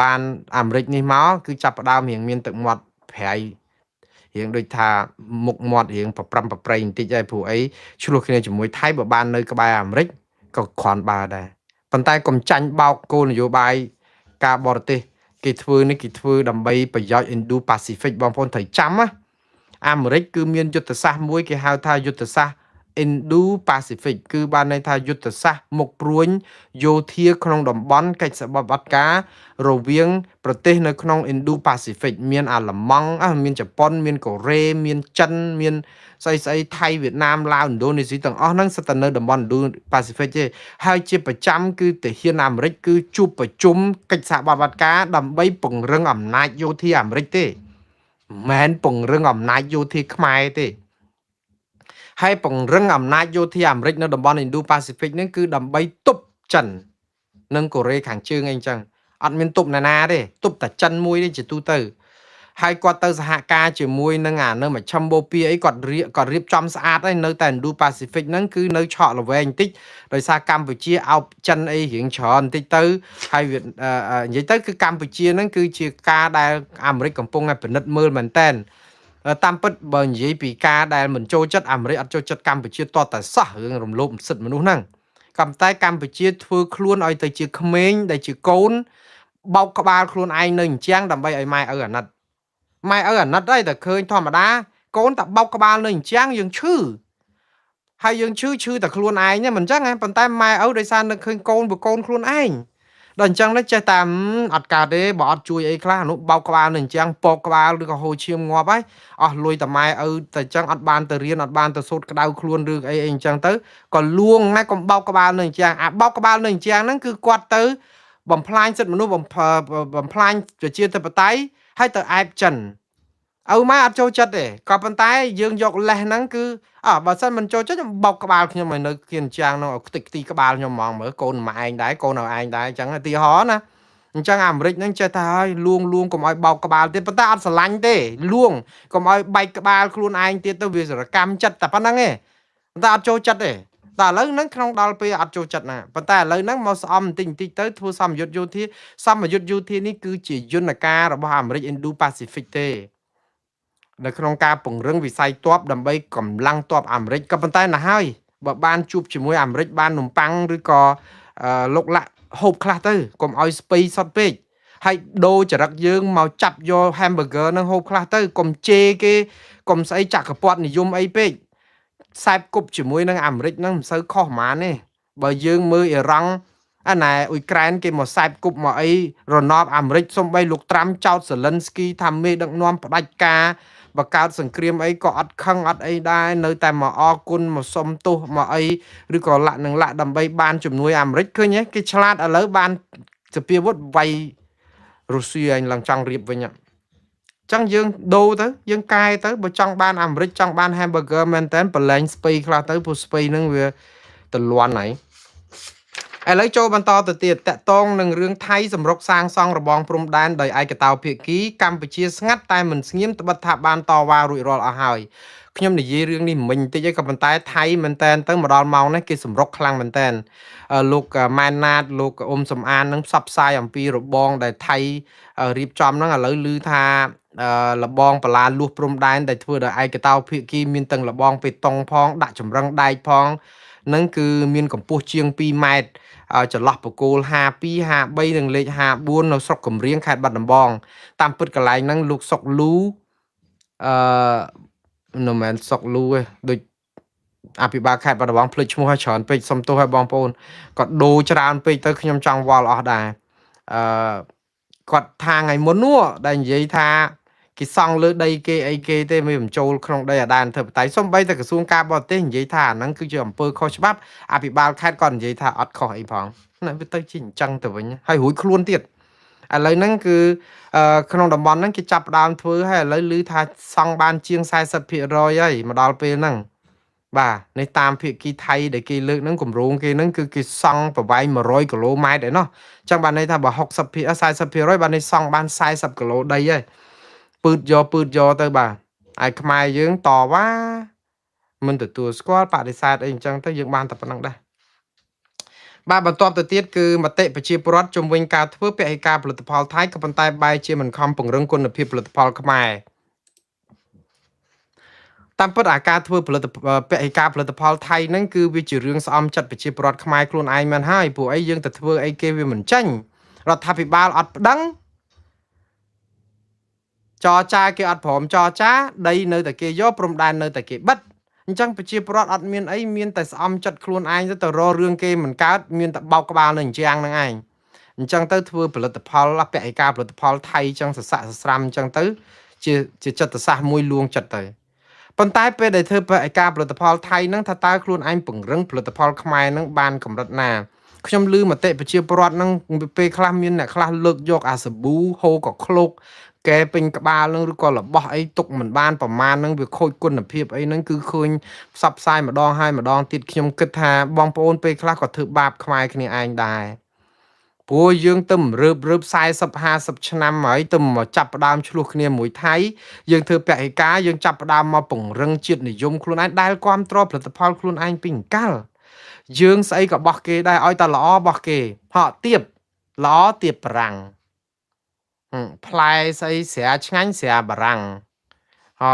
បានអាមេរិកនេះមកគឺចាប់ផ្ដើមរៀងមានទឹកមាត់ប្រៃរៀងដូចថាមុខមាត់រៀងប្រប្រាំប្រប្រៃបន្តិចហើយព្រោះអីឆ្លោះគ្នាជាមួយថៃបើបាននៅក្បែរអាមេរិកក៏គ្រាន់បើដែរប៉ុន្តែកុំចាញ់បោកគោលនយោបាយការបរទេសគេធ្វើនេះគេធ្វើដើម្បីប្រយោជន៍ Indo-Pacific បងប្អូនត្រូវចាំណាអាមេរិកគឺមានយុទ្ធសាស្ត្រមួយគេហៅថាយុទ្ធសាស្ត្រ Indo-Pacific គឺបានន័យថាយុទ្ធសាស្ត្រមុខព្រួញយោធាក្នុងតំបន់កិច្ចសហប្រតិបត្តិការរវាងប្រទេសនៅក្នុង Indo-Pacific មានអាល្លឺម៉ង់មានជប៉ុនមានកូរ៉េមានចិនមានស្អីស្អីថៃវៀតណាមឡាវឥណ្ឌូនេស៊ីទាំងអស់ហ្នឹងសុទ្ធតែនៅតំបន់ Indo-Pacific ទេហើយជាប្រចាំគឺទាហានអាមេរិកគឺជួបប្រជុំកិច្ចសហប្រតិបត្តិការដើម្បីពង្រឹងអំណាចយោធាអាមេរិកទេមិនមែនពង្រឹងអំណាចយោធាខ្មែរទេហើយពង្រឹងអំណាចយោធាអាមេរិកនៅតំបន់ Indo-Pacific ហ្នឹងគឺដើម្បីទប់ចិននិងកូរ៉េខាងជើងអីចឹងអត់មានទប់ណានាទេទប់តែចិនមួយទេជាទូទៅហើយគាត់ទៅសហការជាមួយនឹងអានៅមជ្ឈិមបូព៌ាអីគាត់រៀបចំស្អាតហើយនៅតែ Indo-Pacific ហ្នឹងគឺនៅឆក់ល្វែងបន្តិចដោយសារកម្ពុជាអោបចិនអីរៀងច្រើនបន្តិចទៅហើយវានិយាយទៅគឺកម្ពុជាហ្នឹងគឺជាការដែលអាមេរិកកំពុងតែពិនិត្យមើលមែនតែនតាមពិតបើនិយាយពីការដែលមិនចូលចិត្តអាមេរិកអត់ចូលចិត្តកម្ពុជាតតែសោះរឿងរំលោភសិទ្ធិមនុស្សហ្នឹងក៏ប៉ុន្តែកម្ពុជាធ្វើខ្លួនឲ្យទៅជាក្មេងដែលជាកូនបោកក្បាលខ្លួនឯងនៅអញ្ចឹងដើម្បីឲ្យម៉ែឪអាណិតម៉ែឪអាណិតហើយតែឃើញធម្មតាកូនតែបោកក្បាលនៅអញ្ចឹងយើងឈឺហើយយើងឈឺឈឺតែខ្លួនឯងហ្នឹងមិនអញ្ចឹងហ៎ប៉ុន្តែម៉ែឪដោយសារនឹកឃើញកូនបើកូនខ្លួនឯងដល់អញ្ចឹងនេះចេះតែអត់កើតទេបើអត់ជួយអីខ្លះអានោះបោកក្បាលនៅអញ្ចឹងពកក្បាលឬក៏ហូរឈាមងាប់ហើយអស់លុយតែម៉ែឪតែអញ្ចឹងអត់បានទៅរៀនអត់បានទៅសូត្រក្តៅខ្លួនឬអីអីអញ្ចឹងទៅក៏លួងណាកុំបោកក្បាលនៅអញ្ចឹងអាបោកក្បាលនៅអញ្ចឹងហ្នឹងគឺគាត់ទៅបំផ្លាញសិទ្ធិមនុស្សបំផ្លាញប្រជាធិបតេយ្យហើយទៅអែបចិនឪម៉ែអត់ចូលចិត្តទេក៏ប៉ុន្តែយើងយកលេសហ្នឹងគឺអើបើសិនមិនចូលចិត្តខ្ញុំបោកក្បាលខ្ញុំឲ្យនៅគៀនជាងហ្នឹងឲ្យខ្ទេចខ្ទីក្បាលខ្ញុំហ្មងមើលកូនម៉ែឯងដែរកូនឲ្យឯងដែរអញ្ចឹងឧទាហរណ៍ណាអញ្ចឹងអាមេរិកហ្នឹងចេះថាឲ្យលួងលួងកុំឲ្យបោកក្បាលទៀតប៉ុន្តែអត់ស្រឡាញ់ទេលួងកុំឲ្យបែកក្បាលខ្លួនឯងទៀតទៅវាសរកម្មចិត្តតែប៉ុណ្្នឹងទេប៉ុន្តែអត់ចូលចិត្តទេតែឥឡូវហ្នឹងក្នុងដល់ពេលអត់ចូលចិត្តណាប៉ុន្តែឥឡូវហ្នឹងមកស្អំបន្តិចបន្តិចទៅធ្វើសម្ពយុទ្ធយោធាសម្ពយុទ្ធយោធានេះគឺជាយន្តការរបស់អាមេរិក Indo-Pacific ទេនៅក្នុងការពង្រឹងវិស័យទ័ពដើម្បីកម្លាំងទ័ពអាមេរិកក៏ប៉ុន្តែណាហើយបើបានជួបជាមួយអាមេរិកបាននំប៉័ងឬក៏លុកលាក់ហូបខ្លះទៅកុំឲ្យស្ពៃសុតពេកហើយដូរចរិតយើងមកចាប់យក hamburger នឹងហូបខ្លះទៅកុំជេរគេកុំស្អីចក្រពត្តិនិយមអីពេកខ្សែបគប់ជាមួយនឹងអាមេរិកហ្នឹងមិនសូវខុសហ្មងទេបើយើងមើលអ៊ីរ៉ង់អាណែអ៊ុយក្រែនគេមកខ្សែបគប់មកអីរណបអាមេរិកសំបីលោកត្រាំចោតសេលិនស្គីថាមេដឹកនាំផ្ដាច់ការបង្កើតសង្គ្រាមអីក៏អត់ខឹងអត់អីដែរនៅតែមកអរគុណមកសុំទោសមកអីឬក៏លាក់នឹងលាក់ដើម្បីបានជំនួយអាមេរិកឃើញទេគេឆ្លាតឥឡូវបានសភាវុធវាយរុស្ស៊ីអញឡើងចង់រៀបវិញចឹងយើងដូរទៅយើងកែទៅបើចង់បានអាមេរិកចង់បាន hamburger មែនតើប្រឡែងស្ពៃខ្លះទៅព្រោះស្ពៃហ្នឹងវាទលាន់ហើយឥឡូវចូលបន្តទៅទៀតតកតងនឹងរឿងថៃសម្រុកសាងសង់របងព្រំដែនដោយឯកតោភាគីកម្ពុជាស្ងាត់តែមិនស្ងៀមត្បិតថាបានតវ៉ារួចរាល់អស់ហើយខ្ញុំនិយាយរឿងនេះមិញបន្តិចឯងក៏ប៉ុន្តែថៃមែនតែនទៅមកដល់ម៉ោងនេះគេសម្រុកខ្លាំងមែនតែនលោកម៉ែនណាតលោកអ៊ុំសំអាននឹងផ្សព្វផ្សាយអំពីរបងដែលថៃរៀបចំហ្នឹងឥឡូវឮថា លបងបលាលួសព្រំដែនដែលធ្វើដោយឯកតោភាគីមានទាំងលបងបេតុងផងដាក់ចម្រឹងដែកផងនឹងគឺមានកម្ពស់ជាង2ម៉ែត្រចន្លោះបកគោល52 53និងលេខ54នៅស្រុកកំរៀងខេត្តបាត់ដំបងតាមពិតកន្លែងហ្នឹងលោកសុកលូអឺនៅមែនសុកលូទេដូចអភិបាលខេត្តបាត់ដំបងភ្លេចឈ្មោះឲ្យច្រើនពេកសុំទោសឲ្យបងប្អូនគាត់ដូរច្រើនពេកទៅខ្ញុំចង់វល់អស់ដែរអឺគាត់ថាថ្ងៃមុននោះដែលនិយាយថាគេសង់លើដីគេអីគេទេមិនបញ្ចូលក្នុងដីអាដែនអធិបតេយ្យសំបីតែក្រសួងការបរទេសនិយាយថាអាហ្នឹងគឺជាអំពើខុសច្បាប់អភិបាលខេត្តក៏និយាយថាអត់ខុសអីផងណាវាទៅជាអញ្ចឹងទៅវិញហើយរួចខ្លួនទៀតឥឡូវហ្នឹងគឺក្នុងតំបន់ហ្នឹងគេចាប់ផ្ដើមធ្វើហើយឥឡូវឮថាសង់បានជាង40%ហើយមកដល់ពេលហ្នឹងបាទនេះតាមភាគីថៃដែលគេលើកហ្នឹងគម្រោងគេហ្នឹងគឺគេសង់ប្រវែង100គីឡូម៉ែត្រឯណោះអញ្ចឹងបានន័យថាបើ60% 40%បានន័យសង់បាន40គីឡូដីហើយពឺតយកពឺតយកទៅបាទឯខ្មែរយើងតវ៉ាមិនទទួលស្គាល់បដិសេធអីអញ្ចឹងទៅយើងបានតែប៉ុណ្្នឹងដែរបាទបន្ទាប់ទៅទៀតគឺមតិប្រជាពលរដ្ឋជំវិញការធ្វើពហិការផលិតផលថៃក៏ប៉ុន្តែបែរជាមិនខំពង្រឹងគុណភាពផលិតផលខ្មែរតាមពិតអាការធ្វើផលិតពហិការផលិតផលថៃហ្នឹងគឺវាជារឿងស្អំចិត្តប្រជាពលរដ្ឋខ្មែរខ្លួនឯងមែនហើយព្រោះអីយើងទៅធ្វើអីគេវាមិនចាញ់រដ្ឋាភិបាលអត់ប្តឹងចរចាគេអត់ព្រមចរចាដីនៅតែគេយកព្រំដែននៅតែគេបិទអញ្ចឹងប្រជាពលរដ្ឋអត់មានអីមានតែស្អំចិត្តខ្លួនឯងទៅរករឿងគេមិនកើតមានតែបោកក្បាលនៅអញ្ចឹងហ្នឹងឯងអញ្ចឹងទៅធ្វើផលិតផលពហិការផលិតផលថៃអញ្ចឹងសស័កសស្រាំអញ្ចឹងទៅជាចិត្តសាស្ត្រមួយលួងចិត្តទៅប៉ុន្តែពេលដែលធ្វើពហិការផលិតផលថៃហ្នឹងថាតើខ្លួនឯងពង្រឹងផលិតផលខ្មែរហ្នឹងបានកម្រិតណាខ្ញុំឮមតិប្រជាពលរដ្ឋហ្នឹងពេលខ្លះមានអ្នកខ្លះលើកយកអាសាប៊ូហូកក្លុកកែពេញក្បាលហ្នឹងឬក៏របស់អីទុកមិនបានប្រមាណហ្នឹងវាខូចគុណភាពអីហ្នឹងគឺឃើញផ្សព្វផ្សាយម្ដងហើយម្ដងទៀតខ្ញុំគិតថាបងប្អូនពេលខ្លះក៏ធ្វើបាបខ្មែរគ្នាឯងដែរព្រោះយើងទៅរើបរើប40 50ឆ្នាំហើយទៅមកចាប់ផ្ដើមឆ្លោះគ្នាមួយថៃយើងធ្វើពហិការយើងចាប់ផ្ដើមមកពង្រឹងជាតិនិយមខ្លួនឯងដែលគ្រប់គ្រងផលិតផលខ្លួនឯងពីអង្កលយើងស្អីក៏បោះគេដែរឲ្យតែល្អបោះគេហក់ទៀបល្អទៀបបារាំងផ្លែស្អីស្រាឆ្ងាញ់ស្រាបារាំងហ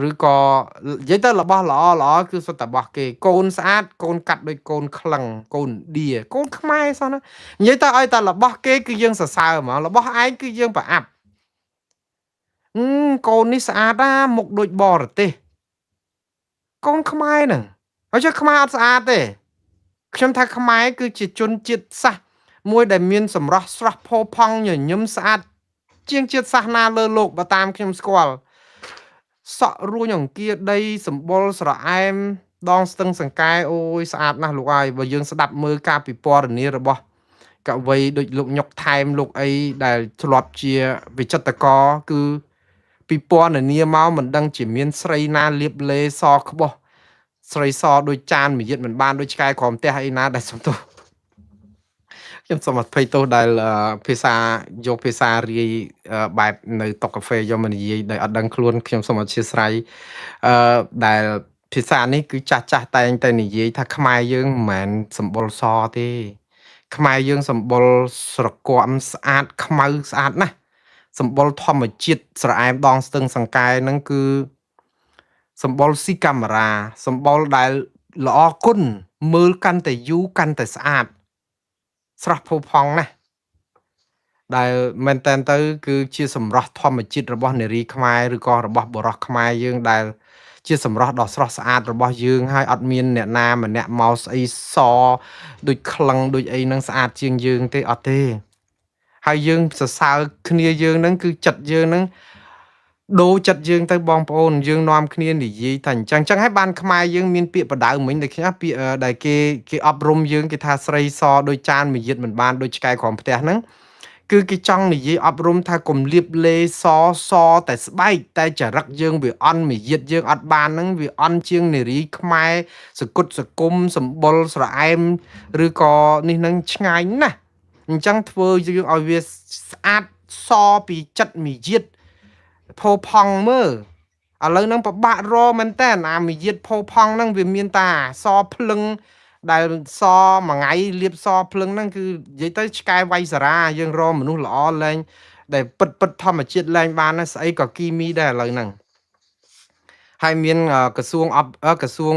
ឬក៏និយាយទៅរបស់ល្អល្អគឺសុទ្ធតែរបស់គេកូនស្អាតកូនកាត់ដូចកូនក្លឹងកូនឌៀកូនខ្មែរសោះណានិយាយទៅឲ្យតែរបស់គេគឺយើងសរសើរហ្មងរបស់ឯងគឺយើងប្រអាប់កូននេះស្អាតណាមុខដូចបរទេសកូនខ្មែរហ្នឹងហើយចុះខ្មែរអត់ស្អាតទេខ្ញុំថាខ្មែរគឺជាជនជាតិសាសន៍មួយដែលមានសម្រស់ស្រស់ផូរផង់ញញឹមស្អាតជាងជាតិសាសនាលើលោកបើតាមខ្ញុំស្គាល់សក់រួញអង្គាដីសម្បុរស្រអែមដងស្ទឹងសង្កែអូយស្អាតណាស់លោកហើយបើយើងស្ដាប់មើលការពិពណ៌នារបស់កវីដូចលោកញុកថែមលោកអីដែលធ្លាប់ជាវិចិត្រករគឺពិពណ៌នាមកមិនដឹងជាមានស្រីណាលៀបលេសក្បោះស្រីសដូចចានមយាទមិនបានដូចឆ្កែក្រោមផ្ទះអីណាដែលសំទោសខ្ញុំសូមអភ័យទោសដែលភាសាយកភាសារាយបែបនៅតុកាហ្វេយកមកនិយាយដោយអត់ដឹងខ្លួនខ្ញុំសូមអធិស្ឋានដែលភាសានេះគឺចាស់ចាស់តែងតែនិយាយថាខ្មែរយើងមិនមែនសម្បុរសទេខ្មែរយើងសម្បុរស្រគាំស្អាតខ្មៅស្អាតណាស់សម្បុរធម្មជាតិស្រអែមដងស្ទឹងសង្កែហ្នឹងគឺសម្បុរស៊ីកាមេរ៉ាសម្បុរដែលល្អគុណមើលកាន់តែយូរកាន់តែស្អាតស្រស់ផូរផង់ណាស់ដែលមែនតើទៅគឺជាសម្រស់ធម្មជាតិរបស់នារីខ្មែរឬក៏របស់បុរសខ្មែរយើងដែលជាសម្រស់ដ៏ស្រស់ស្អាតរបស់យើងហើយអត់មានអ្នកណាម្នាក់មកស្អីសដូចក្លឹងដូចអីនឹងស្អាតជាងយើងទេអត់ទេហើយយើងសរសើរគ្នាយើងនឹងគឺចិត្តយើងនឹងដូរចិត្តយើងទៅបងប្អូនយើងនាំគ្នានិយាយថាអញ្ចឹងហើយបានខ្មែរយើងមានពាក្យបដៅមិញដែលខ្ញុំពាក្យដែលគេអប់រំយើងគេថាស្រីសដូចចានមយាទមិនបានដូចឆ្កែក្រោមផ្ទះហ្នឹងគឺគេចង់និយាយអប់រំថាកុំលៀបលេសសតែស្បែកតែចរិតយើងវាអន់មយាទយើងអត់បានហ្នឹងវាអន់ជាងនារីខ្មែរសគុតសគុំសម្បុរស្រអែមឬក៏នេះហ្នឹងឆ្ងាយណាស់អញ្ចឹងធ្វើយើងឲ្យវាស្អាតសពីចិត្តមយាទផូរផង់មើលឥឡូវហ្នឹងពិបាករមែនតើអាមយាទផូរផង់ហ្នឹងវាមានតាសភ្លឹងដែលសមួយថ្ងៃលៀបសភ្លឹងហ្នឹងគឺនិយាយទៅឆ្កែវៃសារ៉ាយើងរមនុស្សល្អលែង ដែលពិតពិតធម្មជាតិលែងបានស្អីក៏គីមីដែរឥឡូវហ្នឹងហើយមានក្រសួងអប់ក្រសួង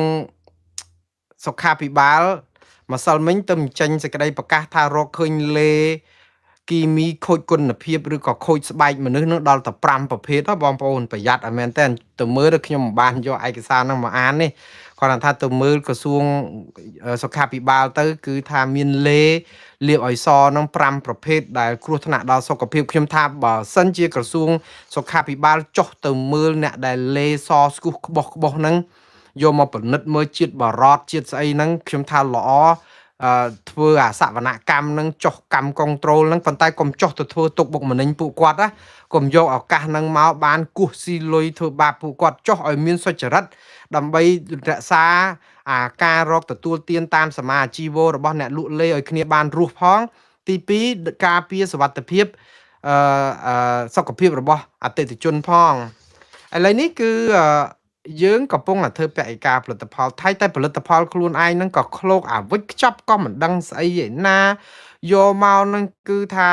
សុខាភិបាលម្សិលមិញទៅចេញសេចក្តីប្រកាសថារកឃើញលេគីមីខូចគុណភាពឬក៏ខូចស្បែកមនុស្សនឹងដល់ទៅ5ប្រភេទបងប្អូនប្រយ័ត្នឲ្យមែនតើទៅមើលទៅខ្ញុំមិនបានយកឯកសារហ្នឹងមកអានទេគាត់ថាទៅមើលក្រសួងសុខាភិបាលទៅគឺថាមានលេលាបឲ្យសនឹង5ប្រភេទដែលគ្រោះថ្នាក់ដល់សុខភាពខ្ញុំថាបើសិនជាក្រសួងសុខាភិបាលចុះទៅមើលអ្នកដែលលេសស្គុះក្បោះក្បោះហ្នឹងយកមកពិនិត្យមើលជាតិបារតជាតិស្អីហ្នឹងខ្ញុំថាល្អធ្វើអាសវនកម្មនឹងចុះកម្មកុងត្រូលនឹងប៉ុន្តែកុំចុះទៅធ្វើទុកបុកម្នេញពួកគាត់ណាកុំយកឱកាសនឹងមកបានគោះស៊ីលុយធ្វើបាបពួកគាត់ចុះឲ្យមានសុចរិតដើម្បីរក្សាអាការរកទទួលទានតាមសមាជីវរបស់អ្នកលក់លេឲ្យគ្នាបានរស់ផងទី2ការពារសុវត្ថិភាពអឺសុខភាពរបស់អតិថិជនផងឥឡូវនេះគឺយើងកំពុងតែធ្វើពហិការផលិតផលថៃតែផលិតផលខ្លួនឯងហ្នឹងក៏ឃ្លោកអាវិចខ្ចប់ក៏មិនដឹងស្អីឯណាយកមកហ្នឹងគឺថា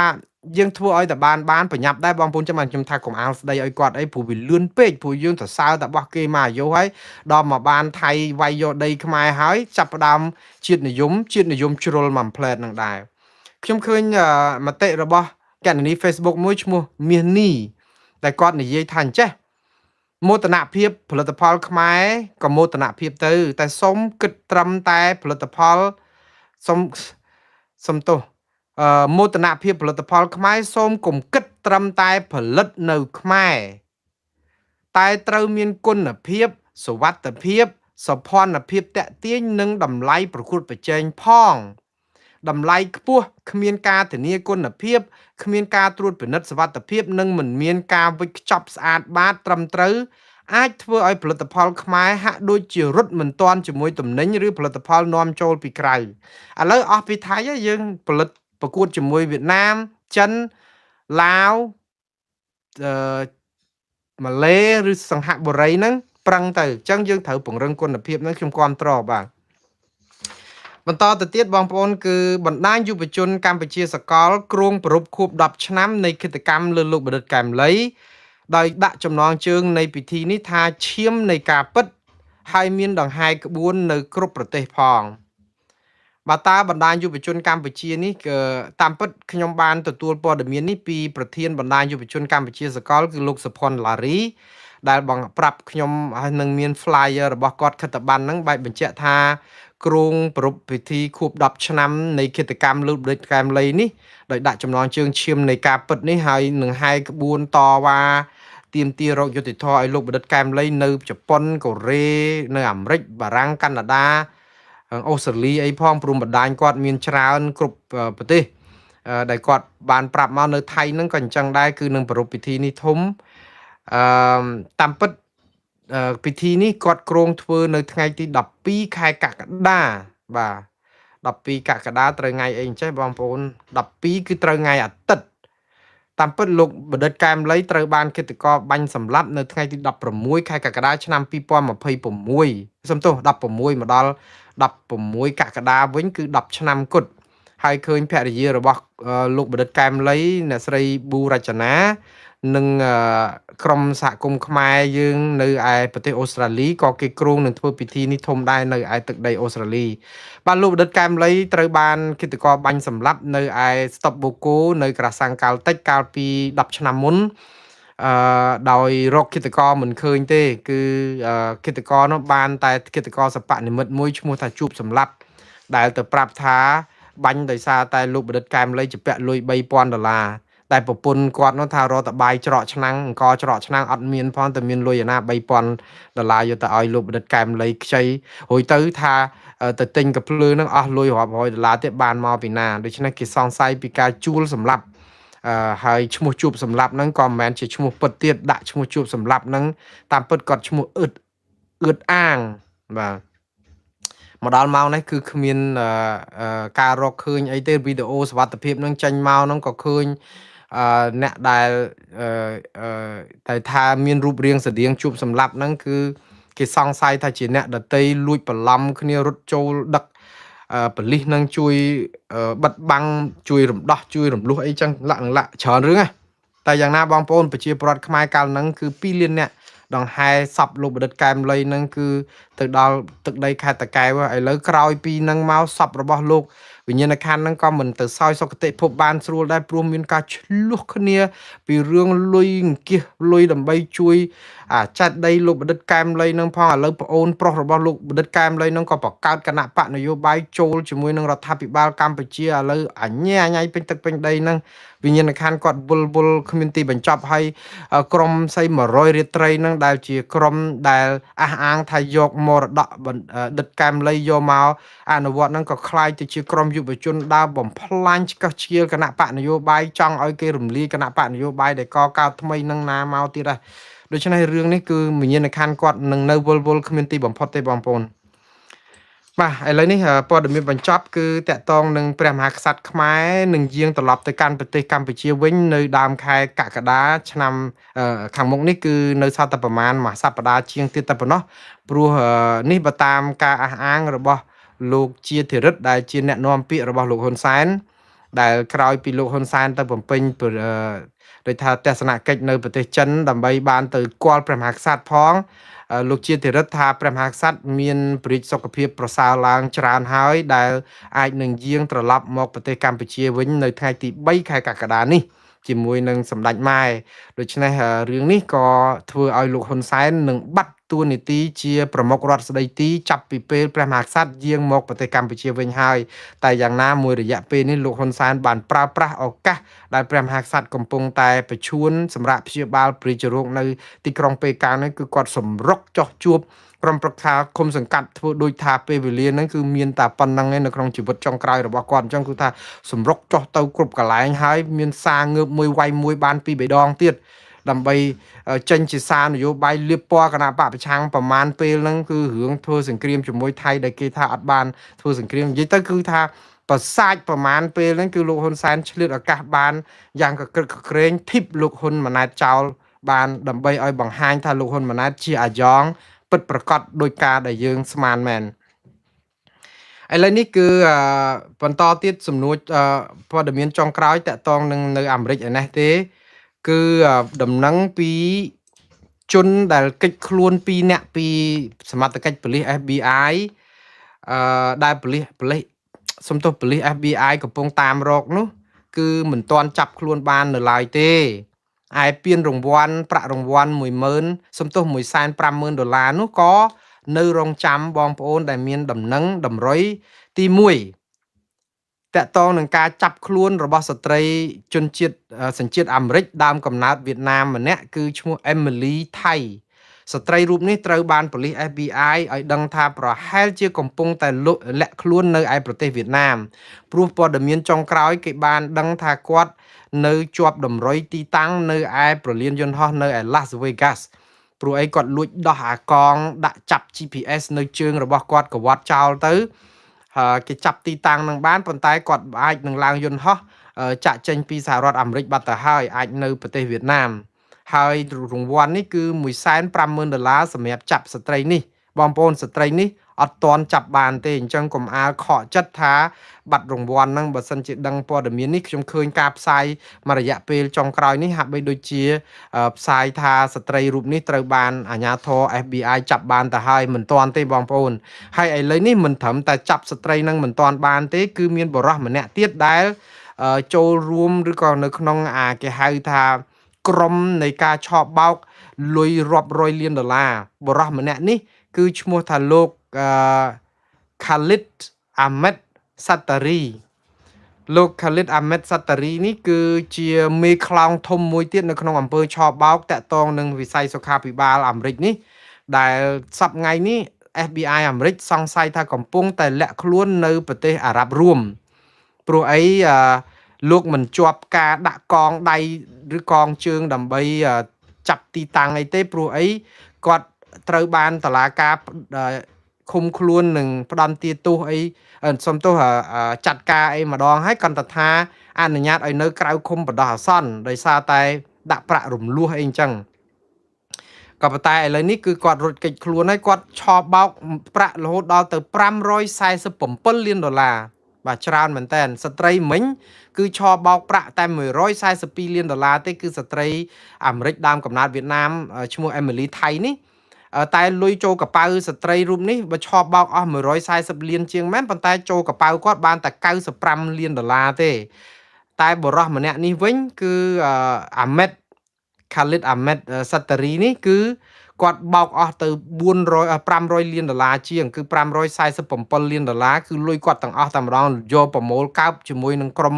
យើងធ្វើឲ្យតែបានប្រញាប់ដែរបងប្អូនចាំខ្ញុំថាកុំអាលស្ដីឲ្យគាត់អីព្រោះវាលឿនពេកព្រោះយើងសរសើរតែរបស់គេមកអាយុហើយដល់មកបានថៃវាយយកដីខ្មែរហើយចាប់ផ្ដើមជាតិនិយមជ្រុលមួយផ្លែតនឹងដែរខ្ញុំឃើញមតិរបស់កណនី Facebook មួយឈ្មោះមាសនីដែលគាត់និយាយថាអញ្ចេះមោទនភាពផលិតផលខ្មែរក៏មោទនភាពទៅតែសូមគិតត្រឹមតែផលិតផលសូមទោសមោទនភាពផលិតផលខ្មែរសូមកុំគិតត្រឹមតែផលិតនៅខ្មែរតែត្រូវមានគុណភាពសុវត្ថិភាពសោភ័ណភាពតាក់ទាញនិងតម្លៃប្រកួតប្រជែងផងតម្លៃខ្ពស់គ្មានការធានាគុណភាពគ្មានការត្រួតពិនិត្យសុវត្ថិភាពនិងមិនមានការវេចខ្ចប់ស្អាតបាតត្រឹមត្រូវអាចធ្វើឲ្យផលិតផលខ្មែរហាក់ដូចជារត់មិនទាន់ជាមួយទំនិញឬផលិតផលនាំចូលពីក្រៅឥឡូវអស់ពីថៃយើងផលិតប្រកួតជាមួយវៀតណាមចិនឡាវអឺម៉ាឡេឬសង្ហបុរីហ្នឹងប្រឹងទៅអញ្ចឹងយើងត្រូវពង្រឹងគុណភាពហ្នឹងខ្ញុំគាំទ្របាទបន្តទៅទៀតបងប្អូនគឺបណ្ដាញយុវជនកម្ពុជាសកលគ្រោងប្រារព្ធខួប10ឆ្នាំនៃគិតកម្មលើលោកបណ្ឌិតកែមលីដោយដាក់ចំណងជើងនៃពិធីនេះថាឈាមនៃការពិតហើយមានដង្ហែក្បួននៅគ្រប់ប្រទេសផងបាទតើបណ្ដាញយុវជនកម្ពុជានេះគឺតាមពិតខ្ញុំបានទទួលព័ត៌មាននេះពីប្រធានបណ្ដាញយុវជនកម្ពុជាសកលគឺលោកសុផុនឡារីដែលបងប្រាប់ខ្ញុំហើយនឹងមាន flyer របស់គាត់ខិត្តប័ណ្ណហ្នឹងបែបបញ្ជាក់ថាគ្រោងប្រារព្ធពិធីខួប10ឆ្នាំនៃគិតកម្មលើកបណ្ឌិតកែមលីនេះដោយដាក់ចំណងជើងឈាមនៃការពិតនេះហើយនឹងហែក្បួនតវ៉ាទាមទាររកយុត្តិធម៌ឲ្យលោកបណ្ឌិតកែមលីនៅជប៉ុនកូរ៉េនៅអាមេរិកបារាំងកាណាដាអូស្ត្រាលីអីផងព្រមបណ្ដាញគាត់មានច្រើនគ្រប់ប្រទេសដែលគាត់បានប្រាប់មកនៅថៃហ្នឹងក៏អញ្ចឹងដែរគឺនឹងប្រារព្ធពិធីនេះធំអឺតាមពិតពិធីនេះគាត់គ្រោងធ្វើនៅថ្ងៃទី12ខែកក្កដាបាទ12កក្កដាត្រូវថ្ងៃអីអញ្ចេះបងប្អូន12គឺត្រូវថ្ងៃអាទិត្យតាមពិតលោកបណ្ឌិតកែមលីត្រូវបានឃាតករបាញ់សម្លាប់នៅថ្ងៃទី16ខែកក្កដាឆ្នាំ2026សំទោស16មកដល់16កក្កដាវិញគឺ10ឆ្នាំគត់ហើយឃើញភរិយារបស់លោកបណ្ឌិតកែមលីអ្នកស្រីប៊ូរចនានិងក្រុមសហគមន៍ខ្មែរយើងនៅឯប្រទេសអូស្ត្រាលីក៏គេគ្រោងនឹងធ្វើពិធីនេះធំដែរនៅឯទឹកដីអូស្ត្រាលីបាទលោកបណ្ឌិតកែមលីត្រូវបានឃាតករបាញ់សម្លាប់នៅឯស្តុបបូកូនៅក្រាសាំងកាល់តិចកាលពី10ឆ្នាំមុនដោយរកឃាតករមិនឃើញទេគឺឃាតករនោះបានតែឃាតករសបនិមិត្តមួយឈ្មោះថាជួបសម្លាប់ដែលទៅប្រាប់ថាបាញ់ដោយសារតែលោកបណ្ឌិតកែមលីជំពាក់លុយ3000ដុល្លារតែប្រពន្ធគាត់នោះថារកតបាយច្រកឆ្នាំងអង្គច្រកឆ្នាំងអត់មានផងតែមានលុយឯណា3000ដុល្លារយកទៅឲ្យលោកបណ្ឌិតកែមលីខ្ចីរួចទៅថាទៅទិញកាភ្លើងនឹងអស់លុយរាប់រយដុល្លារទៀតបានមកពីណាដូច្នេះគេសង្ស័យពីការជួលសម្លាប់ហើយឈ្មោះជួបសម្លាប់ហ្នឹងក៏មិនមែនជាឈ្មោះពិតទៀតដាក់ឈ្មោះជួបសម្លាប់ហ្នឹងតាមពិតគាត់ឈ្មោះអឿតអាងបាទមកដល់ម៉ោងនេះគឺគ្មានការរកឃើញអីទេវីដេអូសុវត្ថិភាពនឹងចេញមកហ្នឹងក៏ឃើញអ្នកដែលតែថាមានរូបរាងស្តៀងជួបសម្លាប់ហ្នឹងគឺគេសង្ស័យថាជាអ្នកដតីលួចបន្លំគ្នារត់ចូលដឹកប៉ូលីសនឹងជួយបិទបាំងជួយរំដោះជួយរំលោះអីចឹងលាក់នឹងលាក់ច្រើនរឿងណា តែយ៉ាងណាបងប្អូនប្រជាពលរដ្ឋខ្មែរកាលហ្នឹងគឺ2លានអ្នកដង្ហែសពលោកបណ្ឌិតកែមលីហ្នឹងគឺទៅដល់ទឹកដីខេត្តតាកែវឥឡូវក្រោយពីហ្នឹងមកសពរបស់លោកវិញ្ញាណក្ខន្ធហ្នឹងក៏មិនទៅសោយសុគតិភពបានស្រួលដែរព្រោះមានការឆ្លោះគ្នាពីរឿងលុយអង្គាសលុយដើម្បីជួយអាចាត់ដីលោកបណ្ឌិតកែមលីហ្នឹងផងឥឡូវប្អូនប្រុសរបស់លោកបណ្ឌិតកែមលីហ្នឹងក៏បង្កើតគណៈបកនយោបាយចូលជាមួយនឹងរដ្ឋាភិបាលកម្ពុជាឥឡូវអញ្ញាអញ្ញៃពេញទឹកពេញដីហ្នឹងវិញ្ញាណក្ខន្ធគាត់វល់វល់គ្មានទីបញ្ចប់ហើយក្រុមសី100រាត្រីហ្នឹងដែលជាក្រុមដែលអះអាងថាយកមរតកបណ្ឌិតកែមលីយកមកអនុវត្តហ្នឹងក៏คล้ายទៅជាក្រុមយុវជនដើរបំផ្លាញឆ្កឹះឆ្កៀលគណៈបកនយោបាយចង់ឲ្យគេរំលាយគណៈបកនយោបាយដែលកកើតថ្មីនឹងណាមកទៀតដែរដូច្នេះរឿងនេះគឺវិញ្ញាណក្ខន្ធគាត់នឹងនៅវល់វល់គ្មានទីបំផុតទេបងប្អូនបាទឥឡូវនេះព័ត៌មានបញ្ចប់គឺតកតងនឹងព្រះមហាក្សត្រខ្មែរនឹងយាងត្រឡប់ទៅកាន់ប្រទេសកម្ពុជាវិញនៅដើមខែកក្កដាឆ្នាំខាងមុខនេះគឺនៅសល់តែប្រមាណមួយសប្តាហ៍ជាងទៀតតែប៉ុណ្ណោះព្រោះនេះបើតាមការអះអាងរបស់លោកជាធិរិទ្ធដែលជាអ្នកនាំពាក្យរបស់លោកហ៊ុនសែនដែលក្រោយពីលោកហ៊ុនសែនទៅបំពេញដោយថាទស្សនកិច្ចនៅប្រទេសចិនដើម្បីបានទៅគាល់ព្រះមហាក្សត្រផងលោកជាធិរិទ្ធថាព្រះមហាក្សត្រមានព្រះរាជសុខភាពប្រសើរឡើងច្រើនហើយដែលអាចនឹងយាងត្រឡប់មកប្រទេសកម្ពុជាវិញនៅថ្ងៃទី3ខែកក្កដានេះជាមួយនឹងសម្ដេចម៉ែដូច្នេះរឿងនេះក៏ធ្វើឲ្យលោកហ៊ុនសែននឹងបាត់តួនាទីជាប្រមុខរដ្ឋស្ដីទីចាប់ពីពេលព្រះមហាក្សត្រយាងមកប្រទេសកម្ពុជាវិញហើយតែយ៉ាងណាមួយរយៈពេលនេះលោកហ៊ុនសែនបានប្រើប្រាស់ឱកាសដែលព្រះមហាក្សត្រកំពុងតែប្រឈួនសម្រាប់ព្យាបាលព្រះរាជរោគនៅទីក្រុងប៉េកាំងនេះគឺគាត់សម្រុកចោះជួបក្រុមប្រឹក្សាឃុំសង្កាត់ធ្វើដូចថាពេលវេលាហ្នឹងគឺមានតែប៉ុណ្្នឹងឯងនៅក្នុងជីវិតចុងក្រោយរបស់គាត់អញ្ចឹងគឺថាសម្រុកចោះទៅគ្រប់កន្លែងហើយមានសារងើបមួយវាយមួយបានពីរបីដងទៀតដើម្បីចេញជាសារនយោបាយលៀបពណ៌គណៈបកប្រឆាំងប្រមាណពេលហ្នឹងគឺរឿងធ្វើសង្គ្រាមជាមួយថៃដែលគេថាអត់បានធ្វើសង្គ្រាមនិយាយទៅគឺថាប្រសាចប្រមាណពេលហ្នឹងគឺលោកហ៊ុនសែនឆ្លៀតឱកាសបានយ៉ាងកក្រឹកកក្រែងធីបលោកហ៊ុនម៉ាណែតចោលបានដើម្បីឲ្យបង្ហាញថាលោកហ៊ុនម៉ាណែតជាអាយ៉ងពិតប្រាកដដោយការដែលយើងស្មានមែនឥឡូវនេះគឺបន្តទៀតសំណួរព័ត៌មានចុងក្រោយតកតងនឹងនៅអាមេរិកឯនេះទេគឺដំណឹងពីជនដែលគេចខ្លួន2នាក់ពីសមត្ថកិច្ចប៉ូលីស FBI ដែលប៉ូលីសប៉ូលីសសំទោសប៉ូលីស FBI កំពុងតាមរកនោះគឺមិនទាន់ចាប់ខ្លួនបាននៅឡើយទេឯពានរង្វាន់ប្រាក់រង្វាន់10000សំទោស150,000ដុល្លារនោះក៏នៅរងចាំបងប្អូនដែលមានដំណឹងតម្រុយទី1តកតងនឹងការចាប់ខ្លួនរបស់ស្ត្រីជនជាតិសញ្ជាតិអាមេរិកដើមកំណើតវៀតណាមម្នាក់គឺឈ្មោះ Emily ថៃស្ត្រីរូបនេះត្រូវបានប៉ូលីស FBI ឲ្យដឹងថាប្រហែលជាកំពុងតែលាក់ខ្លួននៅឯប្រទេសវៀតណាមព្រោះព័ត៌មានចុងក្រោយគេបានដឹងថាគាត់នៅជាប់តម្រុយទីតាំងនៅឯប្រលានយន្តហោះនៅឯ Las Vegas ព្រោះអីគាត់លួចដោះអាកងដាក់ចាប់ GPS នៅជើងរបស់គាត់កវត្តចោលទៅគេចាប់ទីតាំងនឹងបានប៉ុន្តែគាត់អាចនឹងឡើងយន្តហោះចាក់ចេញពីសហរដ្ឋអាមេរិកបាត់ទៅហើយអាចនៅប្រទេសវៀតណាមហើយរង្វាន់នេះគឺ150,000ដុល្លារសម្រាប់ចាប់ស្ត្រីនេះបងប្អូនស្ត្រីនេះអត់ទាន់ចាប់បានទេអញ្ចឹងកុំអាលខកចិត្តថាបាត់រង្វាន់ហ្នឹងបើសិនជាដឹងព័ត៌មាននេះខ្ញុំឃើញការផ្សាយមួយរយៈពេលចុងក្រោយនេះហាក់បីដូចជាផ្សាយថាស្ត្រីរូបនេះត្រូវបានអាជ្ញាធរ FBI ចាប់បានទៅហើយមិនទាន់ទេបងប្អូនហើយឥឡូវនេះមិនត្រឹមតែចាប់ស្ត្រីនឹងមិនទាន់បានទេគឺមានបុរសម្នាក់ទៀតដែលចូលរួមឬក៏នៅក្នុងអាគេហៅថាក្រុមនៃការឆបោកលុយរាប់រយលានដុល្លារបរោះម្នាក់នេះគឺឈ្មោះថាលោក Khalid Ahmed Satari លោក Khalid Ahmed Satari នេះគឺជាមេខ្លោងធំមួយទៀតនៅក្នុងអំពើឆបោកតាក់ទងនឹងវិស័យសុខាភិបាលអាមេរិកនេះដែលសប្តាហ៍ថ្ងៃនេះ FBI អាមេរិកសង្ស័យថាកំពុងតែលាក់ខ្លួននៅប្រទេសអារ៉ាប់រួមព្រោះអីលោកមិនជាប់ការដាក់កងដៃឬកងជើងដើម្បីចាប់ទីតាំងអីទេព្រោះអីគាត់ត្រូវបានតឡាការឃុំខ្លួននិងផ្ដន្ទាទោសអីសុំទោសចាត់ការអីម្ដងហើយគាត់តែថាអនុញ្ញាតឲ្យនៅក្រៅឃុំបណ្ដោះអាសន្នដោយសារតែដាក់ប្រាក់រំលោះអីអញ្ចឹងក៏ប៉ុន្តែឥឡូវនេះគឺគាត់រត់គេចខ្លួនហើយគាត់ឆបោកប្រាក់រហូតដល់ទៅ547លានដុល្លារ បាទច្រើនមែនតើស្ត្រីមិញគឺឆបោកប្រាក់តែ142លានដុល្លារទេគឺស្ត្រីអាមេរិកដើមកំណើតវៀតណាមឈ្មោះ Emily ថៃនេះតែលុយចូលកប៉ៅស្ត្រីរូបនេះបើឆបោកអស់140លានជាងមែនប៉ុន្តែចូលកប៉ៅគាត់បានតែ95លានដុល្លារទេតែបុរសម្នាក់នេះវិញគឺអាមេត Khalid Ahmed សត្តារីនេះគឺគាត់បោកអស់ទៅ400 500លានដុល្លារជាងគឺ547លានដុល្លារគឺលុយគាត់ទាំងអស់តែម្ដងយកប្រមូលកើបជាមួយនឹងក្រុម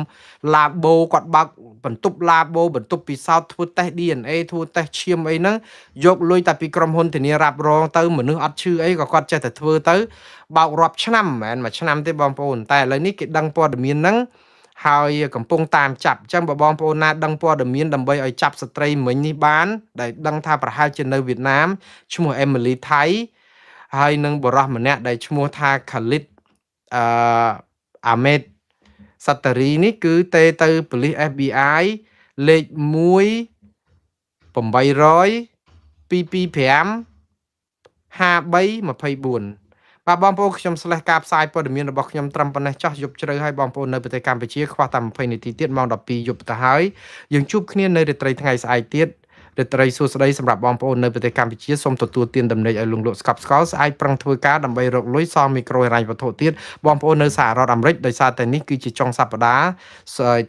ឡាបូគាត់បើកបន្ទប់ឡាបូបន្ទប់ពិសោធន៍ធ្វើតេស្ត DNA ធ្វើតេស្តឈាមអីហ្នឹងយកលុយតែពីក្រុមហ៊ុនធានារ៉ាប់រងទៅមនុស្សអត់ឈឺអីក៏គាត់ចេះតែធ្វើទៅបោករាប់ឆ្នាំមិនមែនមួយឆ្នាំទេបងប្អូនតែឥឡូវនេះគេដឹងព័ត៌មានហ្នឹងហើយកំពុងតាមចាប់អញ្ចឹងបើបងប្អូនណាដឹងព័ត៌មានដើម្បីឲ្យចាប់ស្ត្រីមិញនេះបានដែលដឹងថាប្រហែលជានៅវៀតណាមឈ្មោះ Emily ថៃហើយនឹងបុរសម្នាក់ដែលឈ្មោះថា Khalid អឺអាមេតសត្តារីនេះគឺទេទៅប៉ូលីស FBI លេខ1 800 225 5324បាទបងប្អូនខ្ញុំស្លេះការផ្សាយព័ត៌មានរបស់ខ្ញុំត្រឹមប៉ុណ្ណេះចោះយប់ជ្រៅហើយបងប្អូននៅប្រទេសកម្ពុជាខ្វះតែ20នាទីទៀតម៉ោង12យប់ទៅហើយយើងជួបគ្នានៅរាត្រីថ្ងៃស្អែកទៀតរាត្រីសួស្តីសម្រាប់បងប្អូននៅប្រទេសកម្ពុជាសូមទទួលទានដំណេកឲ្យលងលក់ស្កប់ស្កល់ស្អែកប្រឹងធ្វើការដើម្បីរកលុយសងមីក្រូហិរញ្ញវត្ថុទៀតបងប្អូននៅសហរដ្ឋអាមេរិកដោយសារតែនេះគឺជាចុងសប្តាហ៍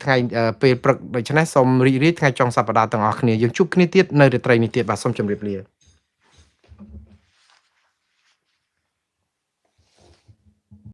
ថ្ងៃពេលព្រឹកដូច្នេះសូមរីករាយថ្ងៃចុងសប្តាហ៍ទាំងអស់គ្នាយើងជួបគ្នាទៀតនៅរាត្រីនេះទៀតបាទសូមជម្រាបលា។